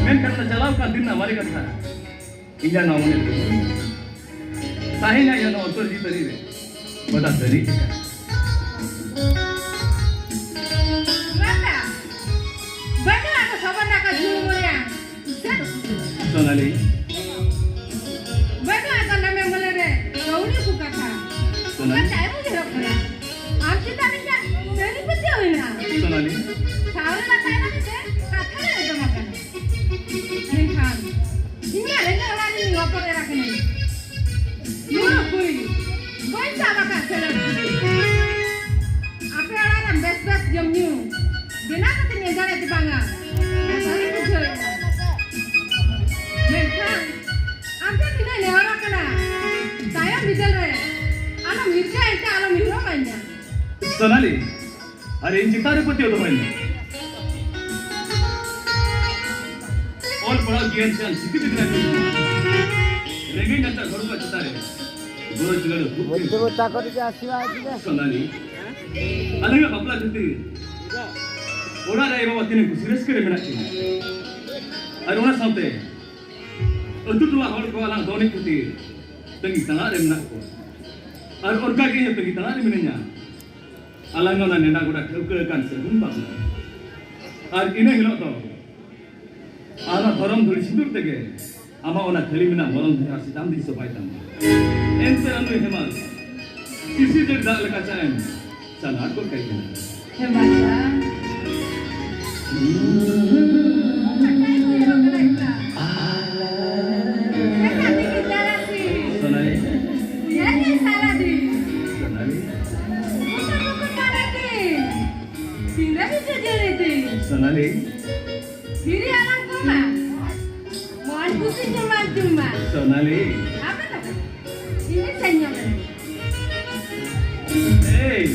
ᱢᱮᱱᱠᱷᱟᱱ ᱚᱱᱟ ᱪᱟᱞᱟᱣ ᱠᱟᱱ ᱫᱤᱱ ᱨᱮᱱᱟᱜ ᱢᱟᱨᱮ ᱠᱟᱛᱷᱟ ᱤᱧᱟᱹᱜ ᱱᱚᱣᱟ ᱢᱚᱱᱮ ᱨᱮ ᱛᱟᱦᱮᱸᱭᱮᱱᱟ, ᱤᱧᱟᱹᱜ ᱱᱚᱣᱟ ᱚᱱᱛᱚᱨ ᱡᱤᱣᱤ ᱛᱟᱹᱨᱤ ᱨᱮ ᱵᱟᱰᱟ ᱛᱟᱹᱨᱤ ᱞᱮᱠᱟ᱾ ᱞᱟᱸᱫᱟ᱾ ᱵᱟᱹᱱᱩᱜ ᱟᱫᱚ ᱥᱚᱵᱚᱨ ᱱᱟᱠᱟ ᱡᱩᱲ ᱢᱚᱭᱟ᱾ ᱥᱳᱱᱟᱞᱤ᱾ ᱵᱟᱹᱱᱩᱜ ᱟᱫᱚ ᱱᱟᱢᱮ ᱢᱚᱱᱮ ᱨᱮ ᱠᱟᱹᱣᱰᱤ ᱠᱚ ᱠᱟᱛᱷᱟ᱾ ᱥᱳᱱᱟᱞᱤ᱾ ᱚᱱᱟ ᱛᱟᱭᱚᱢ ᱩᱭᱦᱟᱹᱨᱚᱜ ᱠᱟᱱᱟ᱾ ᱟᱢ ᱪᱮᱛᱟᱱ ᱤᱧᱟᱹᱜ ᱥᱟᱹᱨᱤ ᱯᱟᱹᱛᱭᱟᱹᱣ ᱢᱮᱱᱟᱜᱼᱟ᱾ ᱥᱳᱱᱟᱞᱤ᱾ ᱥᱟᱶᱨᱮ ᱵᱟᱠᱷᱟᱭ ᱱᱟ ᱢᱮᱱᱛᱮ ᱠᱟᱛᱷᱟ ᱞᱮ ᱟᱸᱡᱚᱢ ᱟᱠᱟᱱᱟ᱾ ᱢᱮᱱᱠᱷᱟᱱ ᱤᱧ ᱢᱟ ᱨᱮᱸᱜᱮᱡ ᱚᱲᱟᱜ ᱨᱤᱱ ᱦᱚᱯᱚᱱ ᱮᱨᱟ ᱠᱟᱹᱱᱟᱹᱧ᱾ ᱱᱩᱱᱟᱹᱜ ᱠᱩᱲᱤ ᱵᱟᱹᱧ ᱥᱟᱵ ᱟᱠᱟᱫ ᱠᱷᱮᱞᱳᱰ ᱠᱩᱲᱤ᱾ ᱟᱯᱮ ᱚᱲᱟᱜ ᱨᱮ ᱵᱮᱥ ᱵᱮᱥ ᱡᱚᱢ ᱧᱩ ᱵᱮᱱᱟᱣ ᱠᱟᱛᱮ ᱧᱮᱞ ᱫᱟᱲᱮᱭᱟᱜ ᱯᱮ ᱵᱟᱝᱟ? ᱵᱮᱥ ᱵᱟᱹᱲᱤᱡ ᱵᱩᱡᱷᱟᱹᱣ ᱮᱱᱟ᱾ ᱢᱮᱱᱠᱷᱟᱱ ᱟᱢ ᱴᱷᱮᱱ ᱱᱤᱱᱟᱹᱜ ᱱᱮᱦᱚᱨ ᱟᱠᱟᱱᱟ, ᱛᱟᱭᱚᱢ ᱵᱤᱫᱟᱹᱞ ᱨᱮ ᱟᱞᱚᱢ ᱦᱤᱨᱠᱟᱹ ᱦᱤᱨᱠᱟᱹ ᱟᱞᱚᱢ ᱦᱤᱨᱳ ᱢᱟᱧᱟ᱾ ᱥᱳᱱᱟᱞᱤ, ᱟᱨ ᱤᱧ ᱪᱮᱛᱟᱱ ᱨᱮ ᱯᱟᱹᱛᱭᱟᱹᱣ ᱫᱚᱦᱚᱭ ᱢᱮ᱾ ᱚᱞ ᱯᱟᱲᱦᱟᱣ ᱜᱮᱭᱟᱱ ᱪᱟᱱ ᱪᱤᱠᱤ ᱛᱮ ᱵᱮᱱᱟᱣ ᱦᱩᱭᱩᱜ ᱛᱟᱢᱟ᱾ ᱨᱮᱸᱜᱮᱡ ᱱᱟᱪᱟᱨ ᱦᱚᱲ ᱠᱚ ᱪᱮᱛᱟᱱ ᱨᱮ ᱜᱚᱨᱚᱡᱽ ᱜᱟᱲ ᱫᱷᱩᱯ ᱵᱚᱞᱛᱮ ᱵᱚ ᱛᱟᱠᱚ ᱨᱮ ᱪᱟᱥ ᱦᱩᱭᱩᱜᱼᱟ, ᱪᱮᱫᱟᱜ? ᱥᱳᱱᱟᱞᱤ, ᱟᱞᱮᱭᱟᱜ ᱵᱟᱯᱞᱟ ᱠᱷᱟᱹᱛᱤᱨ ᱚᱲᱟᱜ ᱨᱮ ᱟᱭᱳ ᱵᱟᱵᱟ ᱛᱤᱱᱟᱹᱜ ᱠᱩᱥᱤ ᱨᱟᱹᱥᱠᱟᱹ ᱨᱮ ᱢᱮᱱᱟᱜ ᱠᱤᱱᱟ᱾ ᱟᱨ ᱚᱱᱟ ᱥᱟᱶᱛᱮ ᱟᱹᱛᱩ ᱴᱚᱞᱟ ᱦᱚᱲ ᱠᱚ ᱟᱞᱟᱝ ᱫᱚᱱ ᱮᱱᱮᱡ ᱠᱷᱟᱹᱛᱤᱨ ᱛᱟᱺᱜᱤ ᱛᱟᱲᱟᱜ ᱨᱮ ᱢᱮᱱᱟᱜ ᱠᱚᱣᱟ᱾ ᱟᱨ ᱚᱱᱠᱟ ᱜᱮ ᱤᱧ ᱦᱚᱸ ᱛᱟᱺᱜᱤ ᱛᱟᱲᱟᱜ ᱨᱮ ᱢᱤᱱᱟᱹᱧᱟ᱾ ᱟᱞᱟᱝ ᱚᱱᱟ ᱱᱮᱰᱟ ᱜᱚᱰᱟ ᱴᱷᱟᱹᱣᱠᱟᱹ ᱟᱠᱟᱱ ᱥᱟᱹᱜᱩᱱ ᱵᱟᱯᱞᱟ᱾ ᱟᱨ ᱤᱱᱟᱹ ᱦᱤᱞᱳᱜ ᱫᱚ ᱟᱨ ᱚᱱᱟ ᱫᱷᱚᱨᱚᱢ ᱫᱷᱩᱲᱤ ᱥᱤᱸᱫᱩᱨ ᱛᱮᱜᱮ ᱟᱢᱟᱜ ᱚᱱᱟ ᱛᱷᱟᱹᱞᱤ ᱢᱮᱱᱟᱜ ᱢᱚᱞᱚᱝ ᱫᱷᱟᱨᱟ ᱥᱤᱛᱟᱢ ᱫᱤᱥ ᱥᱚᱵᱷᱟᱭ ᱛᱟᱢᱟ᱾ ᱮᱱᱛᱮ ᱨᱮᱦᱚᱸ ᱱᱩᱭ ᱦᱮᱢᱟᱞ ᱤᱥᱤ ᱡᱟᱹᱲᱤ ᱫᱟᱜ ᱞᱮᱠᱟ ᱪᱟᱜ ᱮᱢ ᱪᱟᱞᱟᱜ ᱜᱚᱫ ᱠᱟᱭ ᱠᱟᱱᱟ᱾ ᱦᱮᱢᱟᱞ ᱫᱟ᱾ ᱥᱳᱱᱟᱞᱤ᱾ ᱥᱳᱱᱟᱞᱤ᱾ ᱛᱤᱱᱟᱹᱜ ᱤᱧ ᱡᱟᱹᱡᱟᱹᱨᱤ ᱛᱤᱧ᱾ ᱥᱳᱱᱟᱞᱤ᱾ ᱫᱷᱤᱨᱤ ᱟᱞᱟᱝ ᱠᱚᱢᱟ᱾ ᱢᱚᱱ ᱠᱩᱥᱤ ᱧᱩᱢᱟᱱ ᱧᱩᱢᱟᱱ᱾ ᱥᱳᱱᱟᱞᱤ᱾ ᱟᱯᱮ ᱫᱚ? ᱤᱧ ᱥᱮᱧ ᱧᱟᱢ ᱞᱮᱱᱟ᱾ ᱮᱭ᱾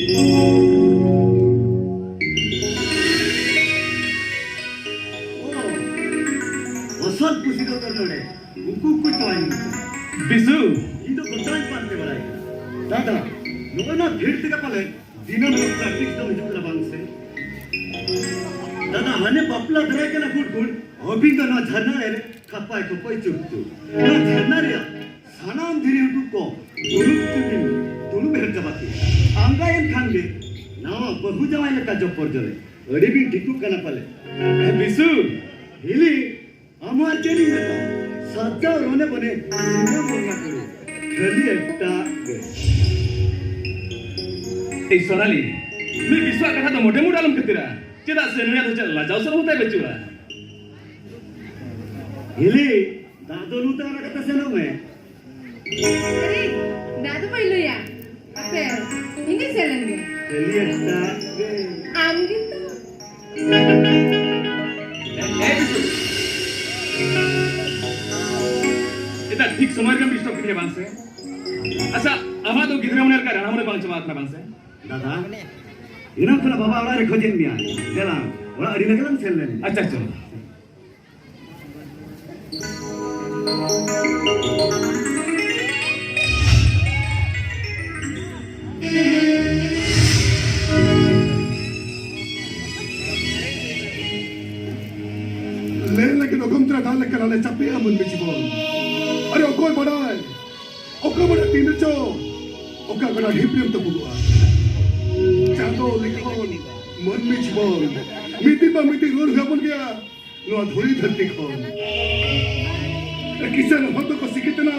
ᱚ, ᱟᱥᱚᱞ ᱠᱩᱥᱤ ᱫᱚ ᱛᱚ ᱱᱚᱰᱮ ᱩᱠᱩ ᱩᱠᱩ ᱛᱚᱣᱟᱧ ᱧᱩ ᱠᱟᱱᱟ᱾ ᱵᱤᱥᱩ! ᱤᱧ ᱫᱚ ᱜᱚᱴᱟᱧ ᱯᱟᱱᱛᱮ ᱵᱟᱲᱟᱭ ᱠᱟᱱᱟ᱾ ᱫᱟᱫᱟ, ᱱᱚᱜᱼᱚᱭ ᱱᱚᱣᱟ ᱵᱷᱤᱲ ᱛᱮᱜᱮ ᱯᱟᱞᱮ ᱫᱤᱱᱟᱹᱢ ᱦᱤᱞᱳᱜ traffic jam ᱦᱤᱡᱩᱜ ᱠᱟᱱᱟ ᱵᱟᱝ ᱥᱮ? ᱫᱟᱫᱟ, ᱦᱟᱱᱮ ᱵᱟᱯᱞᱟ ᱫᱟᱨᱟᱭ ᱠᱟᱱᱟ ᱜᱩᱰ ᱜᱩᱰ, ᱦᱚᱵᱤᱱ ᱫᱚ ᱱᱚᱣᱟ ᱡᱷᱟᱨᱱᱟ ᱨᱮ ᱠᱷᱟᱯᱟᱭ ᱠᱷᱚᱯᱚᱭ ᱪᱩᱯ ᱪᱩᱯ᱾ ᱱᱚᱣᱟ ᱡᱷᱟᱨᱱᱟ ᱨᱮᱭᱟᱜ ᱥᱟᱱᱟᱢ ᱫᱷᱤᱨᱤ ᱦᱩᱴᱩ ᱠᱚ ᱫᱩᱲᱩᱵ ᱛᱮᱵᱤᱱ ᱫᱩᱲᱩᱵ ᱮᱦᱚᱵ ᱪᱟᱵᱟ ᱠᱮᱫᱟ᱾ ᱟᱸᱜᱟᱭᱮᱱ ᱠᱷᱟᱱ ᱜᱮ ᱱᱟᱣᱟ ᱵᱟᱹᱦᱩ ᱡᱟᱶᱟᱭ ᱞᱮᱠᱟ ᱡᱚᱯᱚᱨ ᱡᱚᱞᱮ᱾ ᱟᱹᱰᱤ ᱵᱤᱱ ᱴᱷᱤᱠᱚᱜ ᱠᱟᱱᱟ ᱯᱟᱞᱮ᱾ ᱮ ᱵᱤᱥᱩ! ᱦᱤᱞᱤ, ᱟᱢ ᱟᱨ ᱪᱮᱫ ᱤᱧ ᱢᱮᱛᱟᱢ? ᱥᱟᱡᱟᱣ ᱨᱚᱱᱮ ᱵᱚᱱᱮ ᱥᱤᱱᱮᱢᱟ ᱵᱚᱸᱜᱟ ᱠᱚᱨᱮ ᱠᱷᱟᱹᱞᱤ ᱮᱴᱟᱜ ᱜᱮ᱾ ᱮᱭ ᱥᱳᱱᱟᱞᱤ, ᱱᱩᱭ ᱵᱤᱥᱩᱣᱟᱜ ᱠᱟᱛᱷᱟ ᱫᱚ ᱢᱚᱴᱮ ᱢᱩᱴ ᱟᱞᱚᱢ ᱠᱷᱟᱹᱛᱤᱨᱟ᱾ ᱪᱮᱫᱟᱜ ᱥᱮ ᱱᱩᱭᱟᱜ ᱫᱚ ᱪᱮᱫ ᱞᱟᱡᱟᱣ ᱥᱚᱨᱚᱢ ᱦᱚᱸ ᱛᱟᱭ ᱵᱟᱹᱪᱩᱜᱼᱟ᱾ ᱦᱤᱞᱤ, ᱫᱟᱜ ᱫᱚ ᱞᱩ ᱛᱟᱨᱟ ᱠᱟᱛᱮ ᱥᱮᱱᱚᱜ ᱢᱮ᱾ ᱟᱨᱮ, ᱫᱟᱜ ᱫᱚ ᱵᱟᱹᱧ ᱞᱩᱭᱟ᱾ ᱟᱯᱮ, ᱤᱧ ᱜᱮ ᱥᱮᱱ ᱞᱮᱱ ᱜᱮ᱾ ᱠᱷᱟᱹᱞᱤ ᱮᱴᱟᱜ ᱜᱮ᱾ ᱟᱢ ᱜᱮᱛᱚ᱾ ᱮ, ᱮ, ᱵᱤᱥᱩ᱾ ᱮᱴᱟᱜ ᱴᱷᱤᱠ ᱥᱚᱢᱚᱭ ᱨᱮᱜᱮᱢ disturb ᱠᱤᱫᱤᱧᱟ ᱵᱟᱝ ᱥᱮ? ᱟᱪᱪᱷᱟ, ᱟᱢᱟᱜ ᱫᱚ ᱜᱤᱫᱽᱨᱟᱹ ᱢᱚᱱᱮ ᱞᱮᱠᱟ ᱨᱟᱲᱟ ᱢᱚᱱᱮ ᱵᱟᱝ ᱪᱟᱵᱟ ᱟᱠᱟᱱᱟ ᱵᱟᱝ ᱥᱮ? ᱫᱟᱫᱟ, ᱮᱱᱟᱝ ᱠᱷᱚᱱᱟᱜ ᱵᱟᱵᱟ ᱚᱲᱟᱜ ᱨᱮ ᱠᱷᱚᱡᱮᱫ ᱢᱮᱭᱟ᱾ ᱫᱮᱞᱟ, ᱚᱲᱟᱜ ᱟᱹᱰᱤ ᱞᱟᱜᱮ ᱞᱟᱝ ᱥᱮᱱ ᱞᱮᱱ᱾ ᱟᱪᱪᱷᱟ, ᱟᱪᱪᱷᱟ᱾ ᱞᱟᱹᱭ ᱞᱟᱹᱜᱤᱫ ᱚᱜᱚᱢ ᱛᱮ ᱰᱟᱦᱟᱨ ᱞᱮᱠᱟ ᱞᱟᱞᱮ ᱪᱟᱯᱮᱜᱼᱟ ᱢᱟᱹᱱᱢᱤ ᱡᱤᱵᱚᱱ᱾ ᱟᱨᱮ ᱚᱠᱚᱭ ᱵᱟᱰᱟᱭ, ᱚᱠᱟ ᱵᱟᱰᱟᱭ ᱛᱤᱱ ᱨᱮᱪᱚ ᱚᱠᱟ ᱜᱟᱰᱟ ᱰᱷᱤᱯ ᱨᱮᱢ ᱛᱩᱯᱩᱫᱚᱜᱼᱟ᱾ ᱪᱟᱸᱫᱚ ᱞᱤᱠᱷᱚᱱ ᱢᱟᱹᱱᱢᱤ ᱡᱤᱵᱚᱱ ᱢᱤᱫ ᱫᱤᱱ ᱵᱟ ᱢᱤᱫ ᱫᱤᱱ ᱨᱩᱣᱟᱹᱲ ᱦᱩᱭ ᱟᱵᱚᱱ ᱜᱮᱭᱟ ᱱᱚᱣᱟ ᱫᱷᱩᱲᱤ ᱫᱷᱟᱹᱨᱛᱤ ᱠᱷᱚᱱ᱾ ᱠᱤᱥᱟᱹᱬ ᱦᱚᱲ ᱫᱚᱠᱚ ᱥᱤᱠᱷᱤᱛ ᱮᱱᱟ᱾